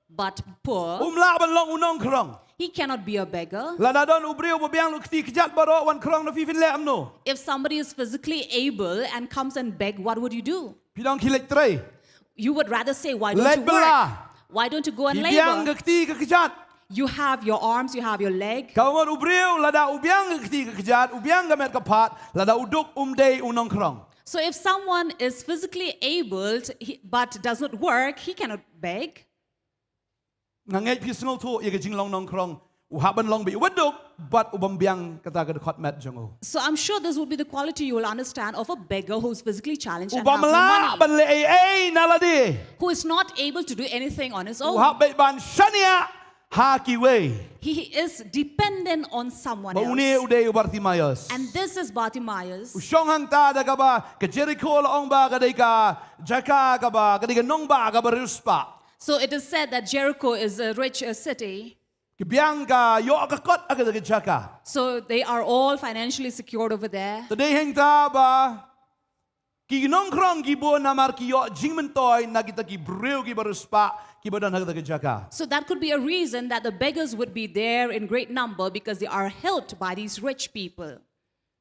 but poor, um lah ban long u nongkhrong. He cannot be a beggar. Lada don u briew ba biang lut kti kjat baroh wan khrong na phi, phin leh kumno? If somebody is physically able and comes and beg, what would you do? Phi dang khie leit trei. You would rather say, "Why don't Leit you bylla. Work? Why don't you go and Phi biang labor?" ka kti ka kjat. You have your arms, you have your leg. Ka mut u briew lada u biang ka kti ka kjat, u biang ka met ka phad, lada u duk um dei u nongkhrong. So if someone is physically able to, he, but does not work, he cannot beg. Nga ngeit phi sngewthuh ïa ka jinglong nongkhrong. U hap ban long beit u ba duk bad u bym biang kata ka dkhot met jong u. So I'm sure this would be the quality you will understand of a beggar who's physically challenged U and bym have no lah money. Ban leh ei ei na lade. Who is not able to do anything on his U own. Hap beit ban shaniah ha kiwei. He is dependent on someone Bad une else. U dei u Bartimaeus. And this is Bartimaeus. U shong hangta da kaba ka Jeriko la ong ba ka dei ka jaka kaba, ka dei ka nongbah kaba riewspah. So it is said that Jericho is a rich uh, city. Ki biang ka ïoh ka kot ha kata ka jaka. So they are all financially secured over there. Te dei hangta ba ki nongkhrong ki bun namar ki ïoh jingmyntoi na kita ki briew kiba riewspah kiba don ha kata ka jaka. So that could be a reason that the beggars would be there in great number because they are helped by these rich people.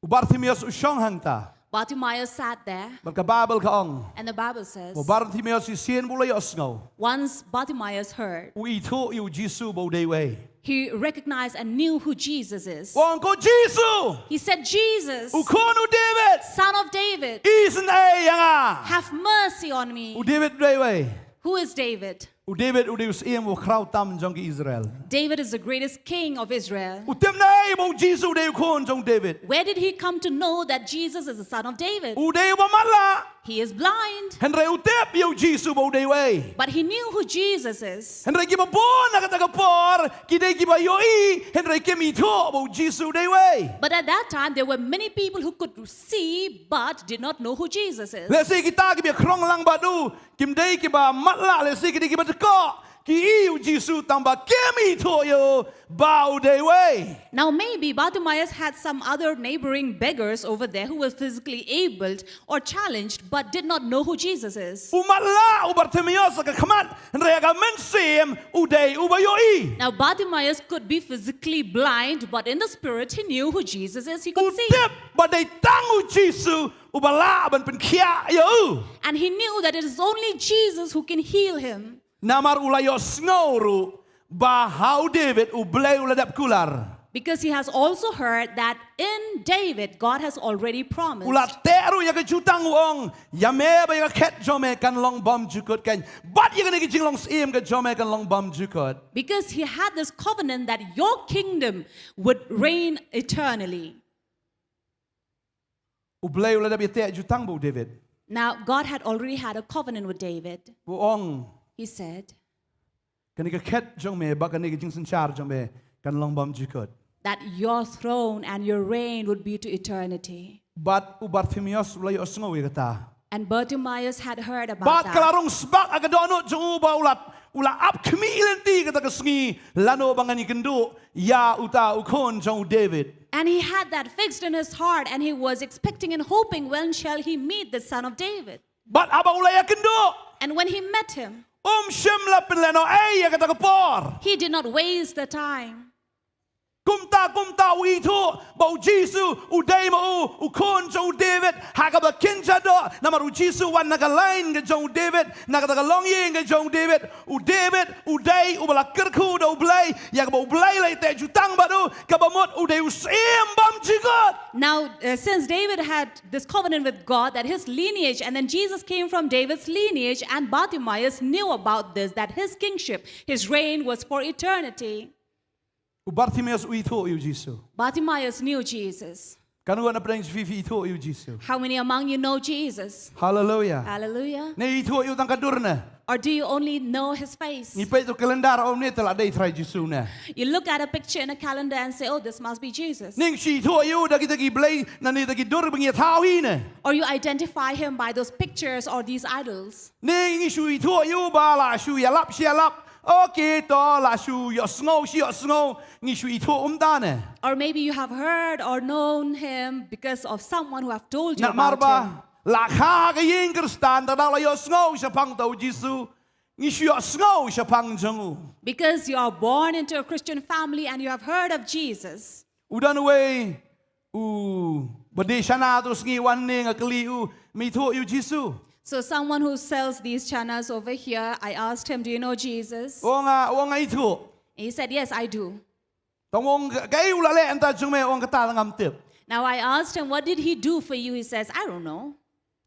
U Bartimaeus u shong hangta. Bartimaeus sat there, Bad ka Baibl ka ong. And the Bible says, U Bartimaeus shisien ba u la ïohsngew. Once Bartimaeus heard, U ithuh ïa u Jisu ba u dei uei. He recognized and knew who Jesus is. U ong, "Ko Jisu, He said, "Jesus, u khun u David, Son of David, isynei ïa nga." Have mercy on me." U David u dei uei. Who is David? U David u dei u syiem u khraw tam jong ki Israel. David is the greatest king of Israel. U tip nai ba u Jisu u dei u khun jong u David. Where did he come to know that Jesus is the son of David? U dei uba matlah. He is blind. Hynrei u tip ïa u Jisu ba u dei uei. But he knew who Jesus is. Hynrei kiba bun ha kata ka por ki dei kiba ïohi, hynrei kim ithuh ba u Jisu u dei uei. But at that time, there were many people who could see but did not know who Jesus is. Lehse kita kiba ïakhrong lang bad u kim dei kiba matlah, lehse ki dei kiba dkoh, ki i u Jisu tang ba kim ithuh ïa u ba u dei uei. Now, maybe Bartimaeus had some other neighboring beggars over there who were physically able or challenged but did not know who Jesus is. U matlah u Bartimaeus ha ka khmat, hynrei ha ka mynsiem u dei uba ïohi. Now, Bartimaeus could be physically blind, but in the spirit, he knew who Jesus is. He could U see. Tip ba dei tang u Jisu uba lah ban pynkhiah ïa u. And he knew that it is only Jesus who can heal him. Namar u la ïohsngew ruh ba ha u David U Blei u la dep kular. Because he has also heard that in David, God has already promised. U la teh ruh ïa ka jutang, u ong, ïa me bad ïa ka khet jong me kan long bymjukut, kan, bad ïa kane ka jinglong syiem ka jong me kan long bymjukut. Because he had this covenant that your kingdom would reign eternally. U Blei u la dep ïa teh jutang bad u David. Now, God had already had a covenant with David. U ong, He said, kane ka khet jong me bad kane ka jingsynshar jong me kan long bymjukut. That your throne and your reign would be to eternity. Bad u Bartimaeus u la ïohsngew ïa kata. And Bartimaeus had heard about that. Bad ka la rung sbak ha ka dohnud jong u ba u la, u la ap khmih lynti kata ka sngi lano ba ngan ïakynduh ïa uta u khun jong u David. And he had that fixed in his heart, and he was expecting and hoping, "When shall he meet the son of David?" Bad haba u la ïakynduh, And when he met him, um shym la pynlehnohei ïa kata ka por. He did not waste the time. Kumta kumta u ithuh ba u Jisu u dei ma u, u khun jong u David, ha kaba kynja doh, namar u Jisu u wan na ka lain ka jong u David, na kata ka longïing ka jong u David. U David u dei uba la kyrkhu da U Blei, ïa kaba U Blei u la ïateh jutang bad u, kaba mut u dei u syiem bymjukut. Now, uh, since David had this covenant with God, that his lineage, and then Jesus came from David's lineage, and Bartimaeus knew about this, that his kingship, his reign was for eternity. U Bartimaeus u ithuh ïa u Jisu. Bartimaeus knew Jesus. Katno na pdeng phi phi ithuh ïa u Jisu? How many among you know Jesus? Hallelujah. Hallelujah. Ne ithuh ïa u tang ka dur ne? Or do you only know his face? Ngi peit u kalendar, um, ne te la dei Trai Jisu ne? You look at a picture in a calendar and say, "Oh, this must be Jesus." Ne ngi shu ithuh ïa u da kita ki blei na ne da ki dur ba ngi ïa thaw hi ne? Or you identify him by those pictures or these idols. Ne ngi shu ithuh ïa u ba la shu ïalap shi ïalap. Okay, to la shu ïohsngew shi ïohsngew, ngi shu ithuh, um, tane. Or maybe you have heard or known him because of someone who have told you about him. Namar ba la kha ka ïing Khristan, te da la ïohsngew shaphang uta u Jisu, ngi shu ïohsngew shaphang jong u. Because you are born into a Christian family and you have heard of Jesus. U don uwei u ba die shana tu sngi, wan hangne, nga kylli u, me ithuh ïa u Jisu? So someone who sells these chanas over here, I asked him, "Do you know Jesus?" U ong nga, u ong nga ithuh. And he said, "Yes, I do." Tang u ong, kaei u la leh na ka bynta jong me? U ong kata ngam tip. Now I asked him, "What did he do for you?" He says, "I don't know."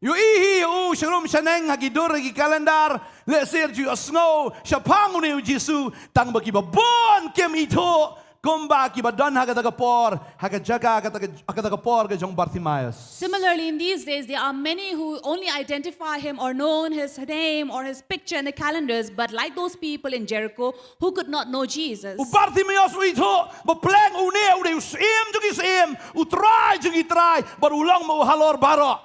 Ïohi hi ïa u sharum shaneng ha ki dur, ha ki calendar, lehse ju ïohsngew shaphang une u Jisu, tang ba kiba bun kim ithuh, kumba kiba don ha kata ka por, ha ka jaka, kata ka, ha kata ka por ka jong Bartimaeus. Similarly, in these days, there are many who only identify him or known his name or his picture in the calendars, but like those people in Jericho who could not know Jesus. U Bartimaeus u ithuh ba pleng une u dei u Syiem jong ki syiem, u Trai jong ki trai, bad u long ma u halor baroh.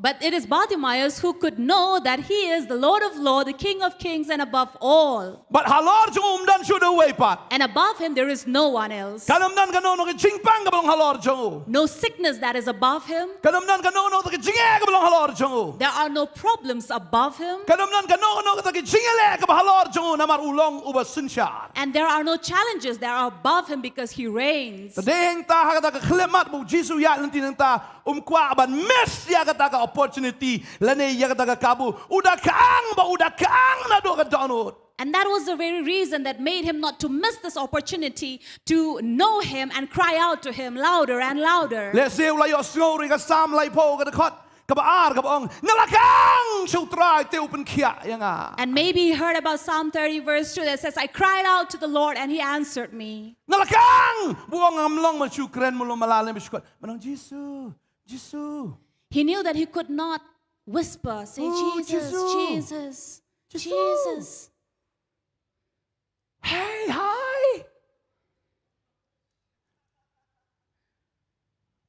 But it is Bartimaeus who could know that he is the Lord of lords, the King of kings, and above all. Bad halor jong u ym don shuh da uwei pat. And above him there is no one else. Kan ym don kano kano ka jingpang kaba long halor jong u. No sickness that is above him. Kan ym don kano kano ka jingeh kaba long halor jong u. There are no problems above him. Kan ym don kano kano ka jingeh kaba halor jong u, namar u long uba synshar. And there are no challenges that are above him because he reigns. Te dei hangta ha kata ka khyllipmat ba u Jisu u ïaid lynti nangta, um kwah ban miss ïa kata ka opportunity lane ïa kata ka kabu. U da kyang ba u da kyang naduh ka dohnud. And that was the very reason that made him not to miss this opportunity to know him and cry out to him louder and louder. Lehse u la ïohsngew ruh ïa ka Salm laiphew ka dkhot kaba ar kaba ong, nga la kyang sha u Trai te u pynkhiah ïa nga. And maybe he heard about Psalm thirty verse two that says, "I cried out to the Lord and he answered me." Nga la kyang, ba u ong ngam long ban shu kren mluh mala lem shuh. Ban ong Jisu, Jisu. He knew that he could not whisper, say, "Oh, Jesus, Jisu. Jesus, Jisu. Jesus." Hey, hi.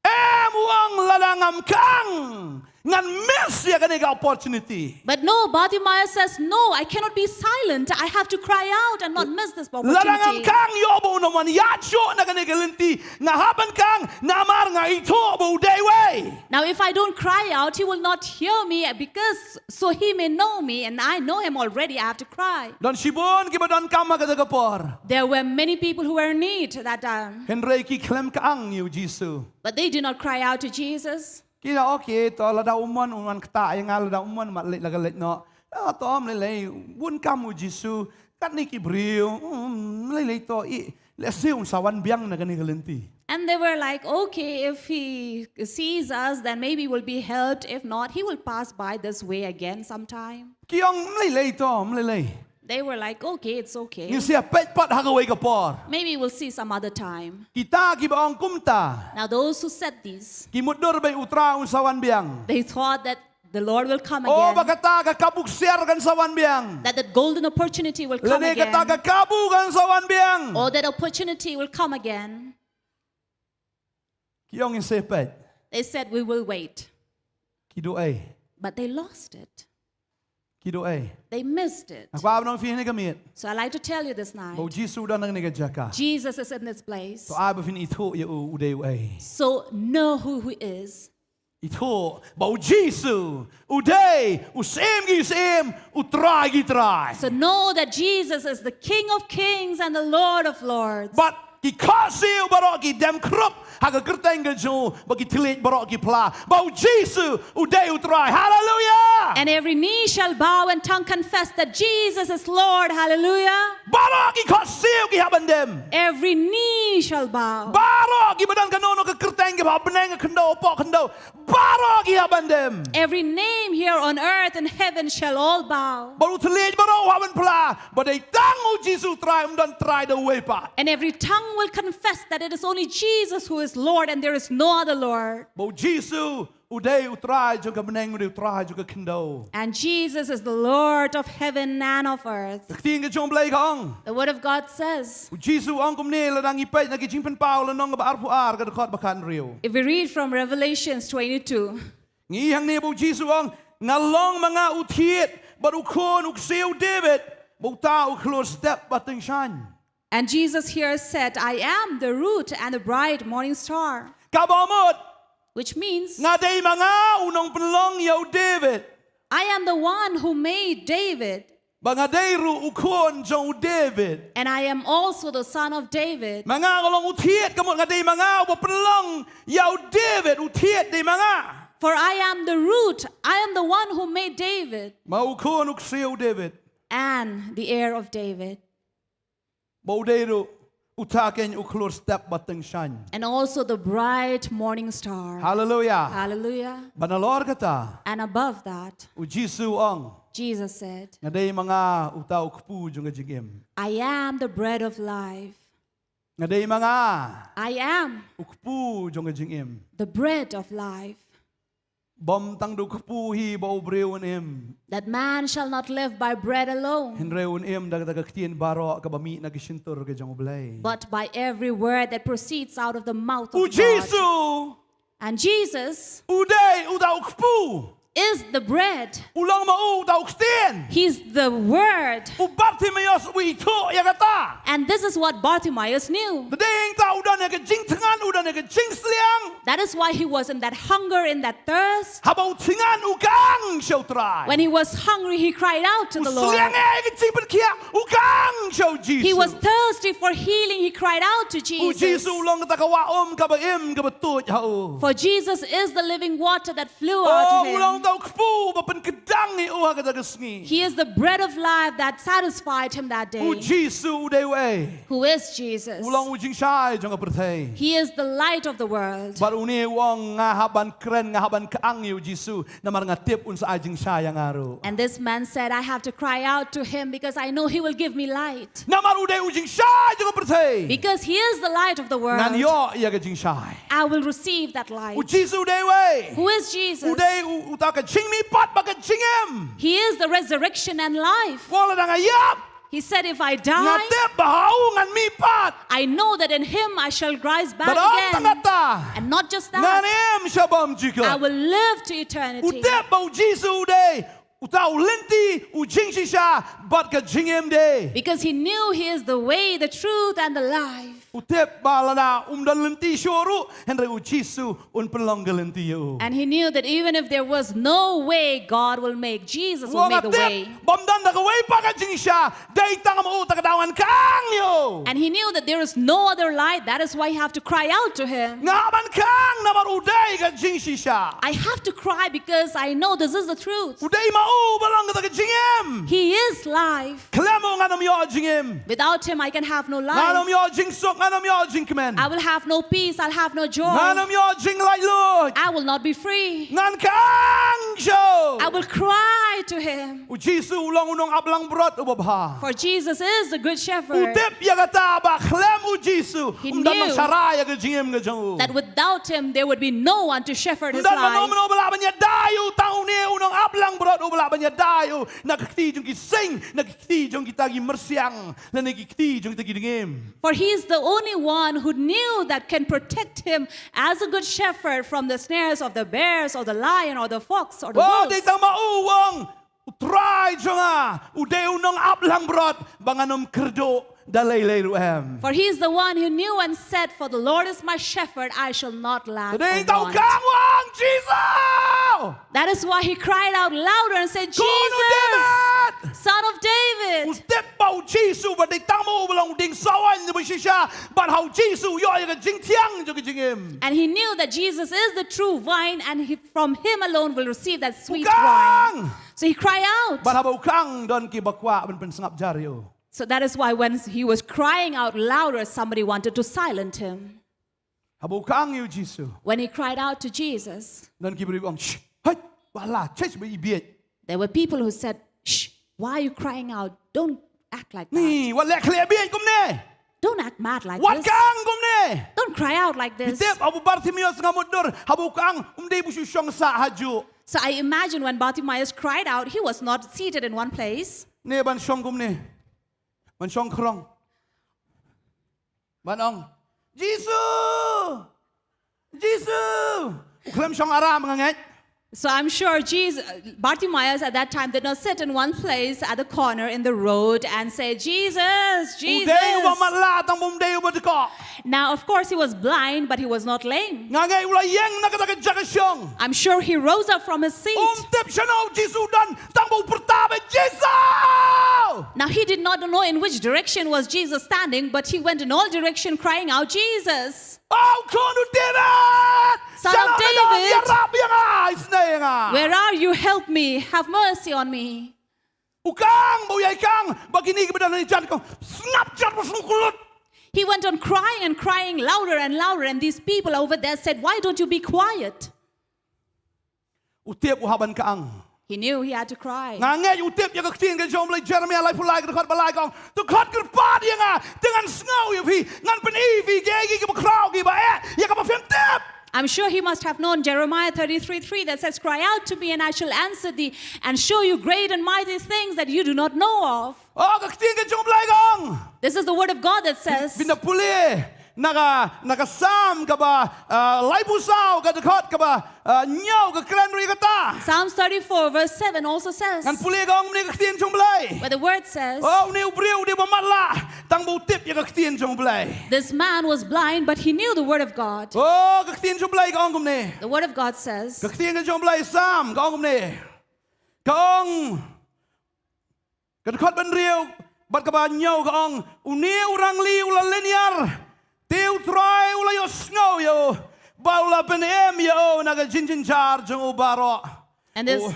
Em, u ong lada ngam kyang, ngan miss ïa kane ka opportunity. But no, Bartimaeus says, "No, I cannot be silent. I have to cry out and not miss this opportunity." Lada ngam kyang, ïoh ba un ym wan ïaid shuh na kane ka lynti. Nga hap ban kyang namar nga ithuh ba u dei uwei. Now, if I don't cry out, he will not hear me because so he may know me, and I know him already. I have to cry. Don shibun kiba donkam ha kata ka por. There were many people who were in need that time. Hynrei ki khlem kyang ïa u Jisu. But they did not cry out to Jesus. Ki la, okay, to lada u mon un wan ktah ïa nga, lada u mon mat leit la ka leit noh. Ah, to ym lei lei, bun kam u Jisu. Katne ki briew, hmm, ym lei lei to, i lehse un sa wan biang na kane ka lynti. And they were like, "Okay, if he sees us, then maybe we'll be helped. If not, he will pass by this way again sometime." Ki ong, ym lei lei to, ym lei lei. They were like, "Okay, it's okay. Ngin sa ïa peit pat ha kawei ka por. Maybe we'll see some other time." Kita kiba ong kumta, Now those who said this, ki mutdur ba u Trai un sa wan biang. They thought that the Lord will come again. Oh, ba kata ka kabu ksiar kan sa wan biang. That that golden opportunity will come again. Lane kata ka kabu kan sa wan biang. Or that opportunity will come again. Ki ong ngin sa peit. They said, "We will wait." Ki duh ei? But they lost it. Ki duh ei? They missed it. Nga kwah ban ong ïa phi hangne ka miet. So I like to tell you this night. Ba u Jisu u don ha kane ka jaka. Jesus is in this place. To ai ba phin ithuh ïa u, u dei uei. So know who he is. Ithuh ba u Jisu u dei u Syiem ki syiem, u Trai ki trai. So know that Jesus is the King of kings and the Lord of lords. Bad ki khohsiew baroh ki dem khrup ha ka kyrteng ka jong u, bad ki thylliej baroh ki phla ba u Jisu u dei u Trai. Haleluia! And every knee shall bow and tongue confess that Jesus is Lord. Haleluia! Baroh ki khohsiew ki hap ban dem. Every knee shall bow. Baroh kiba don kano kano ka kyrteng, kiba ha bneng, ha khyndew, hapoh khyndew, baroh ki hap ban dem. Every name here on earth and heaven shall all bow. Bad u thylliej baroh u hap ban phla ba dei tang u Jisu u Trai, ym don trai da uwei pat. And every tongue will confess that it is only Jesus who is Lord and there is no other Lord. Ba u Jisu u dei u Trai jong ka bneng, u dei u Trai jong ka khyndew. And Jesus is the Lord of heaven and of earth. Ka ktien ka jong u Blei ka ong, The word of God says, u Jisu u ong kumne, lada ngi peit na ki Jingpynpaw lynnong kaba arphew ar, ka dkhot ba khathynriew. If we read from Revelations twenty-two, ngi ïohi hangne ba u Jisu u ong, nga long ma nga u thied bad u khun u ksiew David, bad uta u khlur step bad tyngshaiñ. And Jesus here said, "I am the root and the bright morning star." Kaba mut, which means, nga dei ma nga u nongpynlong ïa u David. I am the one who made David. Ba nga dei ruh u khun jong u David. And I am also the son of David. Ma nga ka long u thied, ka mut nga dei ma nga uba pynlong ïa u David u thied, dei ma nga. For I am the root, I am the one who made David. Ma u khun u ksiew David. And the heir of David. Ba u dei ruh uta kein u khlur step ba tyngshaiñ. And also the bright morning star. Hallelujah. Hallelujah. Ba nalor kata. And above that, u Jisu u ong, Jesus said, nga dei ma nga uta u kpu jong ka jingim. I am the bread of life. Nga dei ma nga, I am, u kpu jong ka jingim. The bread of life. Bym tang da u kpu hi ba u briew un im. That man shall not live by bread alone, hynrei un im da kata ka ktien baroh kaba mih na ka shyntur ka jong U Blei. But by every word that proceeds out of the mouth of God. U Jisu, and Jesus, u dei uta u kpu. Is the bread. U long ma u uta u ktien. He's the word. U Bartimaeus u ithuh ïa kata. And this is what Bartimaeus knew. Dei ïa kata u don ïa ka jingthngan, u don ïa ka jingsliang. That is why he was in that hunger, in that thirst. Haba u thngan u kang sha u Trai. When he was hungry, he cried out to the Lord. U sliang ïa ka jingpynkhiah u kang sha u Jisu. He was thirsty for healing, he cried out to Jesus. U Jisu u long kata ka wah um kaba im kaba tuid ha u. For Jesus is the living water that flew out to him. Oh, u long uta u kpu ba pynkdang ïa u ha kata ka sngi. He is the bread of life that satisfied him that day. U Jisu u dei uei? Who is Jesus? U long u jingshai jong ka pyrthei. He is the light of the world. Bad une u ong nga hap ban kren, nga hap ban kang ïa u Jisu. Namar nga tip un sa ai jingshai ïa nga ruh. And this man said, I have to cry out to him because I know he will give me light. Namar u dei u jingshai jong ka pyrthei. Because he is the light of the world. Ngan ïoh ïa ka jingshai. I will receive that light. U Jisu u dei uei? Who is Jesus? U dei u, uta ka jingmihpat bad ka jingim. He is the resurrection and life. Wat lada nga ïap. He said, if I die, nga tip ba ha u ngan mihpat. I know that in him I shall rise back again. Bad ym tang kata. And not just that. Ngan im sha bymjukut. I will live to eternity. U tip ba u Jisu u dei uta u lynti, u jingshisha bad ka jingim de. Because he knew he is the way, the truth, and the life. U tip ba lada um don lynti shuh ruh, hynrei u Jisu un pynlong ka lynti ïa u. And he knew that even if there was no way, God will make, Jesus will make the way. Bym don da kawei pat ka jingshisha, dei tang ma u, ta ka daw ngan kang ïa u. And he knew that there is no other light, that is why he have to cry out to him. Nga hap ban kang namar u dei ka jingshisha. I have to cry because I know this is the truth. U dei ma u ba long kata ka jingim. He is life. Khlem u ngan ym ïoh jingim. Without him, I can have no life. Ngan ym ïoh jingsuk, ngan ym ïoh jingkmen. I will have no peace, I'll have no joy. Ngan ym ïoh jinglaitluid. I will not be free. Ngan kang sha u. I will cry to him. U Jisu u long u nongap langbrot uba bha. For Jesus is the good shepherd. U tip ïa kata ba khlem u Jisu, um don nongshakri ïa ka jingim ka jong u. He knew that without him, there would be no one to shepherd his life. Um don mano mano ba lah ban ïada ïa u, tang une u nongap langbrot uba lah ban ïada ïa u na ka kti jong ki sing, na ka kti jong kita ki myrsiang, lane ki kti jong kita ki dngiem. For he is the only one who knew that can protect him as a good shepherd from the snares of the bears or the lion or the fox or the wolves. Oh, dei tang ma u, u ong, U Trai jong nga u dei u nongap langbrot ba ngan ym kyrduh da lei lei ruh em. For he is the one who knew and said, for the Lord is my shepherd, I shall not lack or want. Dei tang u kang, u ong, Jisu! That is why he cried out louder and said, Jesus, Khun u David! Son of David! U tip ba u Jisu ba dei tang ma u ba long u dieng sawaiñ uba shisha, bad ha u Jisu u ïoh ïa ka jingthiang jong ka jingim. And he knew that Jesus is the true vine and he, from him alone will receive that sweet wine. U kang! So he cried out. Bad haba u kang don kiba kwah ban pynsngap jar ïa u. So that is why when he was crying out louder, somebody wanted to silence him. Haba u kang ïa u Jisu. When he cried out to Jesus, don ki briew ba ong, shh, hait, wat la, check ba ibieit. There were people who said, shh, why are you crying out? Don't act like that. Ni, wat leh khleh bieit kumne. Don't act mad like this. Wat kang kumne. Don't cry out like this. Phi tip, haba u Bartimaeus sngap mutdur, haba u kang, um dei ba u shu shong sah hajuh. So I imagine when Bartimaeus cried out, he was not seated in one place. Ne ban shong kumne. Ban shong khrong. Ban ong, Jisu! Jisu! U khlem shong aram, nga ngeit. So I'm sure Jesus, Bartimaeus at that time did not sit in one place at the corner in the road and say, Jesus, Jesus. U dei uba matlah tang ba um dei uba dkoh. Now, of course, he was blind, but he was not lame. Nga ngeit u la ïeng na kata ka jaka shong. I'm sure he rose up from his seat. Um tip shano u Jisu u don tang ba u pyrta beit, Jesus! Now he did not know in which direction was Jesus standing, but he went in all direction crying out, "Jesus, Oh, khun u David! Son of David! Ïarap ïa nga, isynei ïa nga. Where are you? Help me. Have mercy on me." U kang, ba u ïai kang, ba kine kiba don ha jan ka ong, "Sngap jar, ba sngewkhuslai." He went on crying and crying louder and louder, and these people over there said, "Why don't you be quiet?" U tip u hap ban kang. He knew he had to cry. Nga ngeit u tip ïa ka ktien ka jong U Blei, Jeremiah laiphew lai ka dkhot ba lai ka ong, "To khot kyrpad ïa nga, te ngan sngew ïa phi, ngan pyni ïa phi kiei kiei kiba khraw kiba eh, ïa kaba phim tip." I'm sure he must have known Jeremiah thirty-three three that says, "Cry out to me and I shall answer thee and show you great and mighty things that you do not know of." Oh, ka ktien ka jong U Blei ka ong. This is the word of God that says, Phin da pule na ka, na ka Salm kaba, ah, laiphew saw ka dkhot kaba, ah, hynñiew, ka kren ruh ïa kata. Psalms thirty-four verse seven also says, Ngan pule, ka ong kumne ka ktien jong U Blei. Where the word says, Oh, une u briew u dei ba matlah, tang ba u tip ïa ka ktien jong U Blei. This man was blind, but he knew the word of God. Oh, ka ktien jong U Blei ka ong kumne. The word of God says, Ka ktien ka jong U Blei, Salm, ka ong kumne. Ka ong, ka dkhot ba hynriew bad kaba hynñiew ka ong, une u rangli u la lyniar, te U Trai u la ïohsngew ïa u, bad u la pynim ïa u na ka jingjynjar jong u baroh. And this, Oh.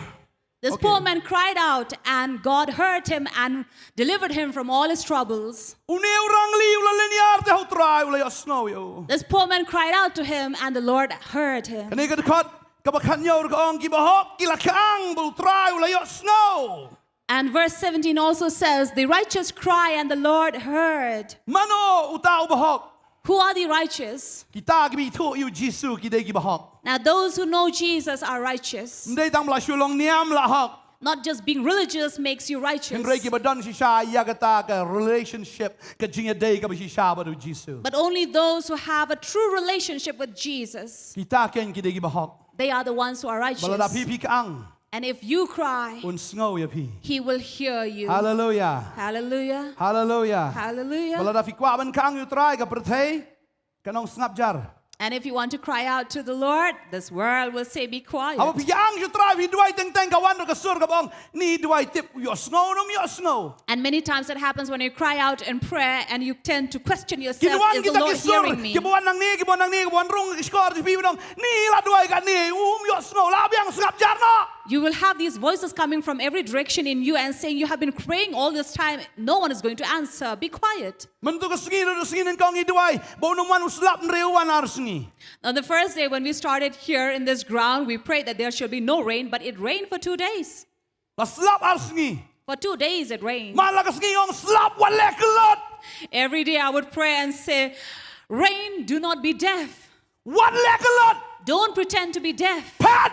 this Okay. poor man cried out, and God heard him and delivered him from all his troubles. Une u rangli u la lyniar, te ha U Trai u la ïohsngew ïa u. This poor man cried out to him, and the Lord heard him. Kane ka dkhot kaba khathynñiew ka ong, ki bahok ki la kang, bad U Trai u la ïohsngew. And verse seventeen also says, "The righteous cry and the Lord heard." Mano uta u bahok? Who are the righteous? Kita kiba ithuh ïa u Jisu ki dei ki bahok. Now, those who know Jesus are righteous. Ym dei tang ba la shu long niam la hok. Not just being religious makes you righteous. Hynrei kiba don shisha ïa kata ka relationship, ka jingïadei kaba shisha bad u Jisu. But only those who have a true relationship with Jesus, Kita kein ki dei ki bahok. They are the ones who are righteous. Ba lada phi phi kang, And if you cry, un sngew ïa phi. He will hear you. Hallelujah. Hallelujah. Hallelujah. Hallelujah. Ba lada phi kwah ban kang ïa U Trai, ka pyrthei kan ong, "Sngap jar." And if you want to cry out to the Lord, this world will say, "Be quiet." Haba phi kang ïa U Trai, phi duwai teng teng, ka wan ruh ka sur kaba ong, "Ngi duwai tip, u ïohsngew ne um ïohsngew?" And many times it happens when you cry out in prayer and you tend to question yourself, "Is the Lord hearing me?" Ki wan kita ki sur, ki wan nangne, ki wan nangne, ki wan rung ki shkor jong phi, ba ong, "Ngi la duwai katne, um ïohsngew, la biang, sngap jar noh." You will have these voices coming from every direction in you and saying, "You have been praying all this time, no one is going to answer. Be quiet." Mynta ka sngi, ka sngi nyngkong ngi duwai ba un ym wan u slap, hynrei u wan ar sngi. On the first day when we started here in this ground, we prayed that there shall be no rain, but it rained for two days. La slap ar sngi. For two days it rained. Matlah ka sngi ong, "Slap, wat leh kyllot." Every day I would pray and say, "Rain, do not be deaf. Wat leh kyllot. Don't pretend to be deaf. Phet.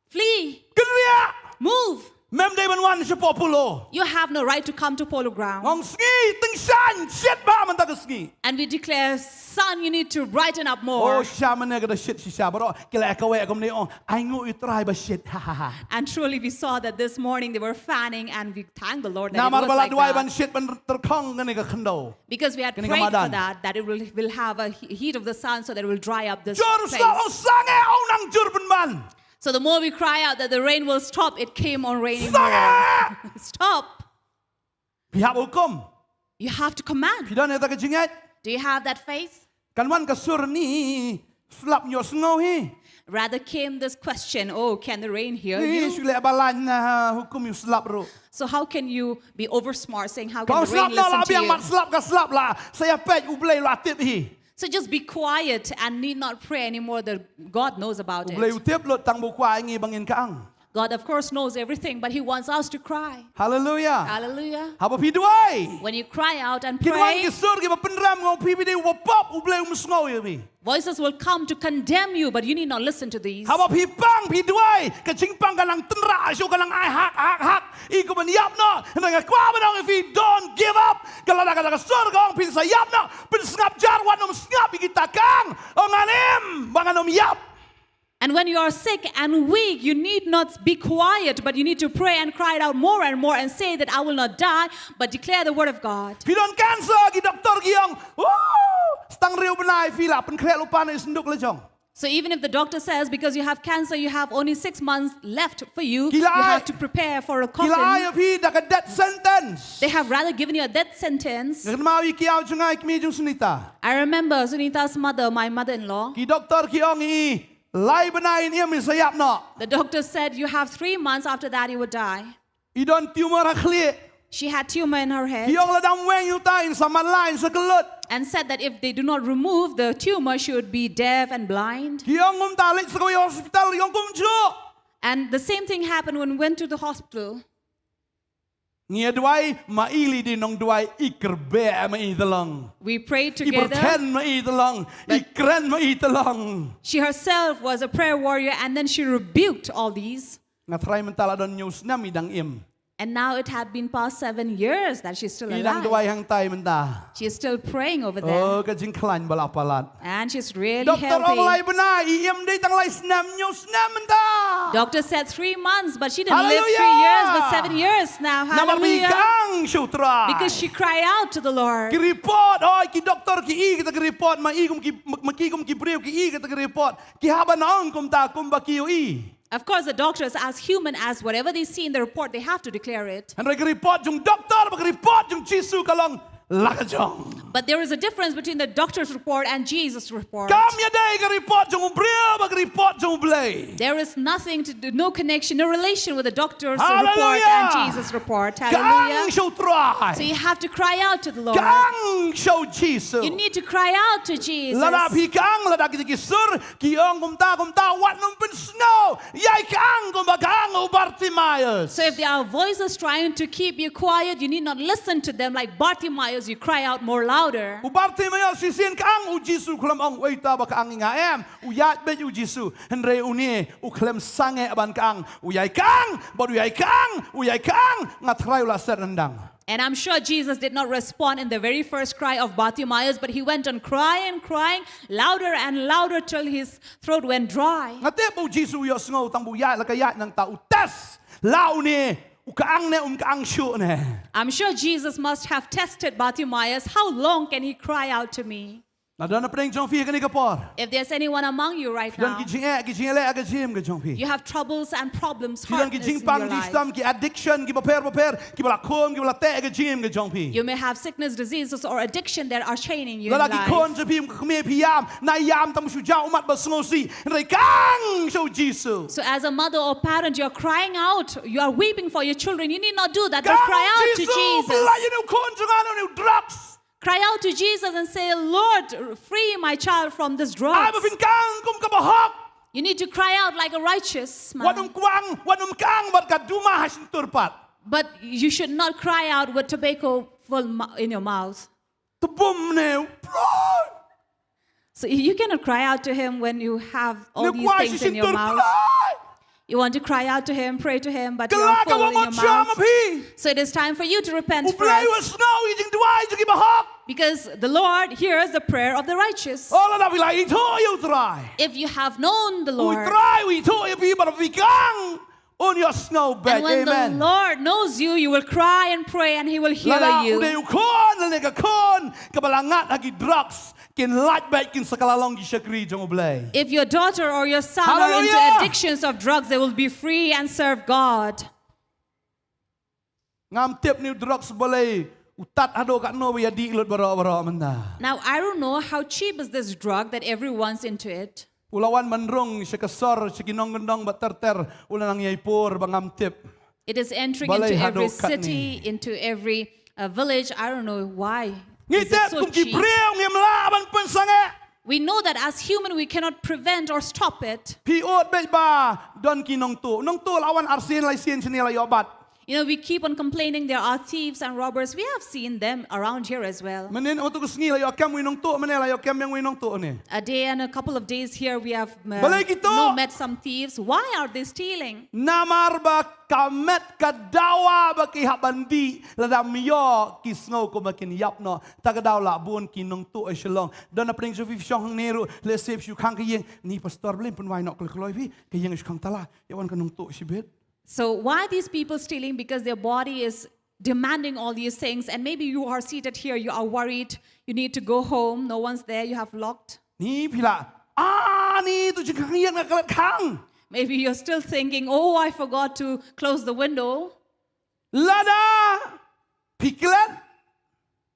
Flee. Kynriah. Move. Mem dei ban wan sha Polo. You have no right to come to Polo Ground." Ong sngi, tyngshaiñ, shit bha mynta ka sngi. And we declare, "Son, you need to brighten up more." Oh, shisha mynne ka da shit shisha baroh. Ki la kaweh kumne, ong, "Ai nguh ïa U Trai ba shit." Ha, ha, ha. And truly we saw that this morning they were fanning, and we thank the Lord that it was like that. Namar ba la duwai ban shit, ban tyrkhong kane ka khyndew. Because we had prayed for that, that it will, will have a he-, heat of the sun so that it will dry up this place. Jur sngewbha, ong, sangeh, ong, nang jur pynban. So the more we cry out that the rain will stop, it came on raining more. Sangeh! Stop. Phi hap hukum. You have to command. Phi don ïa kata ka jingngeit? Do you have that faith? Kan wan ka sur, "Ni slap, ym ïohsngew hi." Rather came this question, "Oh, can the rain hear you?" Ni shu leh ba laiñ, na hukum ïa u slap ruh. So how can you be oversmart saying, "How can the rain listen to you?" Ka ong, "Slap noh, la biang, mat slap ka slap, la sa ïa peit, U Blei u la tip hi." So just be quiet and need not pray anymore. The God knows about it. U Blei u tip lut, tang ba u kwah ïa ngi ba ngin kang. God, of course, knows everything, but He wants us to cry. Hallelujah. Hallelujah. Haba phi duwai, when you cry out and pray, kin wan ki sur kiba pynrem, nga ong ïa phi, phi dei uba pop, U Blei um sngew ïa phi. Voices will come to condemn you, but you need not listen to these. Haba phi pang, phi duwai, ka jingpang ka nang tynrah shuh, ka nang ai hak, hak, hak. I, ko ban ïap noh, hynrei nga kwah ban ong ïa phi, don't give up. Ka la da kata ka sur ka ong, phin sa ïap noh, pynsngap jar, wat nym sngap ïa kita kang. Ong, ngan im ba ngan nym ïap. And when you are sick and weak, you need not be quiet, but you need to pray and cry it out more and more and say that, "I will not die, but declare the word of God." Phi don cancer, ki doktor ki ong, "Woo! Tang hynriew bnai phi la pynkhreh lypa na i synduk la jong." So even if the doctor says, "Because you have cancer, you have only six months left for you," ki la ai, you have to prepare for a coffin. Ki la ai ïa phi da ka death sentence. They have rather given you a death sentence. Nga kynmaw ïa ki ïew jong nga, i kmie jong Sunita. I remember Sunita's mother, my mother-in-law. Ki doktor ki ong ïa i, lai bnai ngin ïap, i sa ïap noh. The doctor said, "You have three months, after that you would die." I don tumor ha khlieh. She had tumor in her head. Ki ong lada ym weng ïa uta in sa matlah, in sa kyllut. And said that if they do not remove the tumor, she would be deaf and blind. Ki ong kumta, leit sa kawei hospital, ki ong kumjuh. And the same thing happened when we went to the hospital. Ngi ïa duwai, ma i lei dei nongduwai, i kyrbeq ma i te long. We prayed together. I pyrthen ma i te long. I kren ma i te long. She herself was a prayer warrior, and then she rebuked all these. Nga tharai mynta la don hynñiew snem i dang im. And now it had been past seven years that she's still alive. I dang duwai hangtai mynta. She is still praying over there. Oh, ka jingkhlaiñ ba la palat. And she's really healthy. Doktor ong lai bnai, i im dei tang lai snem, hynñiew snem mynta. Doctor said three months, but she didn't live three years, but seven years now. Hallelujah. Namar ba i kang sha u Trai. Because she cried out to the Lord. Ki report, oi, ki doktor ki i kata ki report, ma i kum ki, ma, ma ki kum ki briew ki i kata ki report. Ki hap ban ong kumta kumba ki ïohi. Of course, the doctors, as human as whatever they see in the report, they have to declare it. Hynrei ka report jong doktor bad ka report jong Jisu ka long la ka jong. But there is a difference between the doctor's report and Jesus' report. Kam ïadei ka report jong u briew bad ka report jong U Blei. There is nothing to do, no connection, no relation with the doctor's report and Jesus' report. Hallelujah. Hallelujah. Kang sha u Trai. So you have to cry out to the Lord. Kang sha u Jisu. You need to cry out to Jesus. Lada phi kang, lada kita ki sur ki ong kumta, kumta, wat nym pynsngew. Ïai kang kumba kang u Bartimaeus. So if there are voices trying to keep you quiet, you need not listen to them. Like Bartimaeus, you cry out more louder. U Bartimaeus shisien kang, u Jisu khlem ong, "Wei, uta ba kang ïa nga em." U ïaid beit u Jisu. Hynrei une u khlem sangeh ban kang. U ïai kang, bad u ïai kang, u ïai kang. Nga tharai u la set ryndang. And I'm sure Jesus did not respond in the very first cry of Bartimaeus, but he went on crying, crying, louder and louder till his throat went dry. Nga tip ba u Jisu u ïohsngew tang ba u ïaid la ka ïaid, nangta u test la une u kang ne um kang shuh ne. I'm sure Jesus must have tested Bartimaeus. How long can he cry out to me? Lada don na pdeng jong phi ha kane ka por. If there's anyone among you right now, phi don ki jingeh, ki jingeh leh ha ka jingim ka jong phi. You have troubles and problems, hardness in your life. Phi don ki jingpang jingshitom, ki addiction, ki bapher bapher, kiba la khum, kiba la teh ha ka jingim ka jong phi. You may have sickness, diseases, or addiction that are chaining you in life. Lada ki khun jong phi, ki kmie phi ïam, nai ïam tang shu jaw ummat ba sngewsih, hynrei kang sha u Jisu. So as a mother or parent, you're crying out, you are weeping for your children. You need not do that, but cry out to Jesus. Kang u Jisu, pynlait ïa une u khun jong nga na une u drugs. Cry out to Jesus and say, "Lord, free my child from this drugs." Ai ba phin kang kum kaba hok. You need to cry out like a righteous man. Wat nym kwang, wat nym kang bad ka duma ha shyntur pat. But you should not cry out with tobacco full mou-, in your mouth. Te bum ne u prai. So you cannot cry out to him when you have all these things in your mouth. Ne kwai shi shyntur prai. You want to cry out to him, pray to him, but you are full in your mouth. Kylla kaba mut sha ma phi. So it is time for you to repent first. U Blei u sngew ïa ki jingduwai jong kiba hok. Because the Lord hears the prayer of the righteous. Oh, lada phi la ithuh ïa u Trai. If you have known the Lord. U Trai u ithuh ïa phi bad phi kang, un ïohsngew beit. Amen. And when the Lord knows you, you will cry and pray and he will hear you. Lada u dei u khun lane ka khun kaba la ngat ha ki drugs, kin lait beit, kin sa kylla long ki shakri jong U Blei. If your daughter or your son are into addictions of drugs, they will be free and serve God. Hallelujah. Ngam tip ne u drugs balei u tad haduh katno ba ïadih lut baroh baroh mynta. Now, I don't know how cheap is this drug that everyone's into it. U la wan ban rung sha ka sor, sha ki nongkyndong ba ter ter, u la nang ïai pur ba ngam tip. It is entering into every city, into every, uh, village. I don't know why. Is it so cheap? Ngi tip kum ki briew ngim lah ban pynsangeh. We know that as human, we cannot prevent or stop it. Phi ud beit ba don ki nongtuh. Nongtuh la wan arsien laisien shane la ïoh bat. You know, we keep on complaining there are thieves and robbers. We have seen them around here as well. Mynhynnin uto ka sngi la ïoh kem uwei u nongtuh, mynne la ïoh kem biang uwei u nongtuh ne. A day and a couple of days here we have, uh, met some thieves. Balei ki tuh? Why are they stealing? Namar ba ka met ka dawa ba ki hap ban dih, lada ym ïoh ki sngew kumba kin ïap noh. Ta ka daw la bun ki nongtuh ha Shillong. Don na pdeng jong phi, phi shong hangne ruh, lehse phi shu khang ka ïing, ni pastor, balei pynwai noh kloi kloi phi, ka ïing shu khang tala, ïa wan ka nongtuh shibit. So why these people stealing? Because their body is demanding all these things, and maybe you are seated here, you are worried, you need to go home, no one's there, you have locked. Ni phi lah Ani tu jingkhang ïa nga klet khang. Maybe you're still thinking, "Oh, I forgot to close the window." Lada phi klet.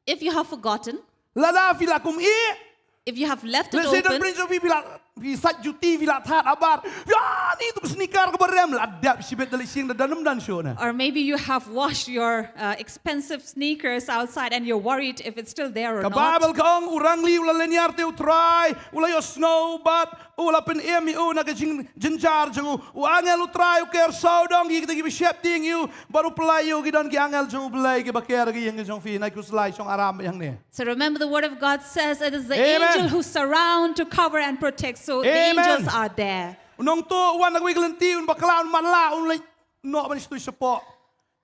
If you have forgotten, lada phi la kum i. If you have left it open, let's say, don prin jo phi, phi la, phi sait juti, phi la thad abar. Ya, ni tu sneaker kaba rem la dep shibit da lei sing da danem dan shu na. Or maybe you have washed your uh, expensive sneakers outside and you're worried if it's still there or not. Ka Bible ka ong u rangli u la lynñiar te u Trai, u la ïohsngew bad u la pynim ïa u na ka jing, jynjar jong u. U angel u Trai u ker sawdong ïa kita kiba sheptieng ïa u, bad u pynlait ïa u ki don ki angel jong u Blei kiba ker ha ka ïing ka jong phi. Nai khuslai shong aram ïa hangne. So remember the word of God says it is the, amen, angel who surround to cover and protect. So the, amen, angels are there. U nongtuh u wan na kawei ka lynti, un bakla, un matlah, un leit noh ban shu shapoh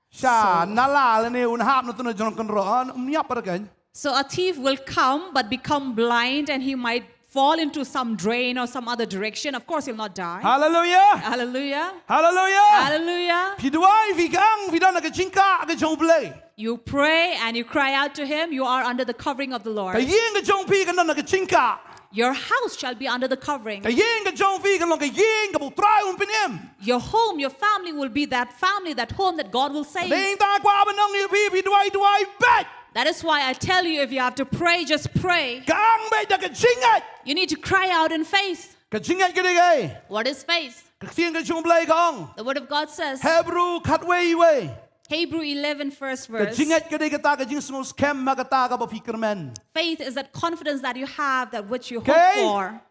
sha, so, nala lane un hap na tu na jong kynroh, un ym ïap pat kan. So a thief will come but become blind and he might fall into some drain or some other direction. Of course, he'll not die. Hallelujah. Hallelujah. Hallelujah. Hallelujah. Phi duwai, phi kang, phi don ha ka jingkah ka jong u Blei. You pray and you cry out to him, you are under the covering of the Lord. Ka ïing ka jong phi kan don ha ka jingkah. Your house shall be under the covering. Ka ïing ka jong phi kan long ka ïing kaba u Trai un pynim. Your home, your family will be that family, that home that God will save. Dei tang kwah ban ong ïa phi, phi duwai, duwai beit. That is why I tell you, if you have to pray, just pray. Kang beit da ka jingngeit. You need to cry out in faith. Ka jingngeit ka dei kaei? What is faith? Ka ktien ka jong u Blei ka ong. The word of God says, Hebru khatwei wei, Hebrew eleven, first verse. Ka jingngeit ka dei kata ka jingsngew skhem ha kata kaba phi kyrmen. Faith is that confidence that you have, that which you hope, okay, for.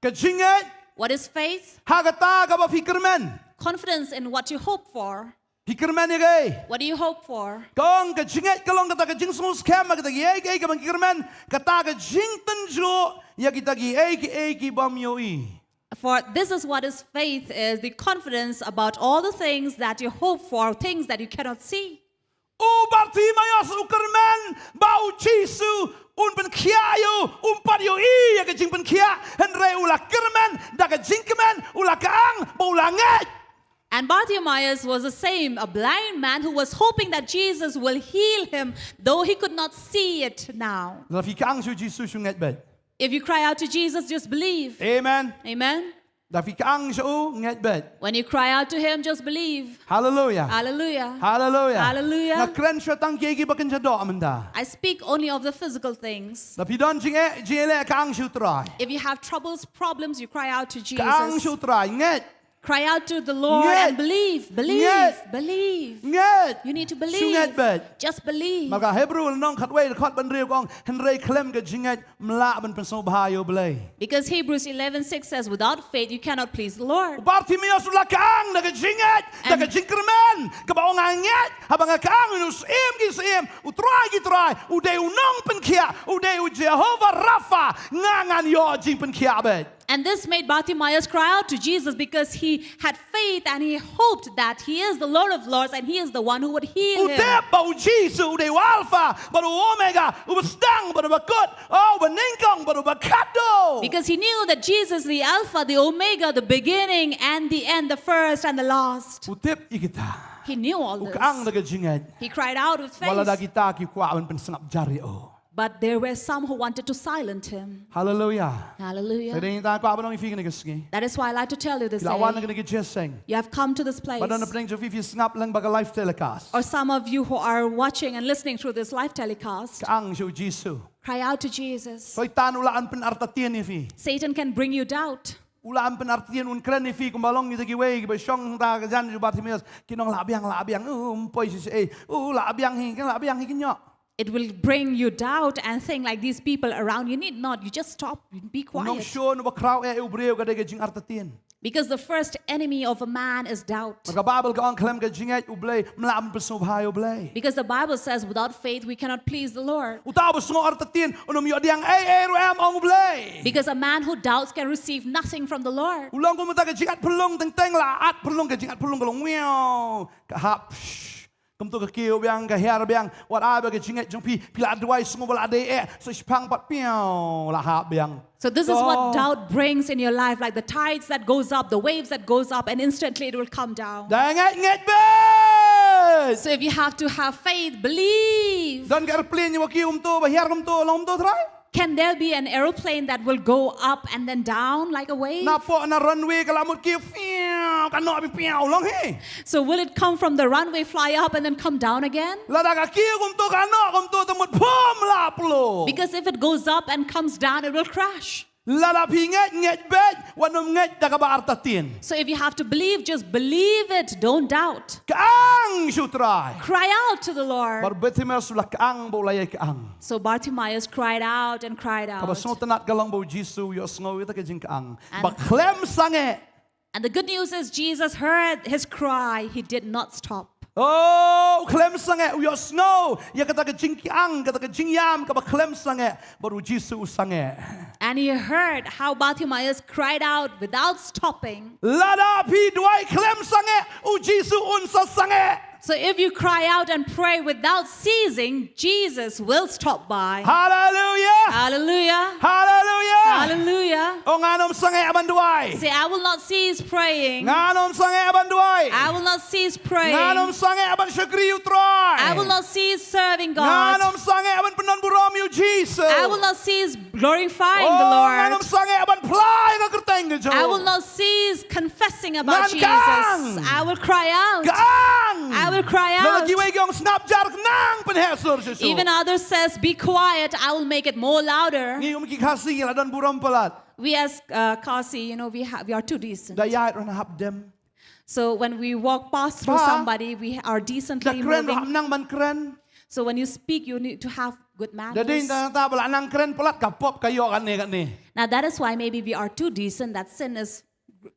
Ka jingngeit. What is faith? Ha kata kaba phi kyrmen. Confidence in what you hope for. Phi kyrmen ïa kaei? What do you hope for? Ka ong ka jingngeit ka long kata ka jingsngew skhem ha kita kiei kiei kiba ngi kyrmen, kata ka jingtynjuh ïa kita kiei kiei ki bym ïohi. For this is what is faith is, the confidence about all the things that you hope for, things that you cannot see. U Bartimaeus u kyrmen ba u Jisu un pynkhiah ïa u, um pat ïohi ïa ka jingpynkhiah, hynrei u la kyrmen da ka jingkmen, u la kang bad u la ngeit. And Bartimaeus was the same, a blind man who was hoping that Jesus will heal him, though he could not see it now. Lada phi kang sha u Jisu, shu ngeit beit. If you cry out to Jesus, just believe. Amen. Amen. Lada phi kang sha u, ngeit beit. When you cry out to him, just believe. Hallelujah. Hallelujah. Hallelujah. Hallelujah. Nga kren shuwa tang kiei kiba kynja doh mynta. I speak only of the physical things. Lada phi don jingeh, jingeh leh, kang sha u Trai. If you have troubles, problems, you cry out to Jesus. Kang sha u Trai, ngeit. Cry out to the Lord, ngeit, and believe, believe, ngeit, believe. Ngeit. You need to believe. Shu ngeit beit. Just believe. Namar ka Hebru lynnong khatwei dkhot ba hynriew ka ong, hynrei khlem ka jingngeit ym lah ban pynsngewbha ïa u Blei. Because Hebrews eleven six says, "Without faith, you cannot please the Lord." U Bartimaeus u la kang da ka jingngeit, da ka jingkyrmen, kaba ong nga ngeit, haba nga kang, u Syiem ki syiem, u Trai ki trai, u dei u nongpynkhiah, u dei u Jehovah Rapha, nga ngan ïoh jingpynkhiah beit. And this made Bartimaeus cry out to Jesus because he had faith and he hoped that he is the Lord of Lords and he is the one who would heal him. U tip ba u Jisu u dei u Alpha bad u Omega, u ba sdang bad u ba kut, u ba nyngkong bad u ba khadduh. Because he knew that Jesus, the Alpha, the Omega, the beginning and the end, the first and the last. U tip ïa kita. He knew all this. U kang da ka jingngeit. He cried out with faith. Wat la da kita ki kwah ban pynsngap jar ïa u. But there were some who wanted to silence him. Hallelujah. Hallelujah. Te dei tang kwah ban ong ïa phi kane ka sngi. That is why I like to tell you this day. Phi la wan ha kane ka jingïaseng. You have come to this place. Bad don na pdeng jong phi phi sngap lang ba ka live telecast. Or some of you who are watching and listening through this live telecast. Kang sha u Jisu. Cry out to Jesus. Soitan u lah ban pynartatien ïa phi. Satan can bring you doubt. U lah ban pynartatien, un kren ïa phi kumba long kita kiwei kiba shong hangta ka jan jong u Bartimaeus. Ki ong lah biang, lah biang. Um poi shisha. Um lah biang hi, lah biang hi, ki ong. It will bring you doubt and think like these people around. You need not. You just stop. Be quiet. U nongshun uba khraw eh u briew ka dei ka jingartatien. Because the first enemy of a man is doubt. Namar ka Bible ka ong khlem ka jingngeit u Blei, ym lah ban pynsngewbha ïa u Blei. Because the Bible says without faith we cannot please the Lord. Uta uba sngew artatien un ym ïoh pdiang ei ei ruh em, ong u Blei. Because a man who doubts can receive nothing from the Lord. U long kum uta ka jingat phyllung, teng teng la at phyllung, ka jingat phyllung ka long wiaw, ka hap. Kumto ka kiew biang, ka hiar biang, wat ai ba ka jingngeit jong phi, phi la duwai sngewbha la dei eh, sa shiphang pat piaw, la hap biang. So this is what doubt brings in your life, like the tides that goes up, the waves that goes up, and instantly it will come down. Da ngeit, ngeit beit. So if you have to have faith, believe. Don ka airplane ba kiew kumto, ba hiar kumto, long kumto Trai? Can there be an aeroplane that will go up and then down like a wave? Na poh na runway ka la mut kiew, phew, ka noh beit phew long hi. So will it come from the runway, fly up and then come down again? Lada ka kiew kumto, ka noh kumto, te mut phom la plo. Because if it goes up and comes down, it will crash. Lada phi ngeit, ngeit beit, wat nym ngeit da kaba artatien. So if you have to believe, just believe it. Don't doubt. Kyang sha u Trai. Cry out to the Lord. Bad u Bartimaeus u la kyang bad u la ïai kyang. So Bartimaeus cried out and cried Kaba out. sngewtynnat ka long ba u Jisu u ïohsngew ïa kata ka jingkyang. And Ba khlem sangeh. And the good news is Jesus heard his cry. He did not stop. Oh, u khlem sangeh, u ïohsngew ïa kata ka jingkyang, kata ka jingïam kaba khlem sangeh, bad u Jisu u sangeh. And he heard how Bartimaeus cried out without stopping. Lada phi duwai khlem sangeh, u Jisu un sa sangeh. So if you cry out and pray without ceasing, Jesus will stop by. Haleluia. Hallelujah. Haleluia. Hallelujah. Oh, ngan ym sangeh ban duwai. Say, I will not cease praying. Ngan ym sangeh ban duwai. I will not cease praying. Ngan ym sangeh ban shakri ïa u Trai. I will not cease serving Ngan God. ym sangeh ban pyndonburom ïa u Jisu. I will not cease glorifying the Oh, ngan Lord. ym sangeh ban phla ïa ka kyrteng ka jong u. I will not cease confessing about Ngan Jesus. kyang. I will cry out. Kyang. I will cry Lada out. kiwei ki ong sngap jar, ngan pynheh sur shisha. Even others says, be quiet. I will make it more louder. Ngi kum ki Khasi la don burom palat. We as uh, Khasi, you know, we ha- we are too decent. Da ïaid ruh na hap dem. So when we walk past through Ba. Somebody, we are Da decently kren ruh moving. Nang nang ban kren. So when you speak, you need to have good Da dei manners. da ta ba la nang kren palat ka pop ka ïoh kane kane. Now that is why maybe we are too decent, that sin is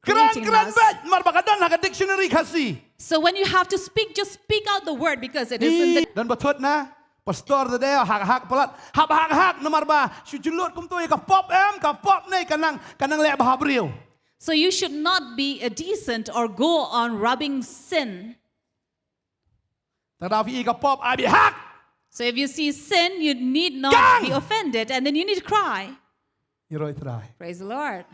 Kren creating kren us. Beit, mar ba ka don ha ka dictionary Khasi. So when you have to speak, just speak out the word because it is in the Don ba thut na. Pastor da dei hak hak palat. Hap hak hak namar ba shu jylliew kumto ïa ka pop em, ka pop ne ka nang, ka nang leh bha briew. So you should not be a decent or go on rubbing sin. Tang da phi i ka pop, ai beit hak. So if you see sin, you need not Kyang! Be offended, and then you need to cry. Ïaroh Trai. Praise the Lord.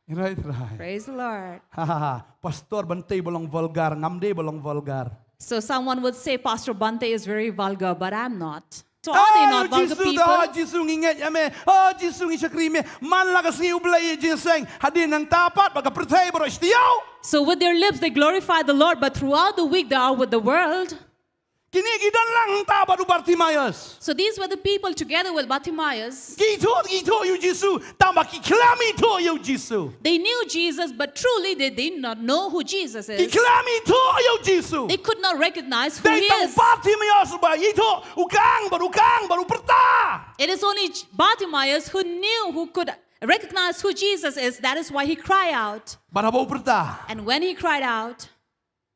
Ïaroh Trai. Praise the Lord. Ha ha ha. Pastor Bante ba long vulgar, ngam dei ba long vulgar. So someone would say, Pastor Bante is very vulgar, but I'm not. So are they Oh, not vulgar Jisu people? Da, oh, Jisu ngi ngeit ïa me. Oh, Jisu ngi shakri me. Man la ka sngi U Blei ïa jingseng. Hadien nangta pat ba ka pyrthei baroh sha taïew. So with their lips they glorify the Lord, but throughout the week they are with the world. Kine ki don lang hangta bad u Bartimaeus. So these were the people together with Bartimaeus. Ki ithuh, ki ithuh ïa u Jisu. Tang ba ki khlem ithuh ïa u Jisu. They knew Jesus, but truly they did not know who Jesus Ki is. Khlem ithuh ïa u Jisu. They could not recognize who Dei he tang u is. Bartimaeus ba ithuh u kang bad u kang bad u pyrta. It is only Bartimaeus who knew, who could recognize who Jesus is. That is why he cried out. Bad haba u pyrta. And when he cried out,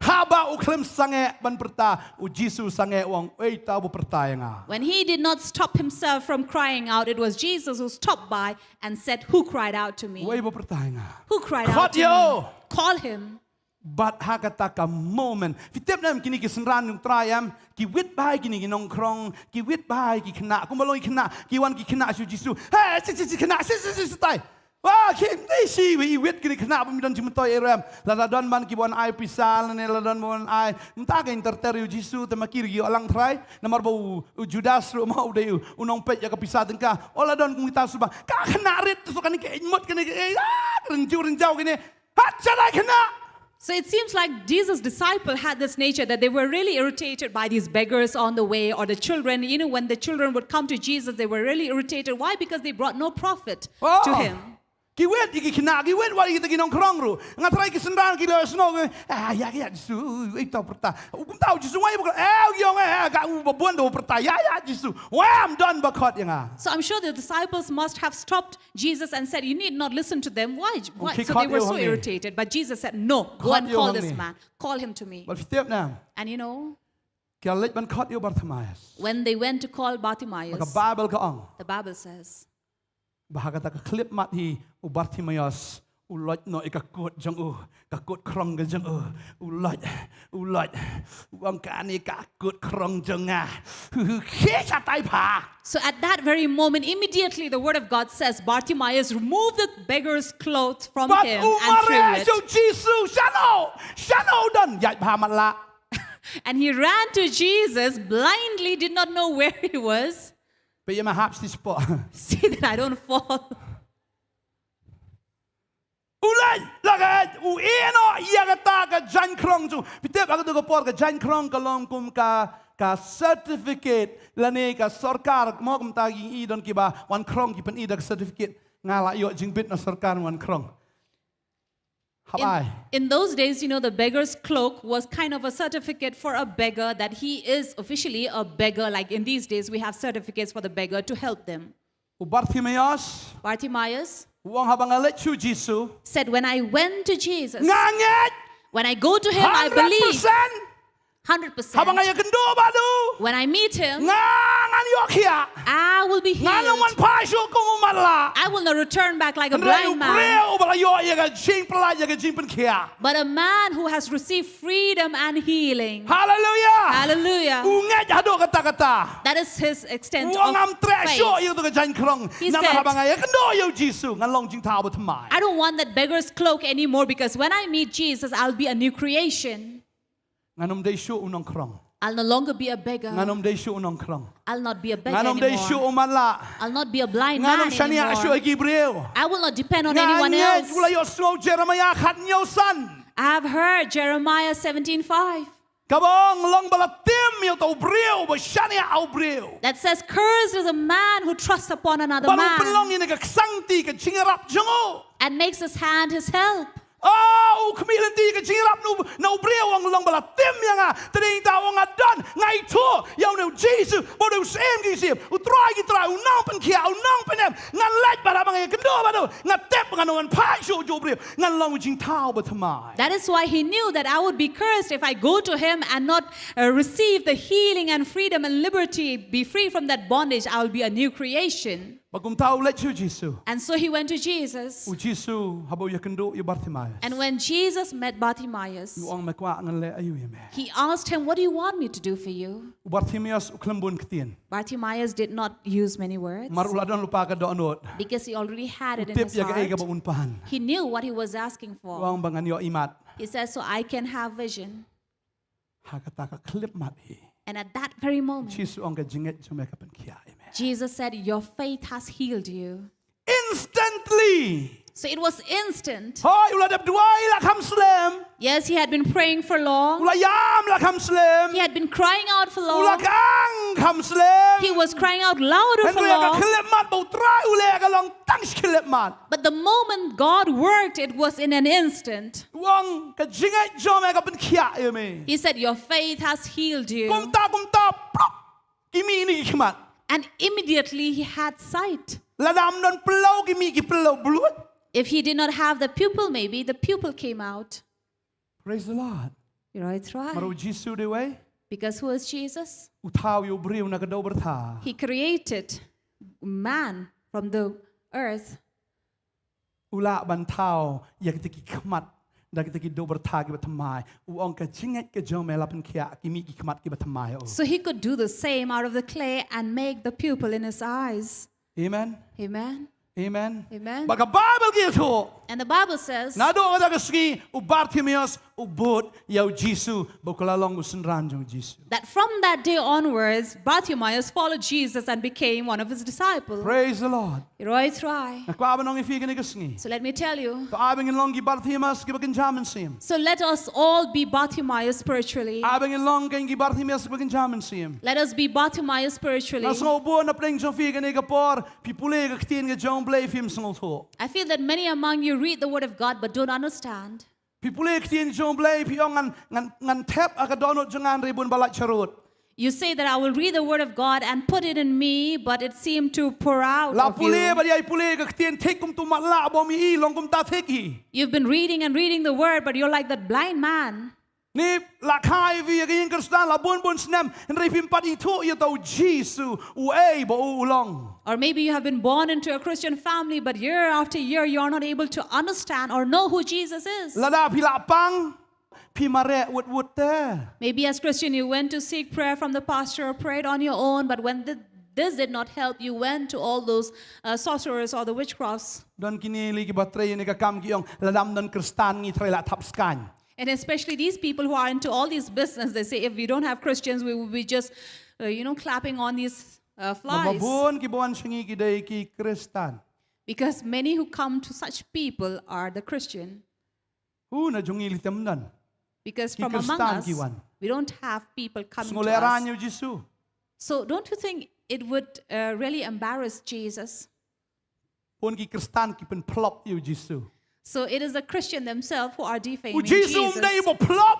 Haba u khlem sangeh ban pyrta, u Jisu sangeh u ong, "Uei uta uba pyrta ïa nga?" When he did not stop himself from crying out, it was Jesus who stopped by and said, "Who cried out to me?" "Uei uba pyrta ïa nga?" Who cried out Khot to ïa u. Me? Call him. Bad ha kata ka moment. Phi tip ne em kine ki synran jong u Trai em, ki wit bha ïa kine ki nongkhrong, ki wit bha ïa ki khynnah, kumba long ki khynnah, ki wan ki khynnah sha u Jisu. "Hei, shi, shi, shi, khynnah, shi, shi, shi, shi, tai." Wa, ki, ni shi, wi, i wit kine ki khynnah ba mi don shi myntoi, eh, rem. Lada don ban ki ban ai pisa, lane lada don ban ai. Mynta ka inter ter ïa u Jisu, te ma ki ruh ki ïoh lang Trai. Namar ba u, u Judas ruh ma u dei u, u nongpeit ïa ka pisa tyngka. O lada don kum kita shu ba. Ka khynnah rit, shu kane ka ïeit mut kane ka, eh, ah, rynjau, rynjau kine. Hat, shaddai khynnah. So it seems like Jesus' disciple had this nature that they were really irritated by these beggars on the way, or the children. You know, when the children would come to Jesus, they were really irritated. Why? Because they brought no profit Oh. to him. Ki wit ïa ki khynnah, ki wit wat ïa kita ki nongkhrong ruh. Nga Trai ki synran ki la sngew, eh, ah, ïa, ïa, Jisu, eh, tau pyrta. U kumta u Jisu ngai bakal, eh, u ong, eh, eh, ka u ba bun da u pyrta. Ïa, ïa, Jisu. Wem don ba khot ïa nga. So I'm sure the disciples must have stopped Jesus and said, "You need not listen to them." Why? Why? Okay, So khot they were ïa u so hangne. Irritated. But Jesus said, "No, go Khot and ïa u call this hangne. Man. Call him to me." Bad phi tip ne em. And you know, Ki la leit ban khot ïa u Bartimaeus. When they went to call Bad ka Bartimaeus, Baibl ka ong. The Bible says, Ba ha kata ka khyllipmat hi u Bartimaeus, u loit noh ïa ka kut jong u, ka kut khrong ka jong u, u loit, u loit, u ong kane ka kut khrong jong nga. Hu, hu, khie shatai pha. So at that very moment, immediately the word of God says, Bartimaeus removed the beggar's cloth from Bad him u and threw mareh it. sha u Jisu, "Shano, shano u don?" Ïaid bha matlah. And he ran to Jesus blindly, did not know where he was. Ïa ma hap shi spot. See that I don't fall. U leit la ka, u ïehnoh ïa kata ka jaiñ khrong jong u. Phi tip ha kato ka por ka jaiñ khrong ka long kum ka, ka certificate lane ka sorkar, mo, kumta ki i don kiba wan khrong ki pyni da ka certificate. Nga la ïoh jingbit na sorkar wan khrong. Hap In, ai. In those days, you know, the beggar's cloak was kind of a certificate for a beggar that he is officially a beggar. Like in these days, we have certificates for the beggar to help them. U Bartimaeus Bartimaeus u ong, haba nga leit sha u Jisu, said, "When I went to Jesus, nga ngeit when I go to him, I hundred believe percent. one hundred percent. Haba nga ïakynduh bad u, When I meet him, nga ngan ïoh khiah. I will be Nga ngan wan healed. phai shuh kum u matlah. I will not return back like a Hynrei u blind man." briew uba la ïoh ïa ka jingpyllait, ïa ka jingpynkhiah. But a man who has received freedom and healing. Haleluia. Hallelujah. U ngeit haduh katta katta. That is his extent U ong, of ngam treh shuh faith. ïa kato ka jaiñ khrong. He Namar said, haba nga ïakynduh ïa u Jisu, ngan long jingthaw bathymmai. "I don't want that beggar's cloak anymore, because when I meet Jesus, I'll be a new creation." Ngan ym dei shuh u nongkhrong. I'll no longer be a beggar. Ngan ym dei shuh u nongkhrong. I'll not be a beggar Ngan ym dei shuh anymore. U matlah. I'll not be a blind Ngan man ym shaniah shuh anymore. Ïa ki briew. I will not depend on Nga anyone ngeit, else. u la ïohsngew Jeremiah khathynñiew san. I have heard Jeremiah seventeen five Kaba ong, long ba la tim ïa uta u briew uba shaniah ïa u briew. That says, "Cursed is a man who trusts upon another Bad u pynlong man ïa ka ksangkti ka jingïarap jong u. and makes his hand his help." Oh, u khmih lynti ka jingïarap na u, na u briew, u ong, long ba la tim ïa nga. Te dei ta u ong, nga don, nga ithuh ïa une u Jisu, ba u dei u Syiem ki syiem, u Trai ki trai, u Nongpynkhiah, u Nongpynem. Ngan leit bad haba nga ïakynduh bad u, nga tip ngan wan phai shuh ïa u briew, ngan long u jingthaw bathymmai. That is why he knew that I would be cursed if I go to him and not uh, receive the healing and freedom and liberty, be free from that bondage. I will be a new creation. Bad kumta u leit sha u Jisu. And so he went to Jesus. U Jisu haba u ïakynduh ïa u Bartimaeus, And when Jesus met Bartimaeus, u ong, me kwah ngan leh aïu ïa me? He asked him, "What do you want me to do for you?" U Bartimaeus u khlem bun ktien. Bartimaeus did not use many words Namar u la don lypa ka dohnud. Because he already had U it in tip his ïa kaei kaba heart. Un pan. He knew what he was asking U for. ong, ba ngan ïoh imat. He says, "So I can have vision." Ha kata ka khyllipmat hi, And at that very moment, Jisu u ong, ka jingngeit jong me ka pynkhiah ïa me. Jesus said, "Your faith has healed you." Instantly. So it was instant. Hooid, u la dep duwai la kham slem. Yes, he had been praying for U long. la ïam la kham slem. He had been crying out for U la long. kang kham slem. He was crying out louder for Hynrei ka long. khyllipmat ba U Trai u leh, ka long tang shi khyllipmat. But the moment God worked, it was in an instant. U ong, ka jingngeit jong me ka pynkhiah ïa me. He said, "Your faith has healed you." Kumta kumta, prop, ki mih ïa ki khmat. And immediately he had sight. Lada ym don pyllew, ki mih ki pyllew bluit. If he did not have the pupil, maybe the pupil came out. Praise the Lord. You're right, right. Namar u Jisu dei uwei, Because who is Jesus? u thaw ïa u briew na ka dewbyrtha. He created man from the earth. U lah ban thaw ïa kita ki khmat da kita ki dewbyrtha kiba thymmai. U ong, ka jingngeit ka jong me la pynkhiah, ki mih ki khmat kiba thymmai, oh. So he could do the same out of the clay and make the pupil in his eyes. Amen. Amen. Amen. Amen. Bad ka Baibl ka ïathuh, And the Bible says naduh kata ka sngi u Bartimaeus u bud ïa u Jisu ba u kylla long u synran jong u Jisu. that from that day onwards, Bartimaeus followed Jesus and became one of his disciples. Praise the Lord. Roy Try. Nga kwah ban ong ïa phi kane ka sngi, So let me tell you. to ai ba ngin long ki Bartimaeus kiba kynja mynsiem. So let us all be Bartimaeus spiritually. Ai ba ngin long ki Bartimaeus kiba kynja mynsiem. Let us be Bartimaeus spiritually. Nga sngew bun na pdeng jong phi kane ka por, phi pule ka ktien ka jong U Blei, phim sngewthuh. I feel that many among you read the word of God but don't understand. Phi pule ka ktien jong U Blei, phi ong, ngan, ngan, ngan thep ha ka dohnud jong nga hynrei bun ba lait sharud. You say that I will read the word of God and put it in me, but it seemed to pour out La of pule you. bad ïai pule ka ktien thik kum uto u matlah, bym i, long kumta thik hi. You've been reading and reading the word, but you're like that blind man. Ni la kha ïa phi ïa ka ïing Khristan la bun bun snem, hynrei phim pat ithuh ïa uto u Jisu uei ba u u long. Or maybe you have been born into a Christian family, but year after year, you are not able to understand or know who Jesus is. Lada phi la pang, phi mareh wut wut te. Maybe as Christian, you went to seek prayer from the pastor or prayed on your own, but when th- this did not help, you went to all those uh, sorcerers or the witchcrafts. Don kine lei kiba trei ïa kane ka kam ki ong, lada ym don Khristan ngi threi la thap skaiñ. And especially these people who are into all these business, they say, "If we don't have Christians, we will be just, uh, you know, clapping on these uh, flies. Namar ba bun kiba wan sha ngi ki dei ki Khristan. Because many who come to such people are the Christian. Hu na jong ngi lei tam don. Because from among us, we don't have people coming to us. Ki Khristan ki wan. Sngewlehrain ïa u Jisu. So don't you think it would, uh, really embarrass Jesus? Bun ki Khristan ki pynphlop ïa u Jisu. So it is the Christian themselves who are defaming Jesus. U Jisu um dei uba phlop.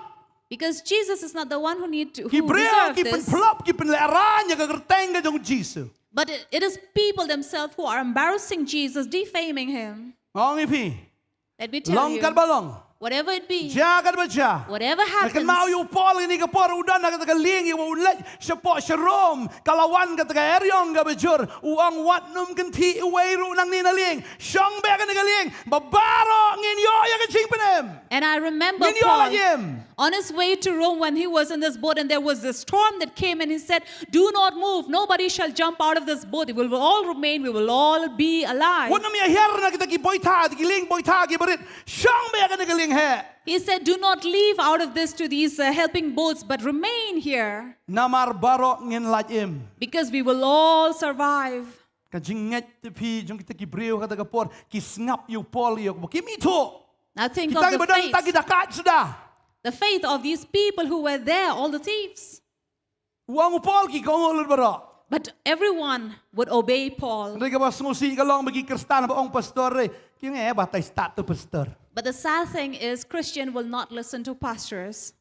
Because Jesus is not the one who need to, who deserve this. Ki briew ki pynphlop, ki pynlehrain ïa ka kyrteng ka jong u Jisu. But it, it is people themselves who are embarrassing Jesus, defaming him. Nga ong ïa phi. Let me tell you. Long katba long. Whatever it be. Jia katba jia. Whatever happens. Nga kynmaw ïa u Paul kane ka por u don ha kata ka lieng ïa u leit shapoh sha Rom, ka la wan kata ka eriong kaba jur, u ong wat nym kynthih uwei ruh nangne na lieng. Shong beit ha kane ka lieng ba baroh ngin ïoh ïa ka jingpynim. And I remember Paul. Ngin ïoh lait im. On his way to Rome, when he was in this boat and there was a storm that came, and he said, "Do not move, nobody shall jump out of this boat. We will all remain, we will all be alive." Wat nym ïa hiar na kita ki boitha, ki lieng boitha kiba rit. Shong beit ha kane ka lieng heh. He said, "Do not leave out of this to these, uh, helping boats, but remain here." Namar baroh ngin lait im. Because we will all survive. Ka jingngeit te phi jong kita ki briew kata ka por ki sngap ïa u Paul ïa u, ki mih thuh. Now think of the faith. Kita kiba don tang ki dakaid suda. The faith of these people who were there, all the thieves. U ong u Paul ki kohnguh lut baroh. But everyone would obey Paul. Hynrei kaba sngewsih ka long ba ki Khristan ba ong pastor re ki ong eh batai stad to pastor. But the sad thing is, Christian will not listen to pastors.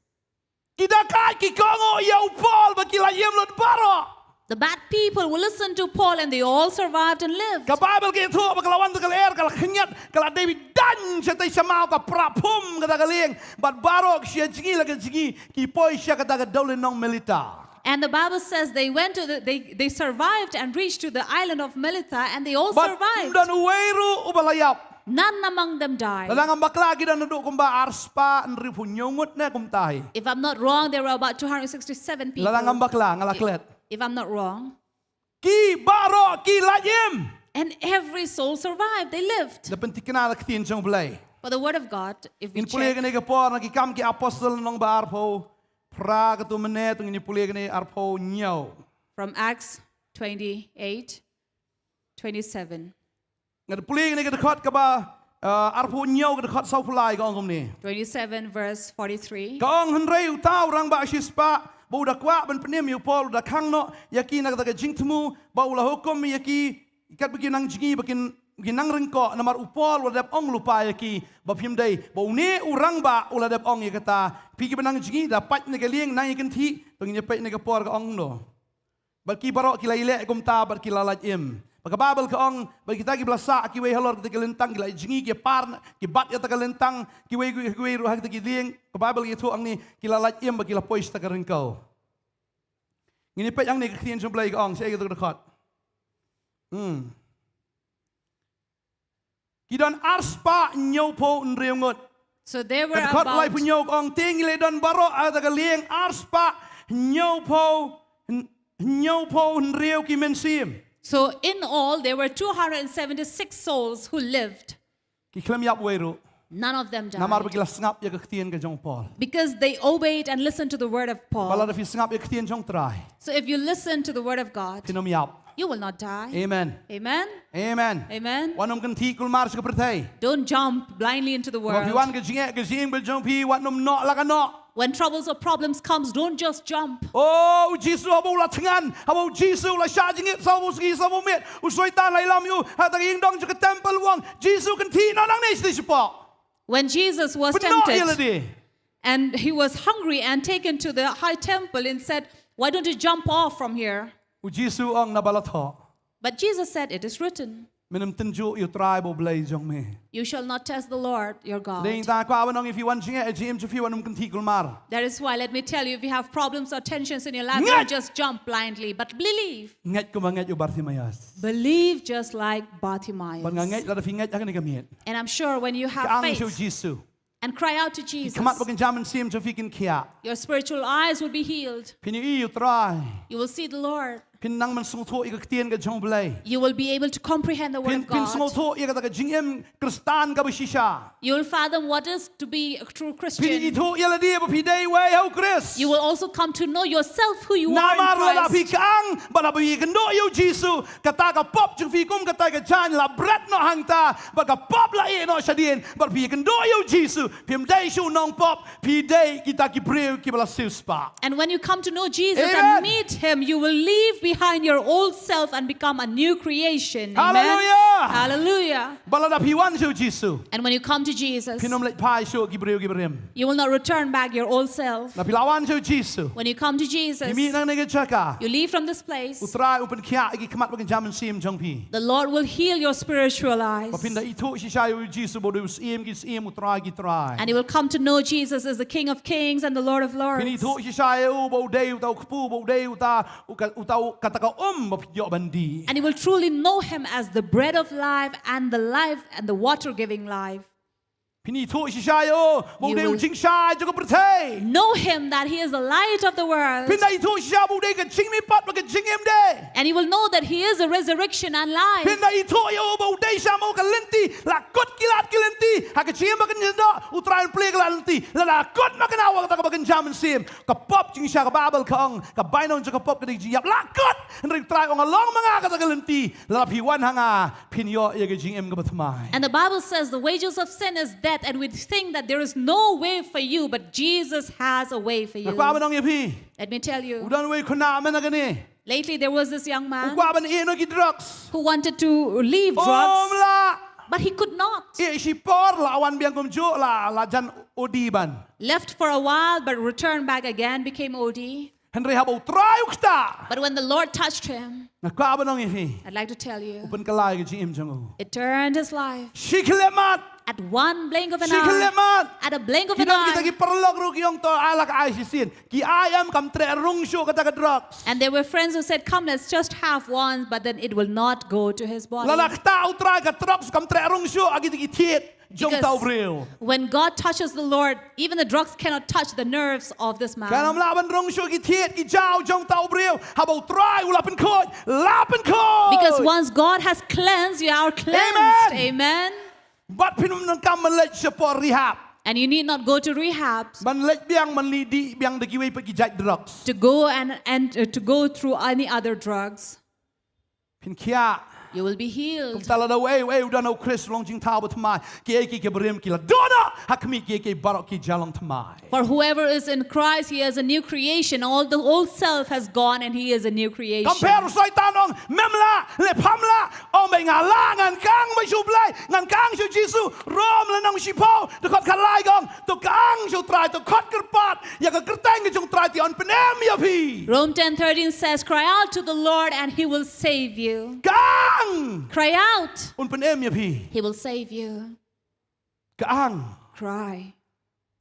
Ki dakaid ki kohnguh ïa u Paul ba ki lait im lut baroh. The bad people will listen to Paul and they all survived and lived. Ka Baibl ka ïathuh ba ka la wan kata ka lyer, ka la khynñiat, ka la dei ban dang shatei shamaw, ka pra phum kata ka lieng. Bad baroh ki shah jngi la ka jngi ki poi sha kata ka dewlynnong Melita. And the Bible says they went to the, they, they survived and reached to the island of Melita, and they all survived. Bad ym don uwei ruh uba la ïap. None among them died. Lada ngam bakla ki don haduh kumba arspah hynriewphew hynñiew ngut ne kumta hi. If I'm not wrong, there were about two hundred sixty-seven people. Lada ngam bakla, nga la klet. If I'm not wrong. Ki baroh ki lait im. And every soul survived. They lived. Da pynthikna da ka ktien jong U Blei. For the word of God, if we check. Ngin pule kane ka por na Ki Kam ki Apostol lynnong ba arphew phra, katto mynne to ngin pule kane arphew hynñiew. From Acts twenty-eight, twenty-seven. Nga da pule kane ka dkhot kaba, ah, arphew hynñiew, ka dkhot sawphew lai ka ong kumne. Twenty-seven verse forty-three. Ka ong, hynrei uta u rangbah shispah ba u da kwah ban pynim ïa u Paul u da khang noh ïa ki na kata ka jingthmu, bad u la hukum ïa ki katba ki nang jngi ba kin, kin nang ryngkoh, namar u Paul u la dep ong lypa ïa ki ba phim dei ba une u rangbah u la dep ong ïa kata. Phi kiba nang jngi, da pait na ka lieng, nang ïa kynthih, to ngin ïa peit na ka por ka ong kumno. Bad ki baroh ki la ïaleh kumta bad ki la lait im. Bad ka Baibl ka ong, bad kita kiba la sah kiwei halor kita ki lyntang ki la jngi, ki par, ki bat ïa kata ka lyntang, kiwei, kiwei ruh ha kita ki lieng. Ka Baibl ka ïathuh hangne ki la lait im bad ki la poi sha kata ka ryngkew. Ngin ïa peit hangne ka ktien jong U Blei ka ong shaei kata ka dkhot. Hmm. Ki don arspah hynñiewphew hynriew ngut. So there were about. Ka dkhot laiphew hynñiew ka ong, te ngi la don baroh ha kata ka lieng arspah hynñiewphew, hyn-, hynñiewphew hynriew ki mynsiem. So in all, there were two hundred seventy-six souls who lived. Ki khlem ïap uwei ruh. None of them died. Namar ba ki la sngap ïa ka ktien ka jong u Paul. Because they obeyed and listened to the word of Paul. Bad lada phi sngap ïa ka ktien jong u Trai. So if you listen to the word of God, phin ym ïap. You will not die. Amen. Amen. Amen. Amen. Wat nym kynthih kulmar sha ka pyrthei. Don't jump blindly into the world. Haba phi wan ka jingeh ka jingim ka jong phi, wat nym noh la ka noh. When troubles or problems comes, don't just jump. Oh, u Jisu haba u la thngan, haba u Jisu u la shah jingit sawphew sngi sawphew miet, u Soitan la ïalam ïa u ha kata ka ïingdong jong ka temple, u ong, Jisu, kynthih noh nangne shatei shapoh. When Jesus was tempted, pynnoh ïa lade, and he was hungry and taken to the high temple and said, "Why don't you jump off from here?" U Jisu u ong, naba la thoh. But Jesus said, "It is written." Mem tynjuh ïa u Trai ba u Blei jong me. You shall not test the Lord your God. Dei nangta nga kwah ban ong, ïa phi wan jingeh ha jingim jong phi, wat nym kynthih kulmar. That is why, let me tell you, if you have problems or tensions in your life, don't just jump blindly, but believe. Ngeit. Ngeit kumba ngeit u Bartimaeus. Believe just like Bartimaeus. Bad nga ngeit lada phi ngeit ha kane ka miet, and I'm sure when you have faith, ka ang sha u Jisu, and cry out to Jesus, ki khmat bad ki jingmynsiem jong phi kin khiah. Your spiritual eyes will be healed. Phin ïohi ïa u Trai. You will see the Lord. Phin nang ban sngewthuh ïa ka ktien ka jong U Blei. You will be able to comprehend the word Phin, of phin God. Sngewthuh ïa kata ka jingim Khristan kaba shisha. You will fathom what is to be a true Christian. Phin ithuh ïa lade ba phi dei uwei ha U Khrist. You will also come to know yourself who you are in Christ. Namar lada phi kang bad la phi ïakynduh ïa U Jisu, kata ka pop jong phi kum ka tai ka jaiñ la bret noh hangta, bad ka pop la ïeh noh shadien, bad phi ïakynduh ïa U Jisu, phim dei shuh u nongpop, phi dei kita ki briew kiba la siewspah. And when you come to know Jesus Amen. And meet him, you will leave behind your old self and become a new creation. Amen. Hallelujah. Hallelujah. Bad lada phi wan sha U Jisu, and when you come to Jesus, phin ym leit phai shuh ki briew kiba rim. You will not return back your old self. Lada phi la wan sha U Jisu, when you come to Jesus, phi mih na kane ka jaka, you leave from this place. U Trai u pynkhiah ïa ki khmat bad ki jaiñ mynsiem jong phi. The Lord will heal your spiritual eyes. Bad phin da ithuh shisha ïa U Jisu ba u dei u Syiem ki syiem, U Trai ki trai. And you will come to know Jesus as the King of kings and the Lord of lords. Phin ithuh shisha ïa u ba u dei uta u kpu, ba u dei uta u ka, uta u kata ka um ba phi ïoh ban dih. And you will truly know him as the bread of life and the life and the water-giving life. Phin ithuh shisha ïa u ba u dei u jingshai jong ka pyrthei. Know him that he is the light of the world. Phin da ithuh shisha ba u dei ka jingmihpat bad ka jingim de. And you will know that he is the resurrection and life. Phin da ithuh ïa u ba u dei shisha mo ka lynti, la kut ki lad ki lynti ha ka jingim ba kan ïa doh, U Trai un plie ka lad lynti. Lada kut ma ka na wa kata kaba kynja mynsiem. Ka pop, jingshisha ka Baibl ka ong, ka bainong jong ka pop ka dei ka jingïap. La kut, hynrei U Trai u ong, ka long ma nga kata ka lynti. Lada phi wan ha nga, phin ïoh ïa ka jingim kaba thymmai. And the Bible says the wages of sin is death, and we think that there is no way for you, but Jesus has a way for you. Nga kwah ban ong ïa phi. Let me tell you. U don uwei u khynnah mynta kane. Lately, there was this young man U kwah ban ïeh noh ki drugs. Who wanted to leave drugs, Um lah. But he could not. Ïeh shipor, la wan biang kumjuh, la, la jan O D ban. Left for a while, but returned back again, became O D. Hynrei haba U Trai u ktah, but when the Lord touched him, nga kwah ban ong ïa phi, I'd like to tell you, u pynkylla ïa ka jingim jong u. It turned his life. Shi khyllipmat. At one blink of an eye. Shi khyllipmat. At a blink of an eye. Ki don kita ki paralok ruh ki ong to ai la ka ai shisien. Ki ai em, kam treh rung shuh kata ka drugs. And there were friends who said, "Come, let's just have one, but then it will not go to his body." Lada ktah U Trai, ka drugs kam treh rung shuh ha kita ki thied jong uta u briew. Because when God touches the Lord, even the drugs cannot touch the nerves of this man. Kan ym lah ban rung shuh ki thied ki jaw jong uta u briew haba U Trai u la pynkhuid, la pynkhuid. Because once God has cleansed, you are cleansed. Amen. Amen. Bad phin ym donkam ban leit shapoh rehab. And you need not go to rehab. Ban leit biang, ban leit dih biang da kiwei pat ki jait drugs. To go and, and, uh, to go through any other drugs. Phin khiah. You will be healed. Kumta lada uei uei u don ha U Khrist, u long jingthaw bathymmai. Kiei kiei kiba rim ki la duh noh. Ha khmih, kiei kiei baroh ki jia long thymmai. For whoever is in Christ, he is a new creation. All the old self has gone and he is a new creation. Compare, u Soitan u ong, mem lah, leh pham lah. Ong ba nga lah, ngan kang ba sha U Blei, ngan kang sha U Jisu. Rom lynnong shiphew, dkhot khatlai ka ong, to kang sha U Trai, to khot kyrpad ïa ka kyrteng ka jong U Trai, te un pynim ïa phi. Rome ten thirteen says, "Cry out to the Lord and he will save you." Kang! Cry out. Un pynim ïa phi. He will save you. Kang. Cry.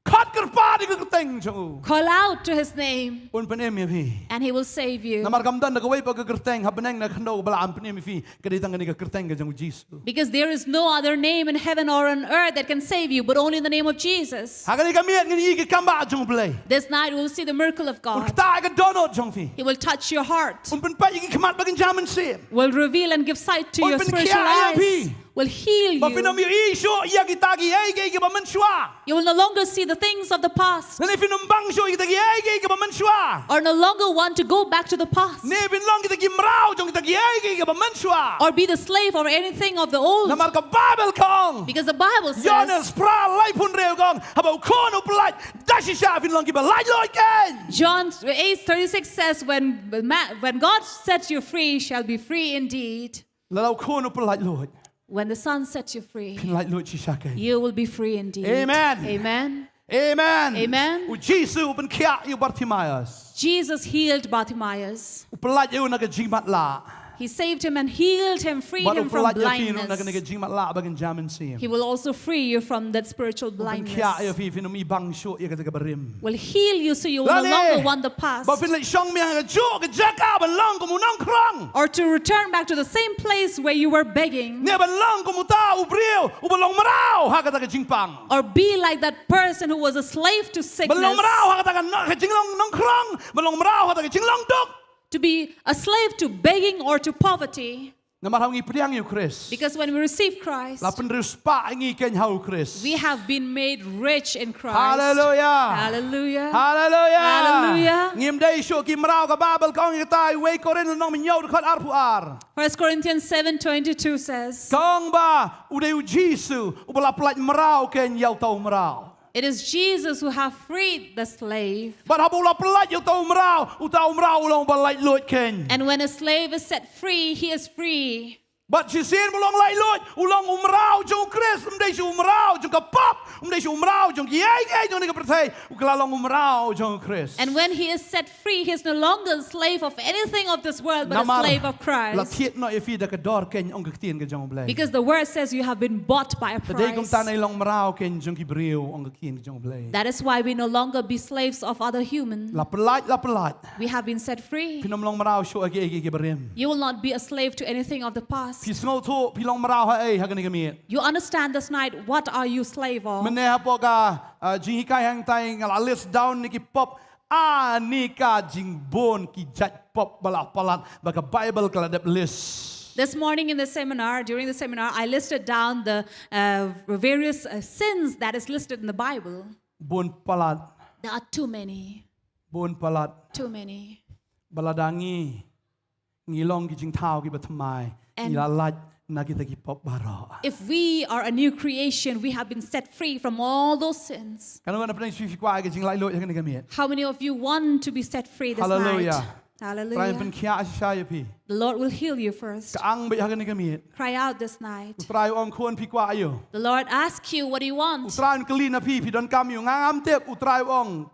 Khot kyrpad ïa ka kyrteng jong u. Call out to his name. Un pynim ïa phi. And he will save you. Namar kam don da kawei pat ka kyrteng ha bneng ne khyndew ba lah ban pynim ïa phi, ka dei tang kane ka kyrteng ka jong U Jisu. Because there is no other name in heaven or on earth that can save you, but only in the name of Jesus. Ha kane ka miet ngin ïohi ki kambah jong U Blei. This night we will see the miracle of God. Un ktah ïa ka dohnud jong phi. He will touch your heart. Un pynpeit ïa ki khmat ba kynja mynsiem. Will reveal and give sight to your spiritual eyes. Un pynkylla ïa phi. Will heal you. Ba phin ym ïohi shuh ïa kita kiei kiei kiba mynshuwa. You will no longer see the things of the past. Lane phin ym bang shuh ïa kita kiei kiei kiba mynshuwa. Or no longer want to go back to the past. Ne phin long kita ki mraw jong kita kiei kiei kiba mynshuwa. Or be the slave of anything of the old. Namar ka Baibl ka ong. Because the Bible says, Ïoannis phra laiphew hynriew ka ong, haba u khun u pyllait, da shisha phin long kiba laitluid kein. John eight thirty-six says, "When ma-, when God sets you free, shall be free indeed." Lada u khun u pyllait luid. When the Son sets you free, phin laitluid shisha kein. You will be free indeed. Amen. Amen. Amen. Amen. U Jisu u pynkhiah ïa u Bartimaeus. Jesus healed Bartimaeus. U pyllait ïa u na ka jingmatlah. He saved him and healed him, freed him from blindness. Bad u pyllait ïa phi ruh na kane ka jingmatlah ba kynja mynsiem. He will also free you from that spiritual blindness. U pynkhiah ïa phi, phin ym bang shuh ïa kata kaba rim. Will heal you so you will no longer want the past. Lane ba phin leit shong miang ha kajuh ka jaka ban long kum u nongkhrong. Or to return back to the same place where you were begging. Ne ban long kum uta u briew uba long mraw ha kata ka jingpang. Or be like that person who was a slave to sickness. Ban long mraw ha kata ka no-, ka jinglong nongkhrong, ban long mraw ha kata ka jinglong duk. to be a slave to begging or to poverty. Namar haba ngi pdiang ïa u Khrist, because when we receive Christ, la pynriewspah ïa ngi kein ha u Khrist. We have been made rich in Christ. Hallelujah. Hallelujah. Hallelujah. Hallelujah. Ngim dei shuh ki mraw, ka Baibl ka ong ïa kata, wei Korinth lynnong hynñiew dkhot arphew ar. First Corinthians seven twenty-two says, ka ong ba u dei u Jisu uba la pyllait mraw kein ïa uta u mraw. It is Jesus who have freed the slave. Bad haba u la pyllait ïa uta u mraw, uta u mraw u long uba laitluid kein. And when a slave is set free, he is free. Bad shisien ba u long laitluid, u long u mraw jong u Khrist, ym dei shuh u mraw jong ka pop, ym dei shuh u mraw jong kiei kiei jong kane ka pyrthei, u la long u mraw jong u Khrist. And when he is set free, he is no longer a slave of anything of this world, but a slave of Christ. Namar la thied noh ïa phi da ka dor kein, ong ka ktien ka jong U Blei. Because the word says you have been bought by a price. Te dei kumta ngi long mraw kein jong ki briew, ong ka ktien ka jong U Blei. That is why we no longer be slaves of other human. La pyllait, la pyllait. We have been set free. Phin ym long mraw shuh ha kiei kiei kiba rim. You will not be a slave to anything of the past. Phi sngewthuh phi long mraw ha ei ha kane ka miet? You understand this night, what are you slave of? Mynne hapoh ka, uh, jinghikai hangtai nga la list down ïa ki pop, ani ka jingbun ki jait pop ba la palat ba ka Baibl ka la dep list. This morning in the seminar, during the seminar, I listed down the, uh, various, uh, sins that is listed in the Bible. Bun palat. There are too many. Bun palat. Too many. Ba lada ngi, ngi long ki jingthaw kiba thymmai, ngi la lait na kita ki pop baroh. If we are a new creation, we have been set free from all those sins. Katno ngan pynshai phi kwah ïa ka jinglaitluid ha kane ka miet? How many of you want to be set free this night? Hallelujah. Hallelujah. Trai pynkhiah shisha ïa phi. The Lord will heal you first. Ka ang beit ha kane ka miet. Cry out this night. U Trai u ong, khun, phi kwah aïu? The Lord asks you, "What do you want?" U Trai un kylli na phi, phi donkam aïu? Nga ngam tip. U Trai u ong,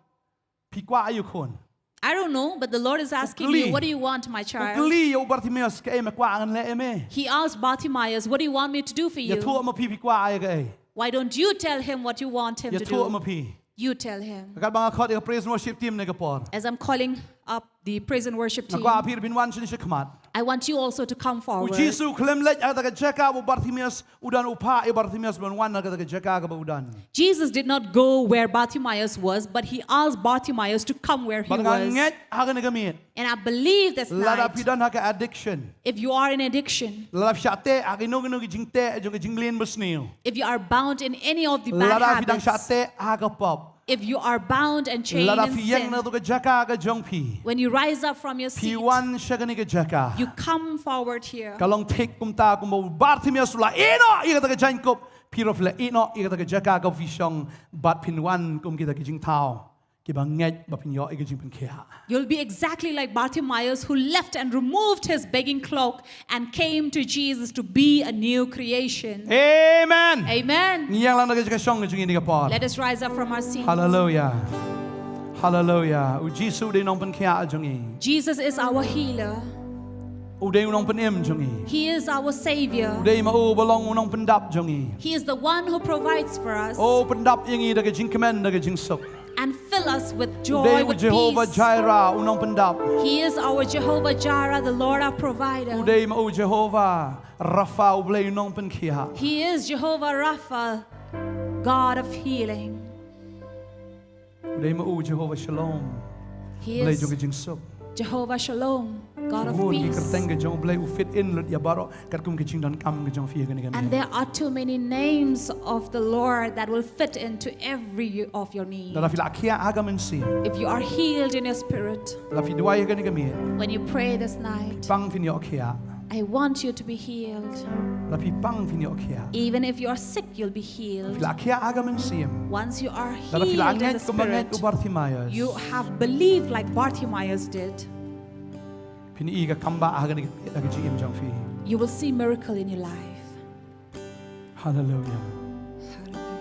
phi kwah aïu, khun? I don't know, but the Lord is asking you, "What do you want, my child?" U kylli ïa u Bartimaeus, kaei me kwah ngan leh ïa me? He asked Bartimaeus, "What do you want me to do for you?" Ïathuh ma phi, phi kwah ïa kaei? Why don't you tell him what you want him to do? Ïathuh ma phi. You tell him. Katba nga khot ïa ka praise and worship team ha kane ka por, as I'm calling up the praise and worship team, nga kwah phi ruh phin wan sha khmat. I want you also to come forward. U Jisu u khlem leit ha kata ka jaka ba u Bartimaeus u don, u phah ïa u Bartimaeus ban wan ha kata ka jaka kaba u don. Jesus did not go where Bartimaeus was, but he asked Bartimaeus to come where he was. Bad nga ngeit ha kane ka miet, and I believe this night, lada phi don ha ka addiction, if you are in addiction, lada phi shah teh ha kino kino ki jingteh jong ka jingmlien basniew, if you are bound in any of the bad habits, lada phi dang shah teh ha ka pop, if you are bound and chained in sin, lada phi ïeng na katu ka jaka ka jong phi, when you rise up from your seat, phi wan sha kane ka jaka, you come forward here. Ka long thik kumta kumba u Bartimaeus u la ïeh noh ïa kata ka jaiñkup, phi ruh phi la ïeh noh ïa kata ka jaka kaba phi shong, bad phin wan kum kita ki jingthaw kiba ngeit ba phin ïoh ïa ka jingpynkhiah. You'll be exactly like Bartimaeus, who left and removed his begging cloak and came to Jesus to be a new creation. Amen. Amen. Ngin ïeng lang na ka jaka shong ka jong ngi ha kane ka por. Let us rise up from our seats. Hallelujah. Hallelujah. U Jisu u dei u nongpynkhiah jong ngi. Jesus is our healer. U dei u nongpynim jong ngi. He is our savior. U dei ma u uba long u nongpyndap jong ngi. He is the one who provides for us. Oh, pyndap ïa ngi da ka jingkmen, da ka jingsuk. And fill us with joy, with peace. U dei u Jehovah Jireh, u nongpyndap. He is our Jehovah Jireh, the Lord our provider. U dei ma u Jehovah Rapha, u Blei u nongpynkhiah. He is Jehovah Rapha, God of healing. U dei ma u Jehovah Shalom, Blei jong ka jingsuk. He is Jehovah Shalom, God of peace. Ki kyrteng ka jong u Blei u fit in lut ïa baroh katkum ka jingdonkam ka jong phi ha kane ka miet. And there are too many names of the Lord that will fit into every of your need. Lada phi la khiah ha ka mynsiem, if you are healed in your spirit, lada phi duwai ha kane ka miet, when you pray this night, phi pang phin ïoh khiah. I want you to be healed. Lada phi pang phin ïoh khiah. Even if you are sick, you'll be healed. Phi la khiah ha ka mynsiem, once you are healed in the spirit, lada phi la ngeit kumba ngeit u Bartimaeus, you have believed like Bartimaeus did, phin ïohi ka kambah ha ka, ha ka jingim jong phi. You will see miracle in your life. Hallelujah. Hallelujah.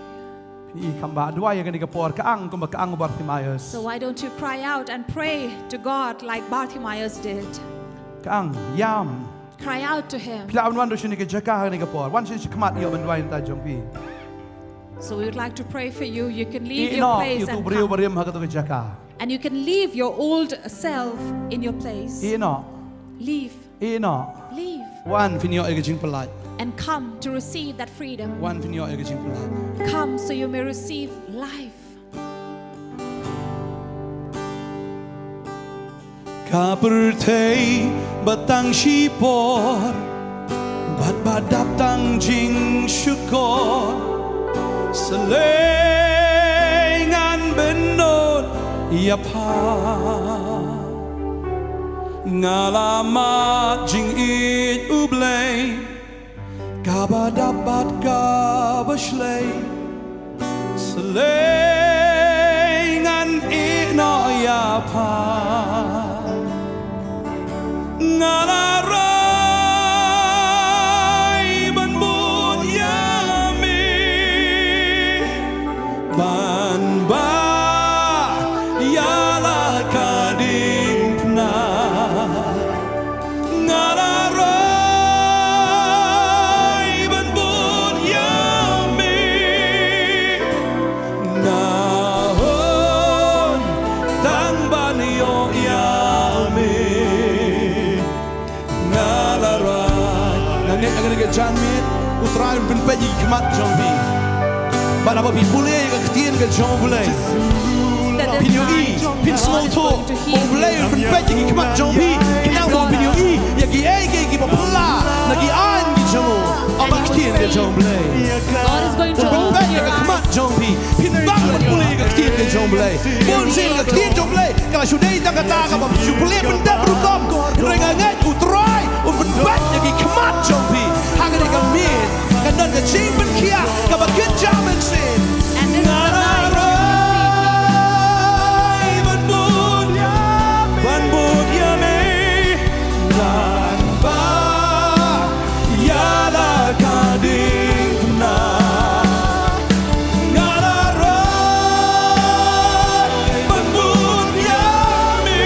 Phin ïohi kambah. Duwai ha kane ka por, ka ang kumba ka ang u Bartimaeus. So why don't you cry out and pray to God like Bartimaeus did? Ka ang, ïam. Cry out to him. Phi lah ban wan ruh sha kane ka jaka ha kane ka por. Wan sha khmat, ïoh ban duwai na ka bynta jong phi. So we would like to pray for you. You can leave your place and come. Ïeh noh ïa utu u briew barim ha katu ka jaka. And you can leave your old self in your place. Ïeh noh. Leave. Ïeh noh. Leave. Wan phin ïoh ïa ka jingpyllait. And come to receive that freedom. Wan phin ïoh ïa ka jingpyllait. Come so you may receive life. Ka pyrthei ba tang shipor bad ba dap tang jingshukor, sa lei ngan bynnud ïa pha. Nga la mad jingïeit U Blei, kaba dap bad kaba shlei, sa lei ngan ïehnoh ïa pha. Nga la rai ban bud ïa me, ban bah ïa la ka diengphna. Nga la rai ban bud ïa me, nga hun tang ban ïoh ïa me. Nga la rai. Nga ngeit ha kane ka janmiet U Trai un pynpeit ïa ki khmat jong phi. Bad haba phi pule ïa ka ktien ka jong U Blei, phin ïohi, phin sngewthuh ba U Blei un pynpeit ïa ki khmat jong phi, khnang ba phin ïohi ïa kiei kiei kiba phylla na ki aiñ ki jong u. Ha ka ktien ka jong U Blei. God is going to Un pynpeit ïa ka khmat jong phi. Phin bang ban pule ïa ka ktien ka jong U Blei. Bun sien ka ktien jong U Blei ka la shu dei tang kata kaba shu pule pyndep rukom. Hynrei nga ngeit U Trai un pynpeit ïa ki khmat jong phi. Ha kane ka miet kan don ka jingpynkhiah kaba kynja mynsiem. And this is the night you will receive me. Ban bud ïa me, ban bud ïa me, ban bah ïa la ka diengphna. Nga la rai ban bud ïa me,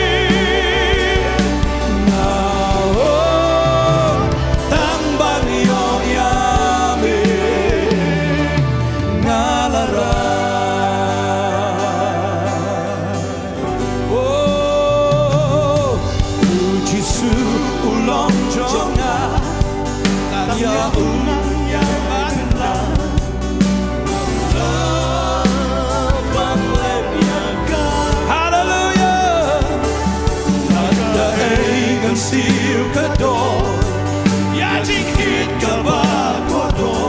nga hun tang ban ïoh ïa me. Nga la rai. Oh, U Jisu u long jong nga, tang ïa u ngan ïa ban lang. Haleluya. Ngan da ei ngan siew ka doh ïa jingkit kaba kordor.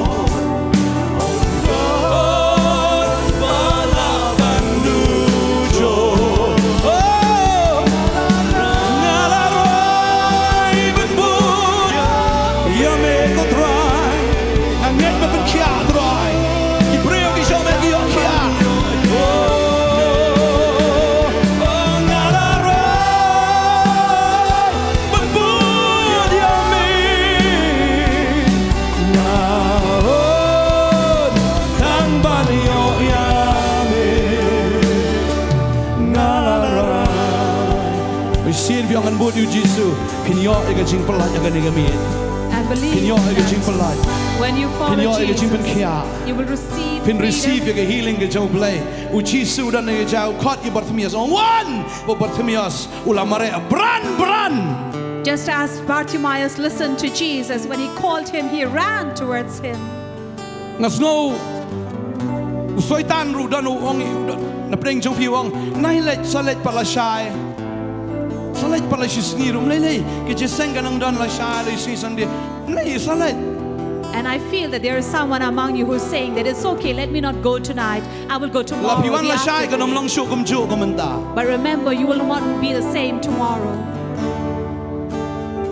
Ban bud ïa me, nga hun tang ban ïoh ïa me. Nga la rai. Shisien phi ong ngan bud ïa u Jisu, phin ïoh ïa ka jingpyllait ha kane ka miet. And believe Phin ïoh ïa ka that jingpyllait. When you follow Phin ïoh ïa ka Jesus, jingpynkhiah. You will receive Phin freedom. Receive ïa ka healing ka jong U Blei. U Jisu u don ha ka jaka u khot ïa u Bartimaeus. Ong wan! Bad u Bartimaeus u la mareh bran bran. Just as Bartimaeus listened to Jesus, when he called him, he ran towards him. Nga sngew u Soitan ruh u don u ong, u don na pdeng jong phi u ong, nai leit, sa leit pat lashai. Sa leit pat la shisngi ruh, ym lei lei. Ka jingïaseng ka nang don lashai, la shisngi Sunday. Ym lei, sa leit. And I feel that there is someone among you who's saying that it's okay, let me not go tonight. I will go tomorrow, La phi wan the lashai afternoon. Kan ym long shuh kumjuh kum mynta. But remember, you will not be the same tomorrow.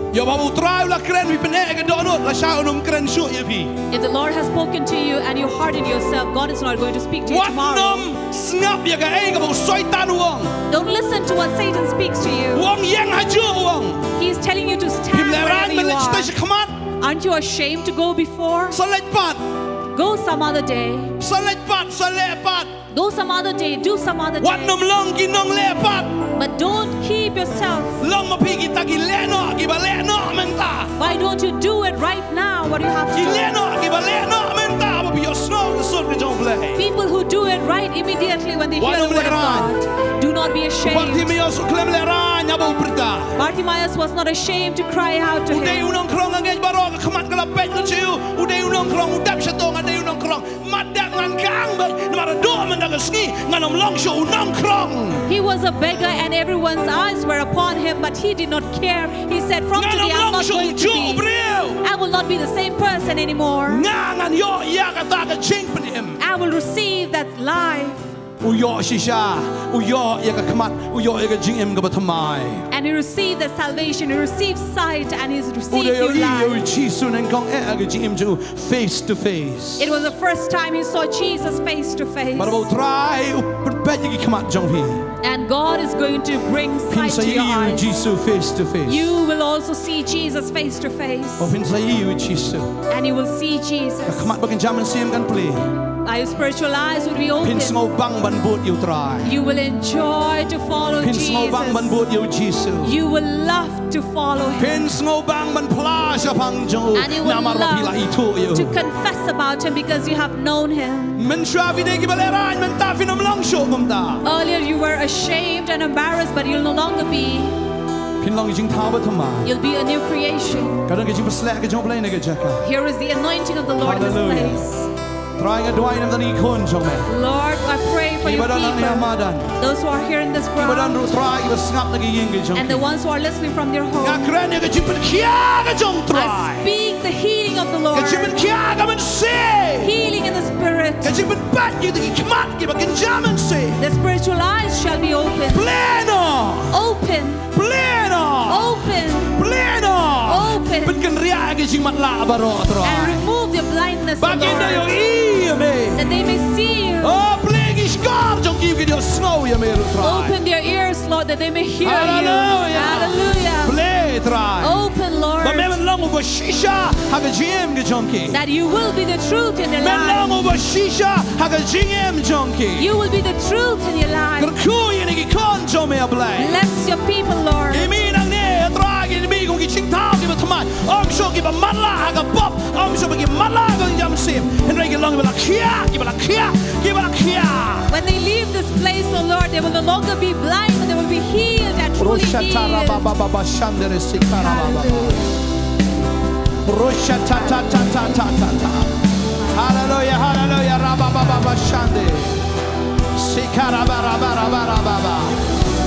Ïa ba u Trai u la kren, phi pyneh ïa ka dohnud, lashai un ym kren shuh ïa phi. If the Lord has spoken to you and you harden yourself, God is not going to speak to you Wat tomorrow. Nym sngap ïa kaei kaba u Soitan u ong. Don't listen to what Satan speaks to you. U ong ïeng hajuh u ong. He is telling you to stand wherever you are. Phim lehraiñ ban leit shatei shakhmat. Aren't you ashamed to go before? Sa leit pat. Go some other day. Sa leit pat, sa leh pat. Go some other day, do some other day. Wat nym long ki nongleh pat. But don't keep yourself. Long ma phi kita ki leh noh, kiba leh noh mynta. Why don't you do it right now, what you have to do? Ki leh noh, kiba leh noh mynta, ba phi ïohsngew ka sur ka jong U Blei. People who do it right immediately when they hear the word of God, do not be ashamed. Wat nym lehraiñ. Bartimaeus u khlem lehraiñ haba u pyrta. Bartimaeus was not ashamed to cry out to him. U dei u nongkhrong, nga ngeit baroh ka khmat ka la peit na jong u. U dei u nongkhrong, u dap sha to, nga dei u nongkhrong. Mat dap ngan kang beit, namar haduh mynta ka sngi ngan ym long shuh u nongkhrong. He was a beggar and everyone's eyes were upon him, but he did not care. He said, "From today, I'm not going to be, I will not be the same person anymore. Nga ngan ïoh ïa kata ka jingpynim. I will receive that life." U ïoh shisha, u ïoh ïa ka khmat, u ïoh ïa ka jingim kaba thymmai. And he received the salvation, he received sight, and he's received new life. U dei ïa u Jisu nyngkong eh ha ka jingim jong u face to face. It was the first time he saw Jesus face to face. Bad ba u Trai u pynpeit ïa ki khmat jong phi. And God is going to bring sight to your eyes. Phin sa ïohi ïa u Jisu face to face. You will also see Jesus face to face. Oh, phin sa ïohi ïa u Jisu. And you will see Jesus. Ka khmat ba kynja mynsiem kan plie. Your spiritual eyes will be open. Phin sngewbang ban bud ïa u Trai. You will enjoy to follow Jesus. Phin sngewbang ban bud ïa u Jisu. You will love to follow him. Phin sngewbang ban phla shaphang jong u. And you will love to confess about him because you have known him. Namar ba phi la ithuh ïa u. Mynshuwa phi dei kiba lehraiñ, mynta phin ym long shuh kumta. Earlier you were ashamed and embarrassed, but you'll no longer be. Phin long ka jingthaw bathymmai. You'll be a new creation. Ka don ka jingpynshlur ka jong U Blei na ka jaka. Here is the anointing of the Lord in this place. Hallelujah. Trai, nga duwai na bynta ki khun jong me. Lord, I pray for your people. Kiba don hangne ha madan. Those who are here in this ground. Kiba don ruh Trai kiba sngap na ka ïing ka jong ki. And the ones who are listening from their home. Nga kren ïa ka jingpynkhiah ka jong U Trai. I speak the healing of the Lord. Ka jingpynkhiah ka mynsiem. Healing in the spirit. Ka jingpynpait ïa ki khmat kiba kynja mynsiem. The spiritual eyes shall be opened. Plie noh. Open. Plie noh. Open. Plie noh. Open. Pynkynriah ïa ki jingmatlah baroh, Trai. And remove their blindness, Lord. Ba kin da ïohi ïa me. That they may see you. Oh, plie ki shkor jong ki, kin ïohsngew ïa me ruh, Trai. Open their ears, Lord, that they may hear you. Hallelujah. Hallelujah. Plie, Trai. Open, Lord. Ba men long uba shisha ha ka jingim ka jong ki. That you will be the truth in their life. Men long uba shisha ha ka jingim jong ki. You will be the truth in your life. Kyrkhu ïa kine ki khun jong me, A Blei. Bless your people, Lord. Ki mih nangne, A Trai, ki mih kum ki jingthaw kiba thymmai. Ym shuh kiba matlah ha ka pop. Ym shuh ba ki matlah ha ka jingïam shym. Hynrei ki long kiba la khiah, kiba la khiah, kiba la khiah. When they leave this place, oh Lord, they will no longer be blind, but they will be healed and truly healed. Hallelujah. Hallelujah, hallelujah, rabababashande. Sikarabarabarababa.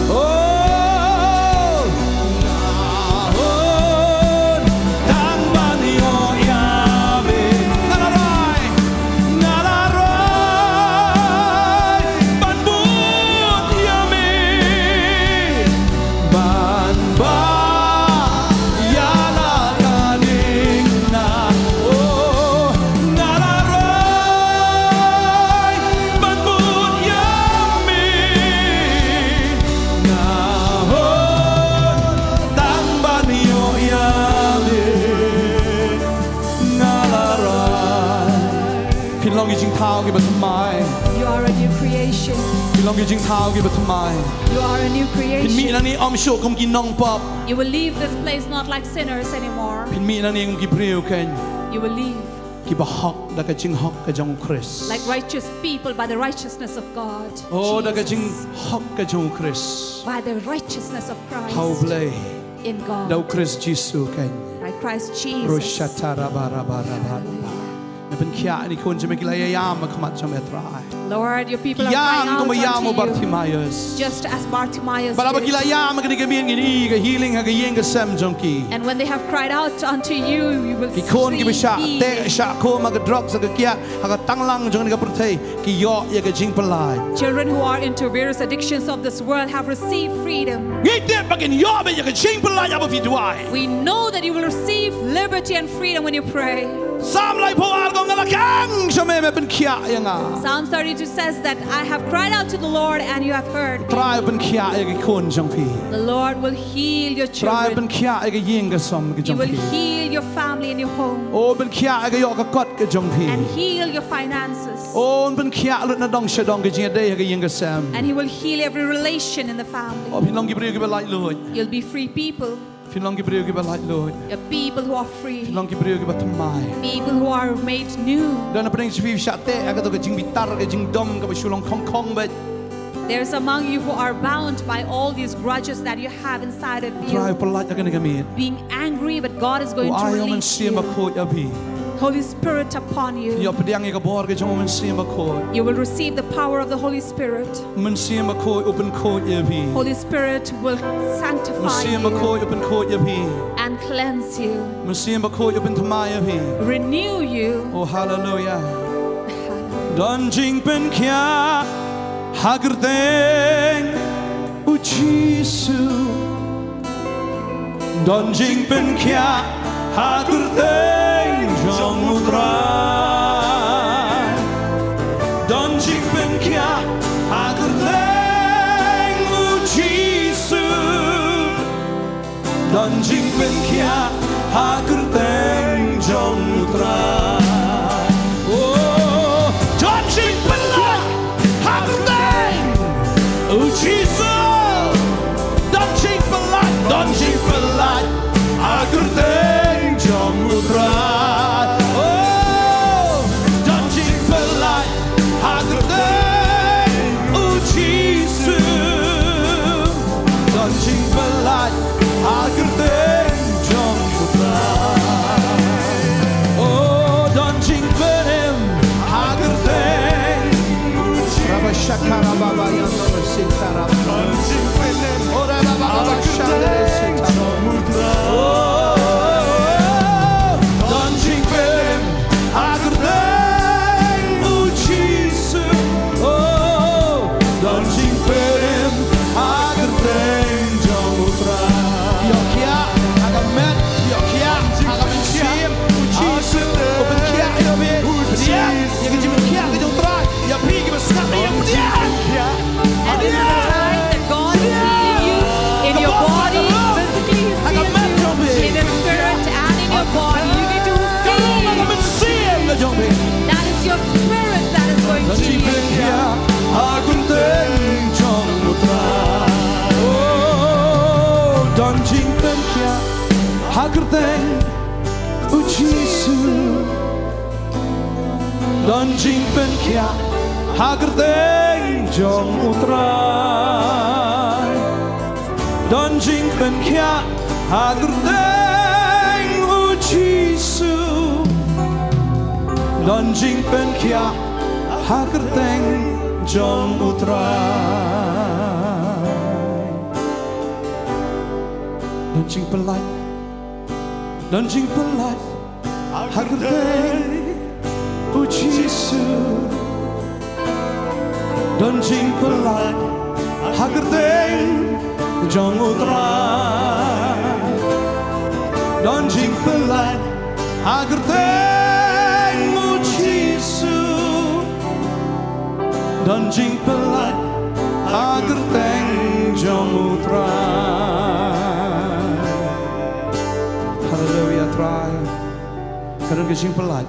Oh, nga hun tang ban ïoh ïa me. Nga la rai, nga la rai ban bud ïa me. Ban ba ïa la ka ding na, oh, nga la rai ban bud ïa me. Nga hun tang ban ïoh ïa me. Nga la rai. Phin long ki jingthaw kiba thymmai. You are a new creation. Phin long ki jingthaw kiba thymmai. You are a new creation. Phin mih nangne ym shuh kum ki nongpop. You will leave this place not like sinners anymore. Phin mih nangne kum ki briew kein. You will leave. Kiba hok da ka jinghok ka jong U Khrist. Like righteous people by the righteousness of God. Oh, da ka jinghok ka jong U Khrist. By the righteousness of Christ. Ha U Blei. In God. Da U Khrist Jisu kein. By Christ Jesus. Roshatarabarabaraba. Hallelujah. Me pynkhiah ïa kine ki khun jong me, ki la ïam ha khmat jong me, Trai. Lord, your people are crying out unto you. Ki ïam kumba ïam u Bartimaeus. Just as Bartimaeus did. Bad haba ki la ïam ha kane ka miet, ngin ïohi ka healing ha ka ïing ka sem jong ki. And when they have cried out unto you, you will see healing. Ki khun kiba shah teh shah khum ha ka drugs ha ka kiad ha ka tanglang jong kane ka pyrthei, ki ïoh ïa ka jingpyllait. Children who are into various addictions of this world have received freedom. Ngi tip ba kin ïoh beit ïa ka jingpyllait haba phi duwai. We know that you will receive liberty and freedom when you pray. Salm laiphew ar ka ong, nga la kang sha me, me pynkhiah ïa nga. Psalms thirty-two says that, "I have cried out to the Lord and you have heard me." Trai u pynkhiah ïa ki khun jong phi. The Lord will heal your children. Trai u pynkhiah ïa ka ïing ka sem ka jong phi. He will heal your family and your home. Oh, u pynkhiah ïa ka ïoh ka kot ka jong phi. And heal your finances. Oh, un pynkhiah lut na dong sha dong ka jingïadei ha ka ïing ka sem. And he will heal every relation in the family. Oh, phin long ki briew kiba laitluid. You'll be free people. Phin long ki briew kiba laitluid. You're people who are free. Phin long ki briew kiba thymmai. People who are made new. Don napdeng jong phi ba shah teh ha kato ka jingbitar, ka jingdom kaba shu long khongkhong beit. There's among you who are bound by all these grudges that you have inside of you. Trai u pyllait ïa kane ka miet. Being angry, but God is going to release you. U ai ïa u Mynsiem Bakhuid ïa phi. Holy Spirit upon you. Ïoh pdiang ïa ka bor ka jong u Mynsiem Bakhuid. You will receive the power of the Holy Spirit. Mynsiem Bakhuid u pynkhuid ïa phi. Holy Spirit will sanctify you. Mynsiem Bakhuid u pynkhuid ïa phi. And cleanse you. Mynsiem Bakhuid u pynthymmai ïa phi. Renew you. Oh, hallelujah. Don jingpynkhiah ha kyrteng u Jisu. Don jingpynkhiah ha kyrteng jong u Trai. Don jingpynkhiah ha kyrteng u Jisu. Don jingpynkhiah ha kyrteng jong u Trai. Oh, don jingpyllait ha kyrteng u Jisu. Don jingpyllait, don jingpyllait ha kyrteng jong u Trai. Oh, don jingpyllait ha kyrteng u Jisu. Don jingpyllait ha kyrteng jong u Trai. Oh, don jingpynim ha kyrteng u Jisu. Rabba shaka rabba ba yando sita rabba. Don jingpynim. Oh, rabba ba ba shaka sita. Oh, don jingpynim ha kyrteng u Jisu. Oh, don jingpynim ha kyrteng jong u Trai. Ïoh khiah ha ka met, ïoh khiah ha ka mynsiem, u Jisu u pynkhiah ïa phi. Ïa ka jingpynkhiah ka jong u Trai ïa phi kiba sngap ïa u. And this is the time that God is healing you in your body, physically He's healed you, in the spirit and in your body. You need to receive. That is your spirit that is going to heal you. Oh, don jingpynkhiah ha kyrteng u Jisu. Don jingpynkhiah ha kyrteng jong u Trai. Don jingpynkhiah ha kyrteng u Jisu. Don jingpynkhiah ha kyrteng jong u Trai. Don jingpyllait. Don jingpyllait ha kyrteng u Jisu. Don jingpyllait ha kyrteng jong u Trai. Don jingpyllait ha kyrteng u Jisu. Don jingpyllait ha kyrteng jong u Trai. Haleluia, Trai. Ka don ka jingpyllait.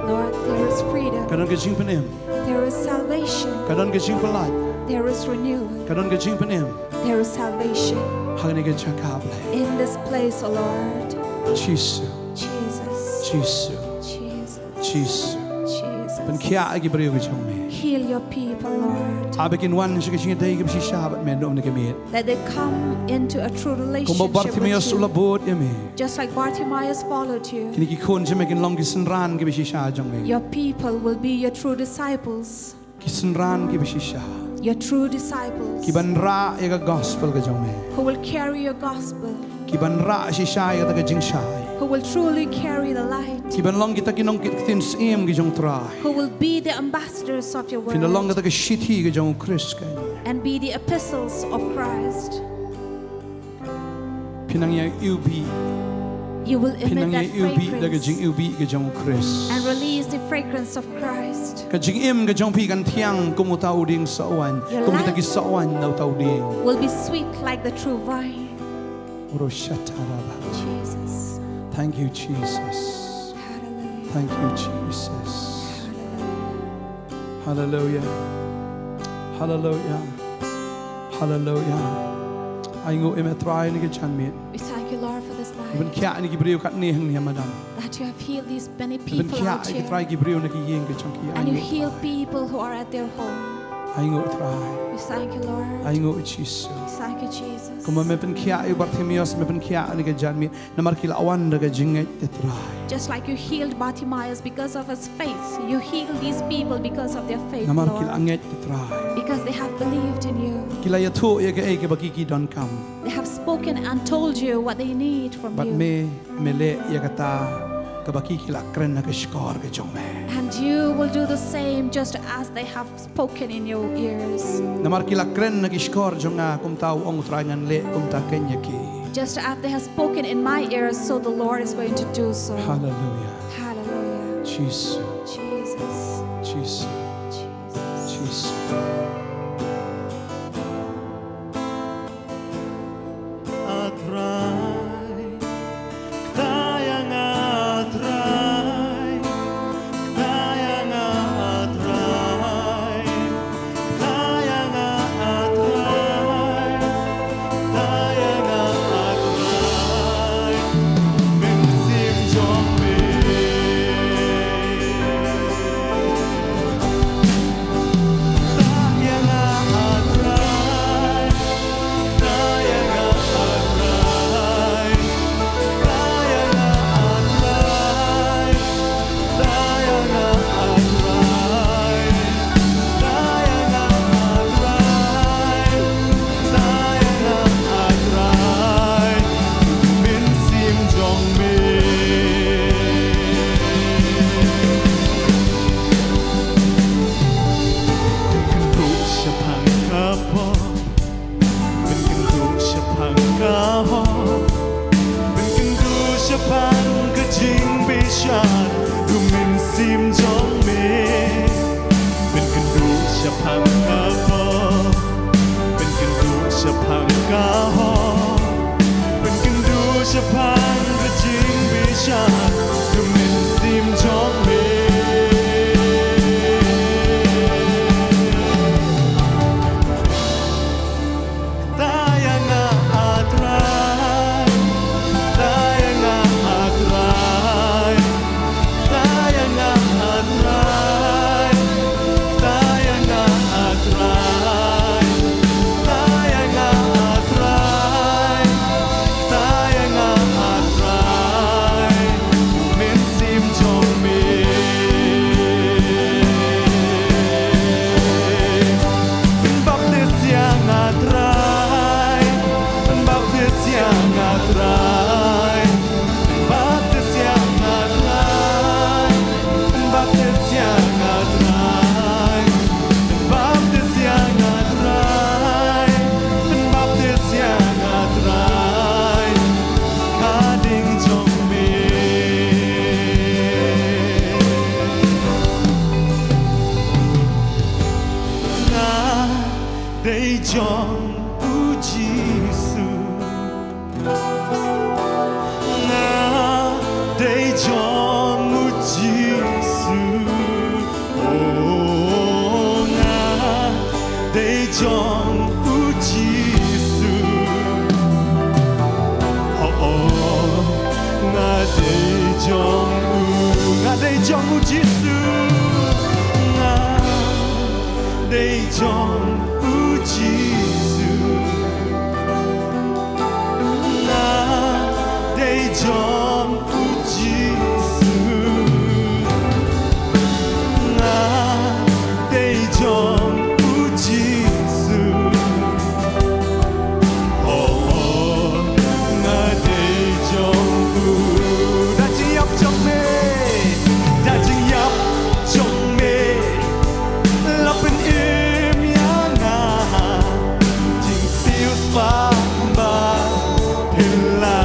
Lord, there is freedom. Ka don ka jingpynim. There is salvation. Ka don ka jingpyllait. There is renewal. Ka don ka jingpynim. There is salvation. Ha kane ka jaka, Blei. In this place, O Lord. Jisu. Jesus. Jisu. Jesus. Jisu. Jesus. Pynkhiah ïa ki briew ki jong me. Heal your people, Lord. Haba kin wan sha ka jingïadei kaba shisha bad me, kum kane ka miet. That they come into a true relationship with you. Kumba u Bartimaeus u la bud ïa me. Just like Bartimaeus followed you. Kine ki khun jong me kin long ki synran kiba shisha jong me. Your people will be your true disciples. Ki synran kiba shisha. Your true disciples. Ki ban rah ïa ka gospel ka jong me. Who will carry your gospel. Ki ban rah shisha ïa kata ka jingshai. Who will truly carry the light. Ki ban long kita ki nong ki ktien syiem ki jong u Trai. Who will be the ambassadors of your word. Phin da long kata ka shithi ka jong u Khrist keiñ. And be the epistles of Christ. Phin nang ïa iwbih. You will emit that fragrance. Phin nang ïa iwbih da ka jingiwbih ka jong u Khrist. And release the fragrance of Christ. Ka jingim ka jong phi kan thiang kum uta u dieng soh waiñ. Kum kita ki soh waiñ na uta u dieng. Your life will be sweet like the true vine. Oro shataraba. Jesus. Thank you, Jesus. Hallelujah. Thank you, Jesus. Hallelujah. Hallelujah. Hallelujah. Hallelujah. Ai nguh ïa me Trai na ka janmiet. We thank you, Lord, for this night. Pynkhiah ïa ki briew katne hangne, Madam. That you have healed these many people out here. Pynkhiah ïa ki Trai ki briew na ki ïing ki jong ki. And you heal people who are at their home. Ainguh Trai. We thank you, Lord. Ainguh Jisu. We thank you, Jesus. Kumba me pynkhiah ïa u Bartimaeus, me pynkhiah ïa kane ka janmiet. Namar ki la wan da ka jingngeit, Trai. Just like you healed Bartimaeus because of his faith, you heal these people because of their faith, Namar ki la Lord. Ngeit, Trai. Because they have believed in you. Ki la ïathuh ïa kaei kaba ki ki donkam. They have spoken and told you what they need from Bad you. Me, me leh ïa kata kaba ki ki la kren ha ka shkor ka jong me. And you will do the same just as they have spoken in your ears. Namar ki la kren ha ki shkor jong nga, kumta u ong Trai, ngan leh kumta kein ïa ki. Just as they have spoken in my ears, so the Lord is going to do so. Hallelujah. Hallelujah. Jisu. Jesus. Jisu. Jesus. Jisu. A Trai, kta ïa nga, a Trai, kta ïa nga, a Trai, kta ïa nga, a Trai, kta ïa nga, a Trai, mynsiem jong me. Kta ïa nga, a Trai. Shaphang ka pop, pynkynduh shaphang ka hok, pynkynduh shaphang ka jingbishar, u mynsiem jong me. Pynkynduh shaphang ka pop, pynkynduh shaphang ka hok, pynkynduh shaphang ka jingbishar, u mynsiem jong me. Kta ïa nga, a Trai. Kta ïa nga, a Trai. Kta ïa nga, a Trai. Kta ïa nga, a Trai. Kta ïa nga, a Trai. Kta ïa nga, a Trai. Mynsiem jong me. Pynbaptis ïa nga, Trai. Pynbaptis ïa nga, Trai. Pynbaptis ïa nga, Trai. Pynbaptis ïa nga, Trai. Pynbaptis ïa nga, Trai. Pynbaptis ïa nga, Trai. Ka ding jong me. Nga dei jong u Jisu. Nga dei jong u Jisu. Oh, nga dei jong u Jisu. Oh, oh, nga dei jong u. Nga dei jong u Jisu. Nga dei jong u Jisu. Nga dei jong u Jisu. Nga dei jong u Jisu. Oh, oh, nga dei jong u. Da jingïap jong me, da jingïap jong me. La pynim ïa nga jingsiew spah ba phylla.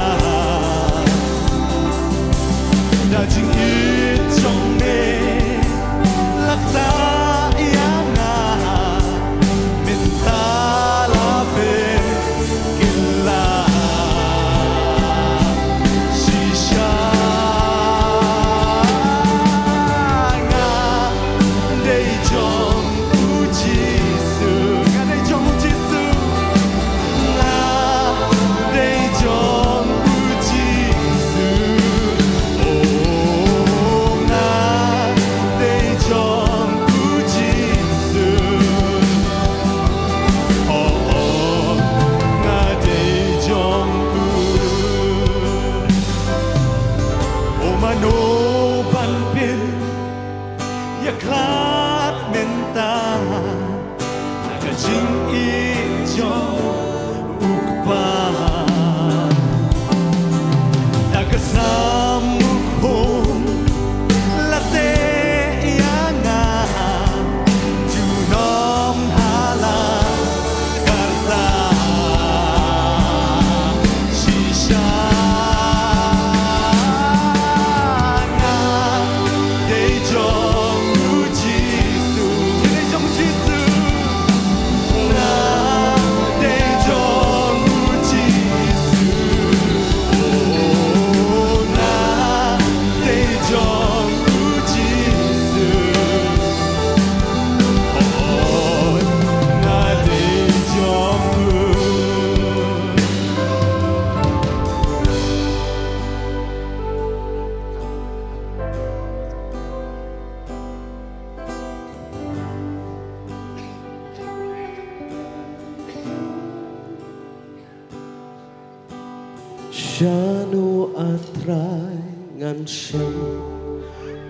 Shano, A Trai, ngan shem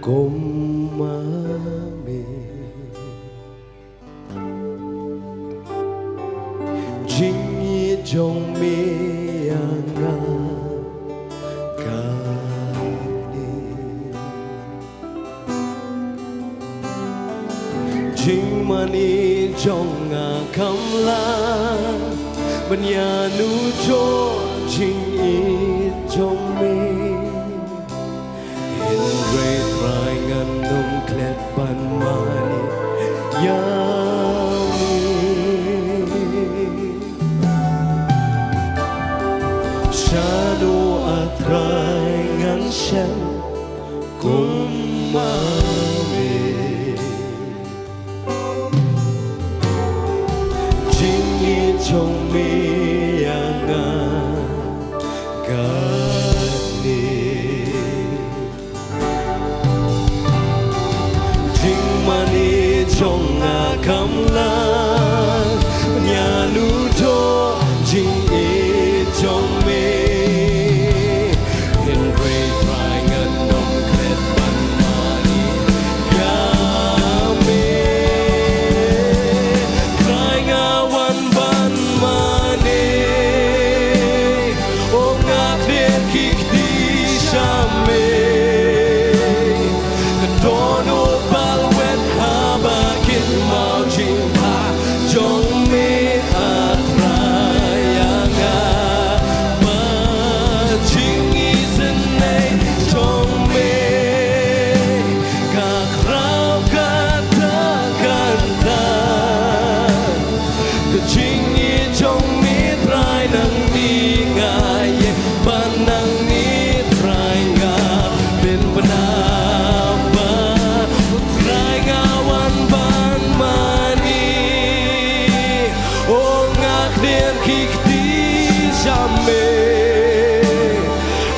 kum ma me? Jingïeit jong me ïa nga kane. Jingmane jong nga kam lah ban ïanujor jingïeit jong me. Hynrei Trai ngan ym klet ban mane ïa me. Shano, A Trai, ngan shem kum ma me? Jingïeit jong me ïa nga kane. Jingmane jong nga kam lah ban ïanujor jingïeit jong me. Hynrei Trai ngan ym klet ban mane ïa me. Trai nga wan ban mane, ong nga khlieh ki kti sha me. Ka dohnud ba lwet haba kin mawjingpyrkhat jong me, A Trai, ïa nga. Ba jingisynei jong me ka khraw kata kata. Ka jingïeit jong me Trai nangne nga ïeng, ba nangne Trai nga pynbna, ba Trai nga wan ban mane. Ong nga khlieh ki kti sha me.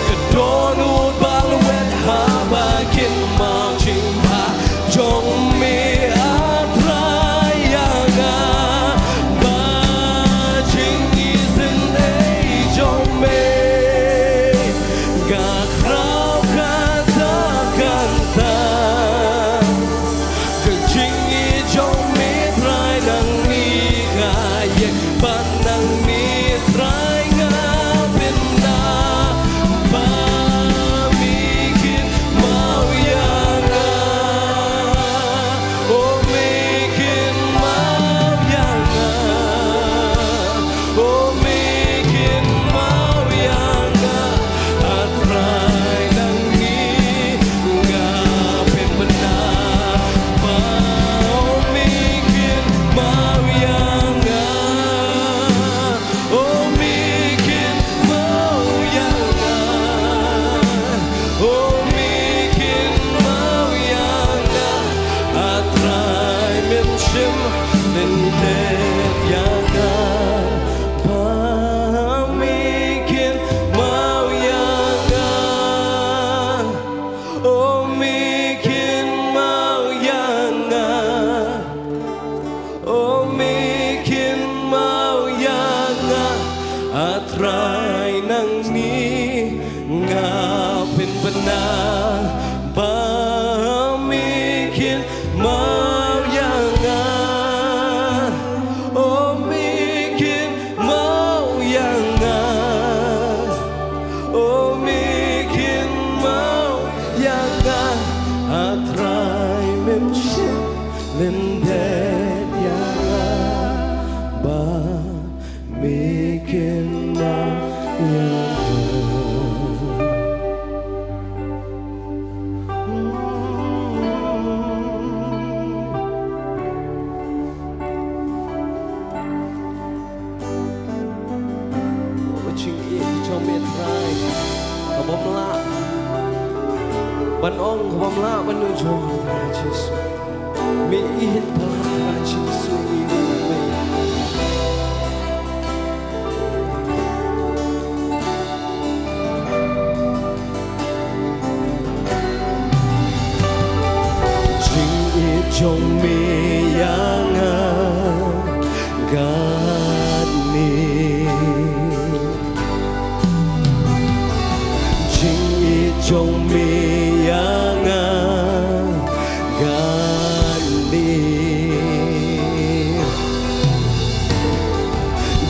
Ka dohnud ba lwet haba kin mawjingpyrkhat jong me, A Trai, ïa nga. Ba jingisynei jong me ka khraw kata kata. Ka jingïeit jong me Trai nangne nga ïeng, ba nangne Trai nga pynbna, ba me kin maw ïa nga. O me kin maw ïa nga. O me kin maw ïa nga, A Trai nangne nga pynbna, ba o me kin maw ïa nga. O me kin maw ïa nga. O me kin maw ïa nga, A Trai, men shim lyndet ïa nga. Ba me kin maw ïa nga. O me kin maw ïa nga. O me kin maw ïa nga, A Trai nangne nga pynbna, ba me kin maw ïa nga. O me kin maw ïa nga. O me kin maw ïa nga, A Trai, men shim lyndet ïa nga, ba me kin maw ïa nga. Ka jingïeit jong me Trai, ka bym lah ban ong, ka bym lah ban ïoh jong Trai Jisu. Me ïeit palat Trai Jisu, me ïeit palat. Jingïeit jong me ïa nga katne. jong me ïa nga kane.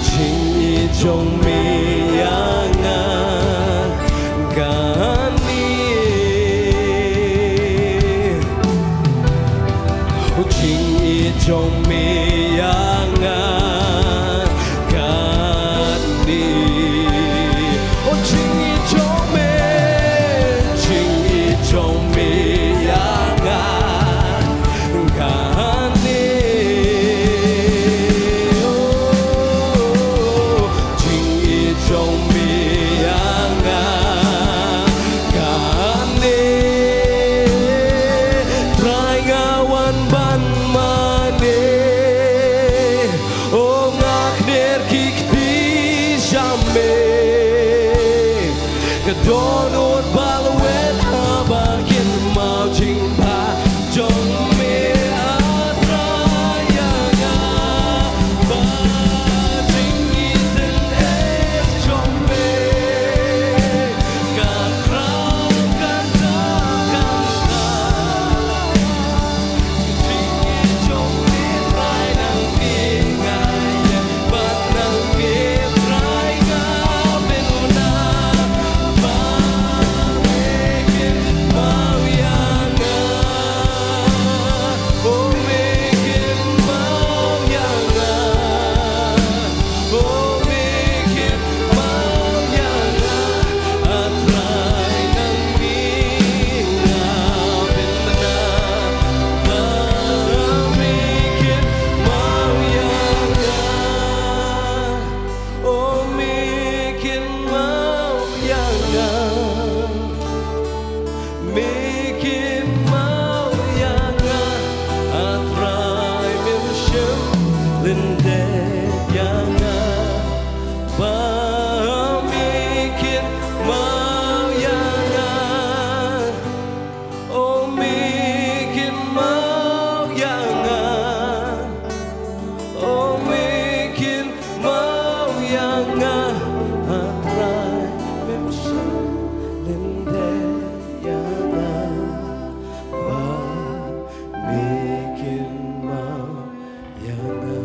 Jingïeit jong me ïa nga kane. Jingïeit jong me ïa nga kane. O jingïeit jong me, jingïeit jong me ïa nga kane. O jingïeit jong me ïa nga kane. Trai nga wan ban mane. O nga kner ki kti sha me. Ka dohnud ba la wet haba kynmaw jingbha jong me. A Trai ïa nga ba jingïaseng jong me. Ka khraw kata kata. Me kynmaw ïa nga, A Trai, mem shym lyndet ïa nga. Ba me kynmaw ïa nga. O me kynmaw ïa nga. O me kynmaw ïa nga, A Trai, mem shym lyndet ïa nga. Ba me kynmaw ïa nga.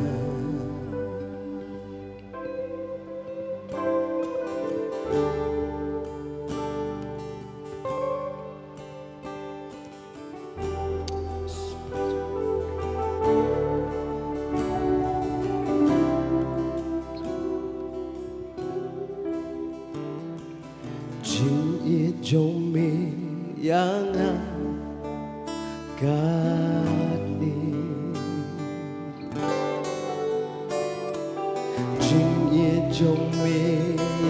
Jingïeit jong me ïa nga kane. Jingïeit jong me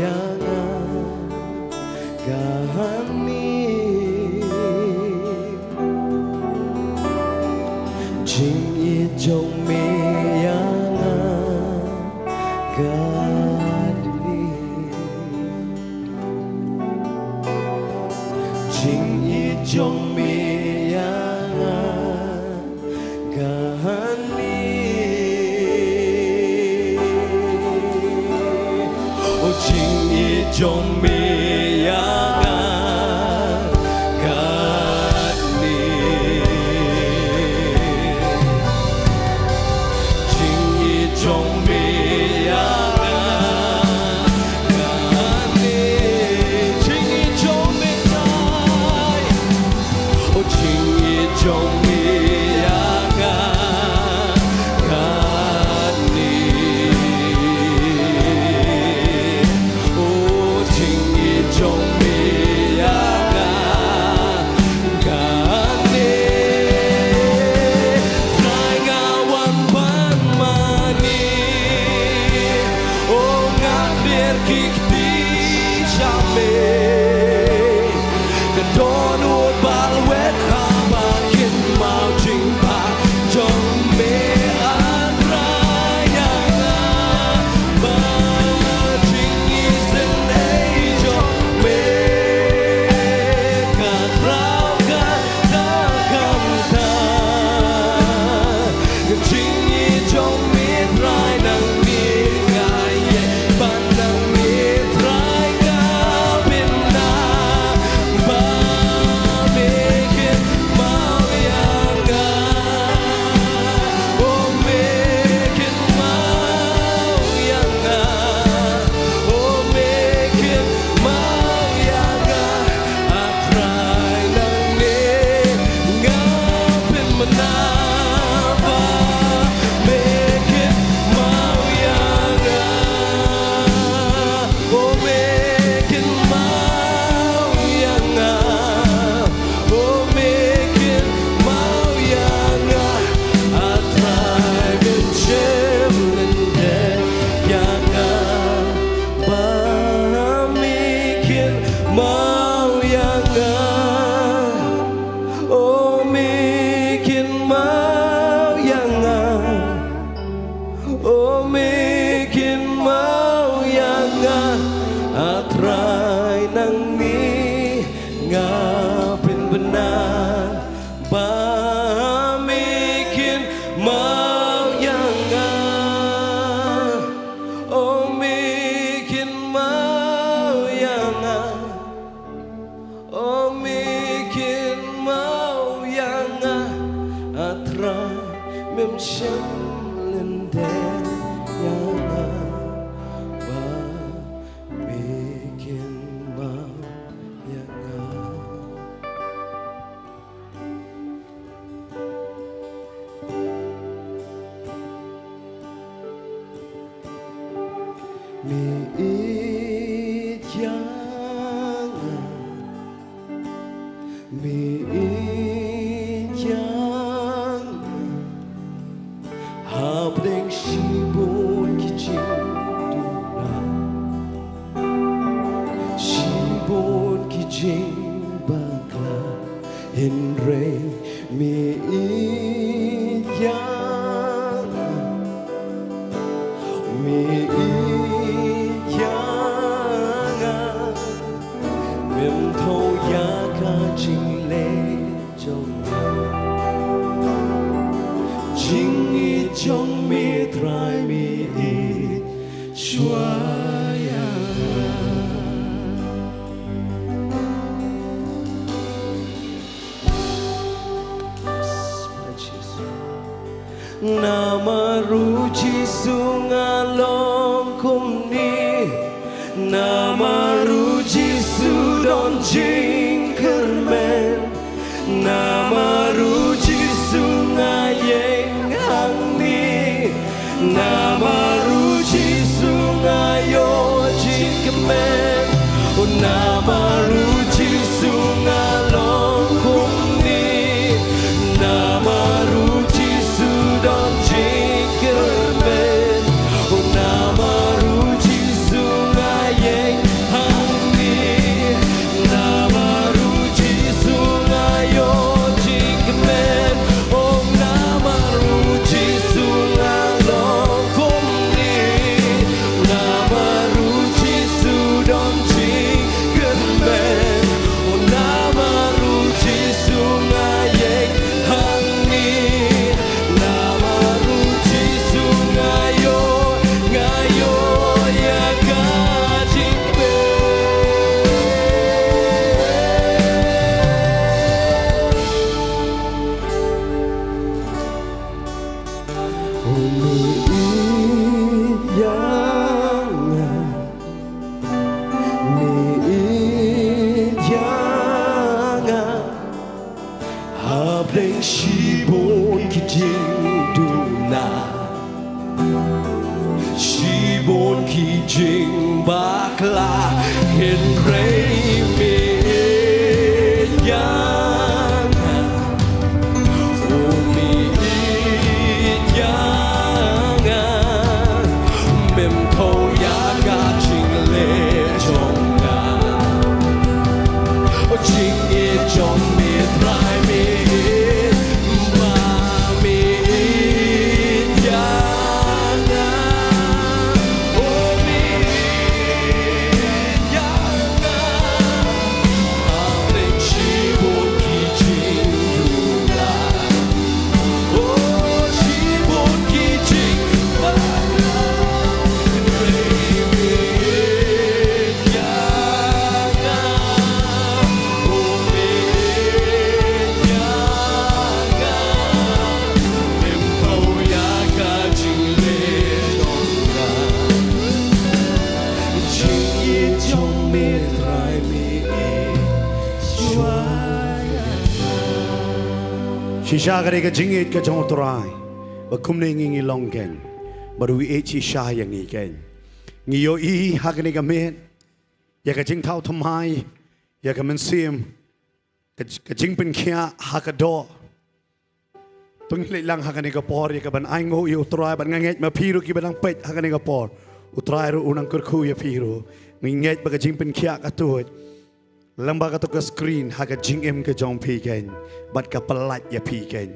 ïa nga kane. Jingïeit jong me ïa nga kane. Jingïeit jong me ïa nga kane. O jingïeit jong me ïa nga kane. Jingïeit jong me ïa nga kane. Jingïeit jong me Trai. O jingïeit jong me ïa nga kane. O jingïeit Nangne nga pynbna ba me kynmaw ïa nga. O me kynmaw ïa nga. O me kynmaw ïa nga. A Trai, mem shym lyndet ïa nga. Ba me kynmaw ïa nga. Me ïeit ïa nga. Me ïeit ïa nga. Hapdeng shibun ki jingduna, shibun ki jingbakla, hynrei me ïeit ïa nga. Me ïeit ïa nga. Mem thaw ïa ka jingleh jong nga. Jingïeit jong me Trai me ïeit shuwa ïa nga. Namar u Jisu nga long kumne. Namar u Jisu don jingkyrmen. Namar u Jisu nga ïeng hangne. Namar u Jisu nga ïoh jingkmen. O namar u Jisu nga long kumne. Namar u Jisu don jingkyrmen. O namar u Jisu nga ïeng hangne. Namar u Jisu nga ïoh jingkmen. O namar u Jisu nga long kumne. Namar u Jisu don jingkyrmen. O namar u Jisu nga ïeng hangne. Namar u Jisu nga ïoh, nga ïoh ïa ka jingkmen. O me ïeit ïa nga. Me ïeit ïa nga. Hapdeng shibun ki jingduna, shibun ki jingbakla, hynrei me ïeit ïa nga. O me ïeit ïa nga. Mem thaw ïa ka jingleh jong nga. O jingïeit jong me Trai me ïeit, ba me ïeit ïa nga. O me ïeit ïa nga. Hapdeng shibun ki jingduna. Shisha ka dei ka jingïeit ka jong U Trai. Ba kumne ngi ngi long keiñ. Bad u ïeit shisha ïa ngi keiñ. Ngi ïohi ha kane ka miet ïa ka jingthaw thymmai ïa ka mynsiem, ka, ka jingpynkhiah ha ka doh. To ngin leit lang ha kane ka por ïa kaban ainguh ïa U Trai, bad nga ngeit ma phi ruh kiba dang peit ha kane ka por, U Trai ruh u nang kyrkhu ïa phi ruh. Nga ngeit ba ka jingpynkhiah ka tuid lyngba kato ka screen ha ka jingim ka jong phi keiñ, bad ka pyllait ïa phi keiñ.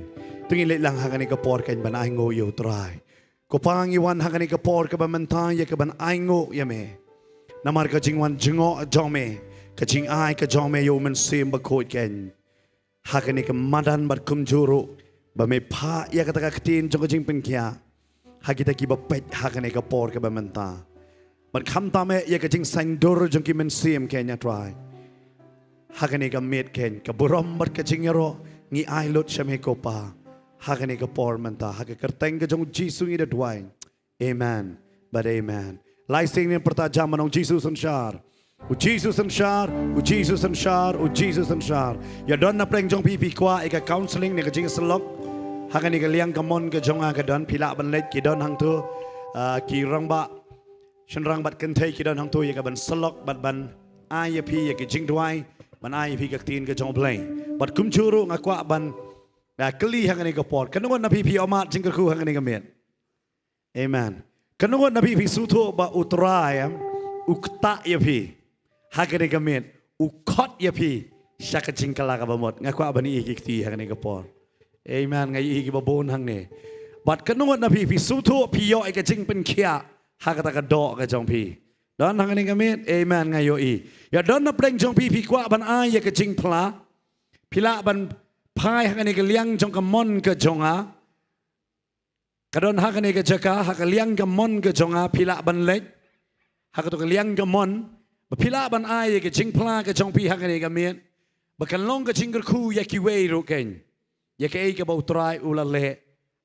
To ngin leit lang ha kane ka por keiñ ban ainguh ïa U Trai. Ko Pa, ngi wan ha kane ka por kaba mynta ïa kaban ainguh ïa me. Namar ka jingwan jngoh jong me, ka jingai ka jong me ïa u Mynsiem Bakhuid kein. Ha kane ka madan bad kumjuh ruh ba me phah ïa kata ka ktien jong ka jingpynkhiah ha kita kiba peit ha kane ka por kaba mynta. Bad khamtam eh ïa ka jingsaiñdur jong ki mynsiem kein, A Trai. Ha kane ka miet kein, ka burom bad ka jingïaroh ngi ai lut sha me ko Pa. Ha kane ka por mynta, ha ka kyrteng ka jong u Jisu ngi da duwai. Amen. Bad amen. Lai sing ne pyrta jam ban ong, Jisu synshar. U Jisu synshar, u Jisu synshar, u Jisu synshar. Ïa don na pdeng jong phi phi kwah ïa ka counseling ne ka jingsyllok ha kane ka liang ka mon ka jong nga, ka don, phi lah ban leit, ki don hangto, ah, ki rangbah shynrang bad kynthei ki don hangto ïa ka ban syllok bad ban ai ïa phi ïa ki jingduwai, ban ai ïa phi ka ktien ka jong U Blei. Bad kumjuh ruh nga kwah ban, ah, kylli ha kane ka por. Katno ngut na phi phi ïohmad jingkyrkhu ha kane ka miet? Amen. Katno ngut na phi phi sngewthuh ba U Trai, em, u ktah ïa phi ha kane ka miet, u khot ïa phi sha ka jingkylla kaba mut? Nga kwah ban ïohi ki kti ha kane ka por. Amen. Nga ïohi kiba bun hangne. Bad katno ngut na phi phi sngewthuh phi ïoh ïa ka jingpynkhiah ha kata ka doh ka jong phi? Don ha kane ka miet? Amen. Nga ïohi. Ïa don na pdeng jong phi phi kwah ban ai ïa ka jingphla, phi lah ban phai ha kane ka liang jong ka mon ka jong nga. Ka don ha kane ka jaka, ha ka liang ka mon ka jong nga, phi lah ban leit ha kato ka liang ka mon ba phi lah ban ai ïa ka jingphla ka jong phi ha kane ka miet, ba kan long ka jingkyrkhu ïa kiwei ruh kein ïa kaei kaba U Trai u la leh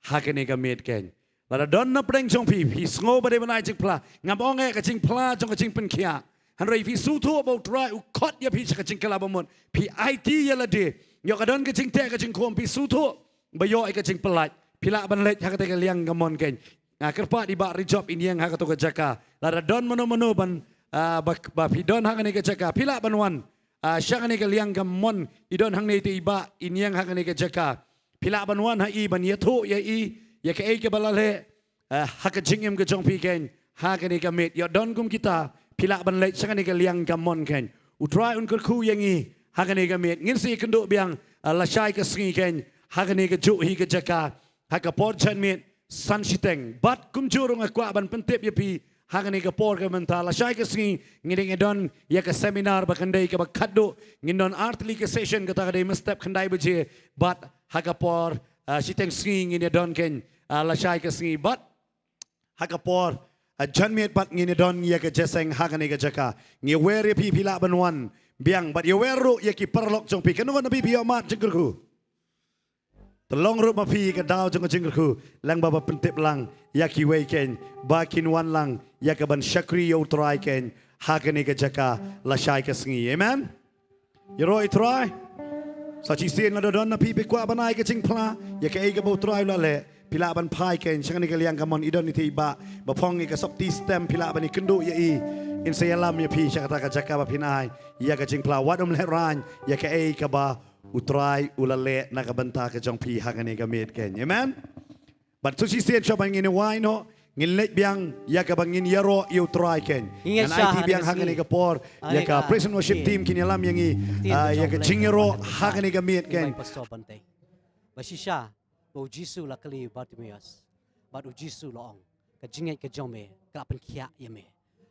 ha kane ka miet kein. Lada don na pdeng jong phi phi sngew ba dei ban ai jingphla, ngam ong eh ka jingphla jong ka jingpynkhiah, hynrei phi sngewthuh ba U Trai u khot ïa phi sha ka jingkylla ba mut, phi aiti ïa lade. Ïoh ka don ka jingteh ka jingkhum, phi sngewthuh ba ïoh ïa ka jingpyllait, phi lah ban leit ha kata ka liang ka mon kein. Nga kyrpad i Bah Rijop in ïeng ha kato ka jaka. Lada don mano mano ban, ah, ba, ba phi don ha kane ka jaka, phi lah ban wan, ah, sha kane ka liang ka mon. I don hangne te i Bah in ïeng ha kane ka jaka. Phi lah ban wan ha i ban ïathuh ïa i ïa kaei kaba la leh, ah, ha ka jingim ka jong phi kein ha kane ka miet. Ïoh don kum kita, phi lah ban leit sha kane ka liang ka mon kein. U Trai un kyrkhu ïa ngi ha kane ka miet. Ngin sa ïakynduh biang, ah, lashai ka sngi kein ha kane kajuh hi ka jaka ha ka por janmiet san shiteng. Bad kumjuh ruh nga kwah ban pyntip ïa phi ha kane ka por ka mynta, lashai ka sngi ngi dang ïa don ïa ka seminar ba khyndai kaba khatduh. Ngin don artylli ka session, kata ka dei mynstep khyndai baje. Bad ha ka por, ah, shiteng sngi ngin ïa don kein, ah, lashai ka sngi. Bad ha ka por, ah, janmiet pat ngin ïa don ïa ka jingïaseng ha kane ka jaka. Ngi wer ïa phi phi lah ban wan biang bad ïa wer ruh ïa ki paralok jong phi. Katno ngut na phi phi ïohmad jingkyrkhu? Te long ruh ma phi ka daw jong ka jingkyrkhu, lang ba ba pyntip lang ïa kiwei kein ba kin wan lang ïa ka ban shakri ïa U Trai kein ha kane ka jaka lashai ka sngi. Amen. Ïaroh ïa U Trai. Sa shisien lada don na phi phi kwah ban ai ka jingphla ïa kaei kaba U Trai u la leh, phi lah ban phai kein sha kane ka liang ka mon. I don ite i Bah ba phong ïa ka sopti stem, phi lah ban ïakynduh ïa i, in sa ïalam ïa phi sha kata ka jaka ba phin ai ïa ka jingphla. Wat ym lehraiñ ïa kaei kaba U Trai u la leh na ka bynta ka jong phi ha kane ka miet kein. Amen. Bad sa shisien shuwa ba ngin ïa wai noh, ngin leit biang ïa kaba ngin ïaroh ïa U Trai kein. Ngan aiti biang ha kane ka por ïa ka praise and worship team kin ïalam ïa ngi, ah, ïa ka jingïaroh ha kane ka miet kein. Ba shisha ba U Jisu u la kylli Bartimaeus, bad U Jisu u la ong, ka jingngeit ka jong me ka la pynkhiah ïa me.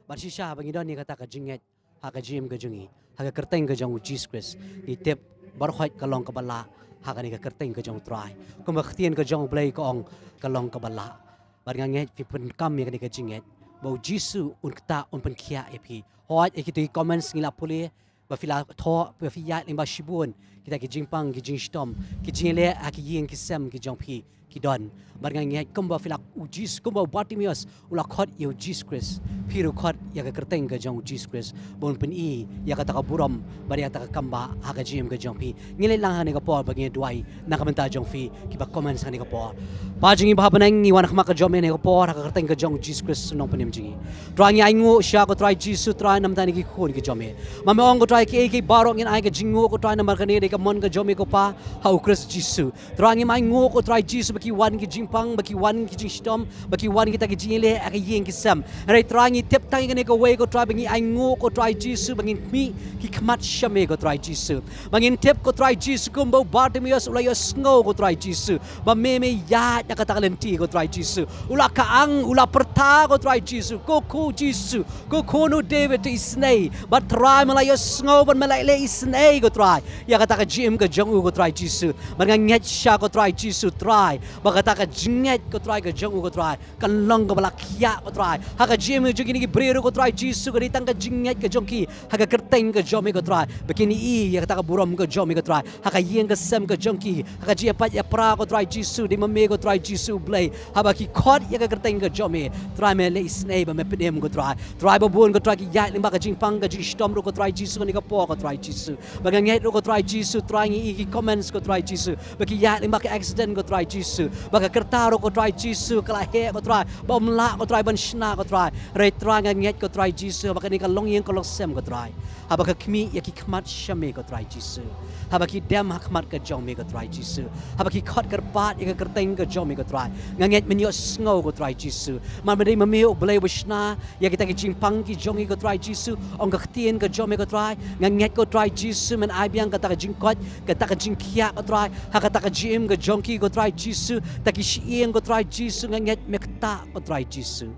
Bad shisha ba ngi don ïa kata ka jingngeit ha ka jingim ka jong ngi, ha ka kyrteng ka jong U Jisu Khrist, ngi tip baroh khoit ka long kaba lah ha kane ka kyrteng ka jong U Trai. Kumba ka ktien ka jong U Blei ka ong, ka long kaba lah. Bad nga ngeit phi pyndonkam ïa kane ka jingngeit ba U Jisu un ktah, un pynkhiah ïa phi. Hooid, ïa kito ki comments ngi la pule ba phi la thoh, ba phi ïaid lyngba shibun kita ki jingpang, ki jingshitom, ki jingleh ha ki ïing ki sem ki jong phi ki don. Bad nga ngeit kumba phi la, U Jisu, kumba u Bartimaeus u la khot ïa U Jisu Khrist, phi ruh khot ïa ka kyrteng ka jong U Jisu Khrist ba un pyni ïa kata ka burom bad ïa kata ka kambah ha ka jingim ka jong phi. Ngin leit lang ha kane ka por ba ngin duwai na ka bynta jong phi kiba comment ha kane ka por. Pa jong ngi ba ha bneng, ngi wan ha khmat ka jong me ha kane ka por ha ka kyrteng ka jong U Jisu Khrist, U Nongpynim jong ngi. Trai, ngi ainguh sha ko Trai Jisu, Trai, na ka bynta kine ki khun ki jong me. Ma me ong ko Trai, kiei kiei baroh ngin ai ka jingnguh ko Trai namar kane dei ka mon ka jong me ko Pa ha U Khrist Jisu. Trai, ngim ainguh ko Trai Jisu ba ki wan ki jingpang, ba ki wan ki jingshitom, ba ki wan kita ki jingïaleh ha ka ïing ki sem. Hynrei Trai ngi tip tang ïa kane kawei ko Trai ba ngi ainguh ko Trai Jisu ba ngin khmih ki khmat sha me ko Trai Jisu. Ba ngin tip ko Trai Jisu kumba u Bartimaeus u la ïohsngew ko Trai Jisu. Ba me me ïaid na kata ka lynti ko Trai Jisu. U la kang, u la pyrta ko Trai Jisu. Ko khun Jisu, ko khun u David to isynei. Bad Trai me la ïohsngew bad me la leh isynei ko Trai ïa kata ka jingim ka jong u ko Trai Jisu. Bad nga ngeit sha ko Trai Jisu Trai ba kata ka jingngeit ko Trai ka jong u ko Trai kan long kaba la khiah ko Trai. Ha ka jingim jong kine ki briew ruh ko Trai Jisu ka dei tang ka jingngeit ka jong ki ha ka kyrteng ka jong me ko Trai. Ba kin ïohi ïa kata ka burom ka jong me ko Trai. Ha ka ïing ka sem ka jong ki, ha ka jingïapait ïapra ko Trai Jisu, dei ma me ko Trai Jisu Blei. Haba ki khot ïa ka kyrteng ka jong me, Trai me leh isynei ba me pynim ko Trai. Trai ba bun ko Trai ki ïaid lyngba ka jingpang ka jingshitom ruh ko Trai Jisu kane ka por ko Trai Jisu. Ba nga ngeit ruh ko Trai Jisu Trai ngi i ki comments ko Trai Jisu. Ba ki ïaid lyngba ka accident ko Trai Jisu. Ba ka kyrta ruh ko Trai Jisu ka la heh ko Trai. Ba ym lah ko Trai ban shna ko Trai. Hynrei Trai nga ngeit ko Trai Jisu ba kane ka longïing ka longsem ko Trai. Haba ka khmih ïa ki khmat sha me ko Trai Jisu. Haba ki dem ha khmat ka jong me ko Trai Jisu. Haba ki khot kyrpad ïa ka kyrteng ka jong me ko Trai. Nga ngeit men ïohsngew ko Trai Jisu. Namar ba dei ma me U Blei uba shna ïa kita ki jingpang ki jong ngi ko Trai Jisu. Ong ka ktien ka jong me ko Trai. Nga ngeit ko Trai Jisu men ai biang kata ka jingkoit, kata ka jingkhiah ko Trai. Ha kata ka jingim ka jong ki ko Trai Jisu. Ta ki shyieng ko Trai Jisu nga ngeit me ktah ko Trai Jisu.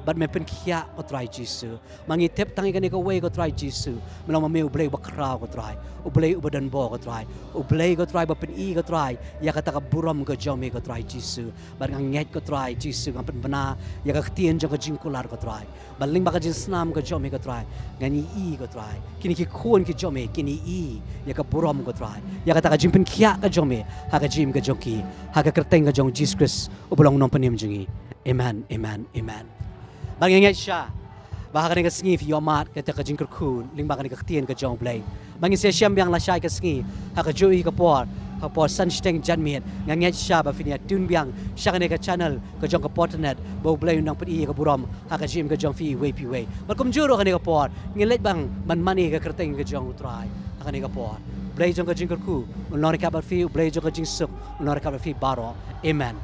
Bad me pynkhiah ko Trai Jisu. Ma ngi tip tang ïa kane kawei ko Trai Jisu. Me long ma me U Blei uba khraw ko Trai. U Blei uba donbor ko Trai. U Blei ko Trai ba pyni ko Trai ïa kata ka burom ka jong me ko Trai Jisu. Bad nga ngeit ko Trai Jisu nga pynbna ïa ka ktien jong ka jingkular ko Trai. Bad lyngba ka jingsnam ka jong me ko Trai. Ngan ïohi ko Trai. Kine ki khun ki jong me kin ïohi ïa ka burom ko Trai. Ïa kata ka jingpynkhiah ka jong me ha ka jingim ka jong ki. Ha ka kyrteng ka jong Jisu Khrist uba long u nongpynim jong ngi. Amen, amen, amen. Bad nga ngeit sha ba ha kane ka sngi phi ïohmad kata ka jingkyrkhu lyngba kane ka ktien ka jong U Blei. Bad ngin sa ïashem biang lashai ka sngi ha kajuh hi ka por, ha ka por san shiteng janmiet. Nga ngeit sha ba phin ïa tune biang sha kane ka channel ka jong ka Potternet ba U Blei un nang pyni ïa ka burom ha ka jingim ka jong phi iwei pa iwei. Bad kumjuh ruh ha kane ka por ngin leit biang ban mane ïa ka kyrteng ka jong U Trai ha kane ka por. U Blei jong ka jingkyrkhu un long ryngkat bad phi, U Blei jong ka jingsuk un long ryngkat bad phi baroh. Amen.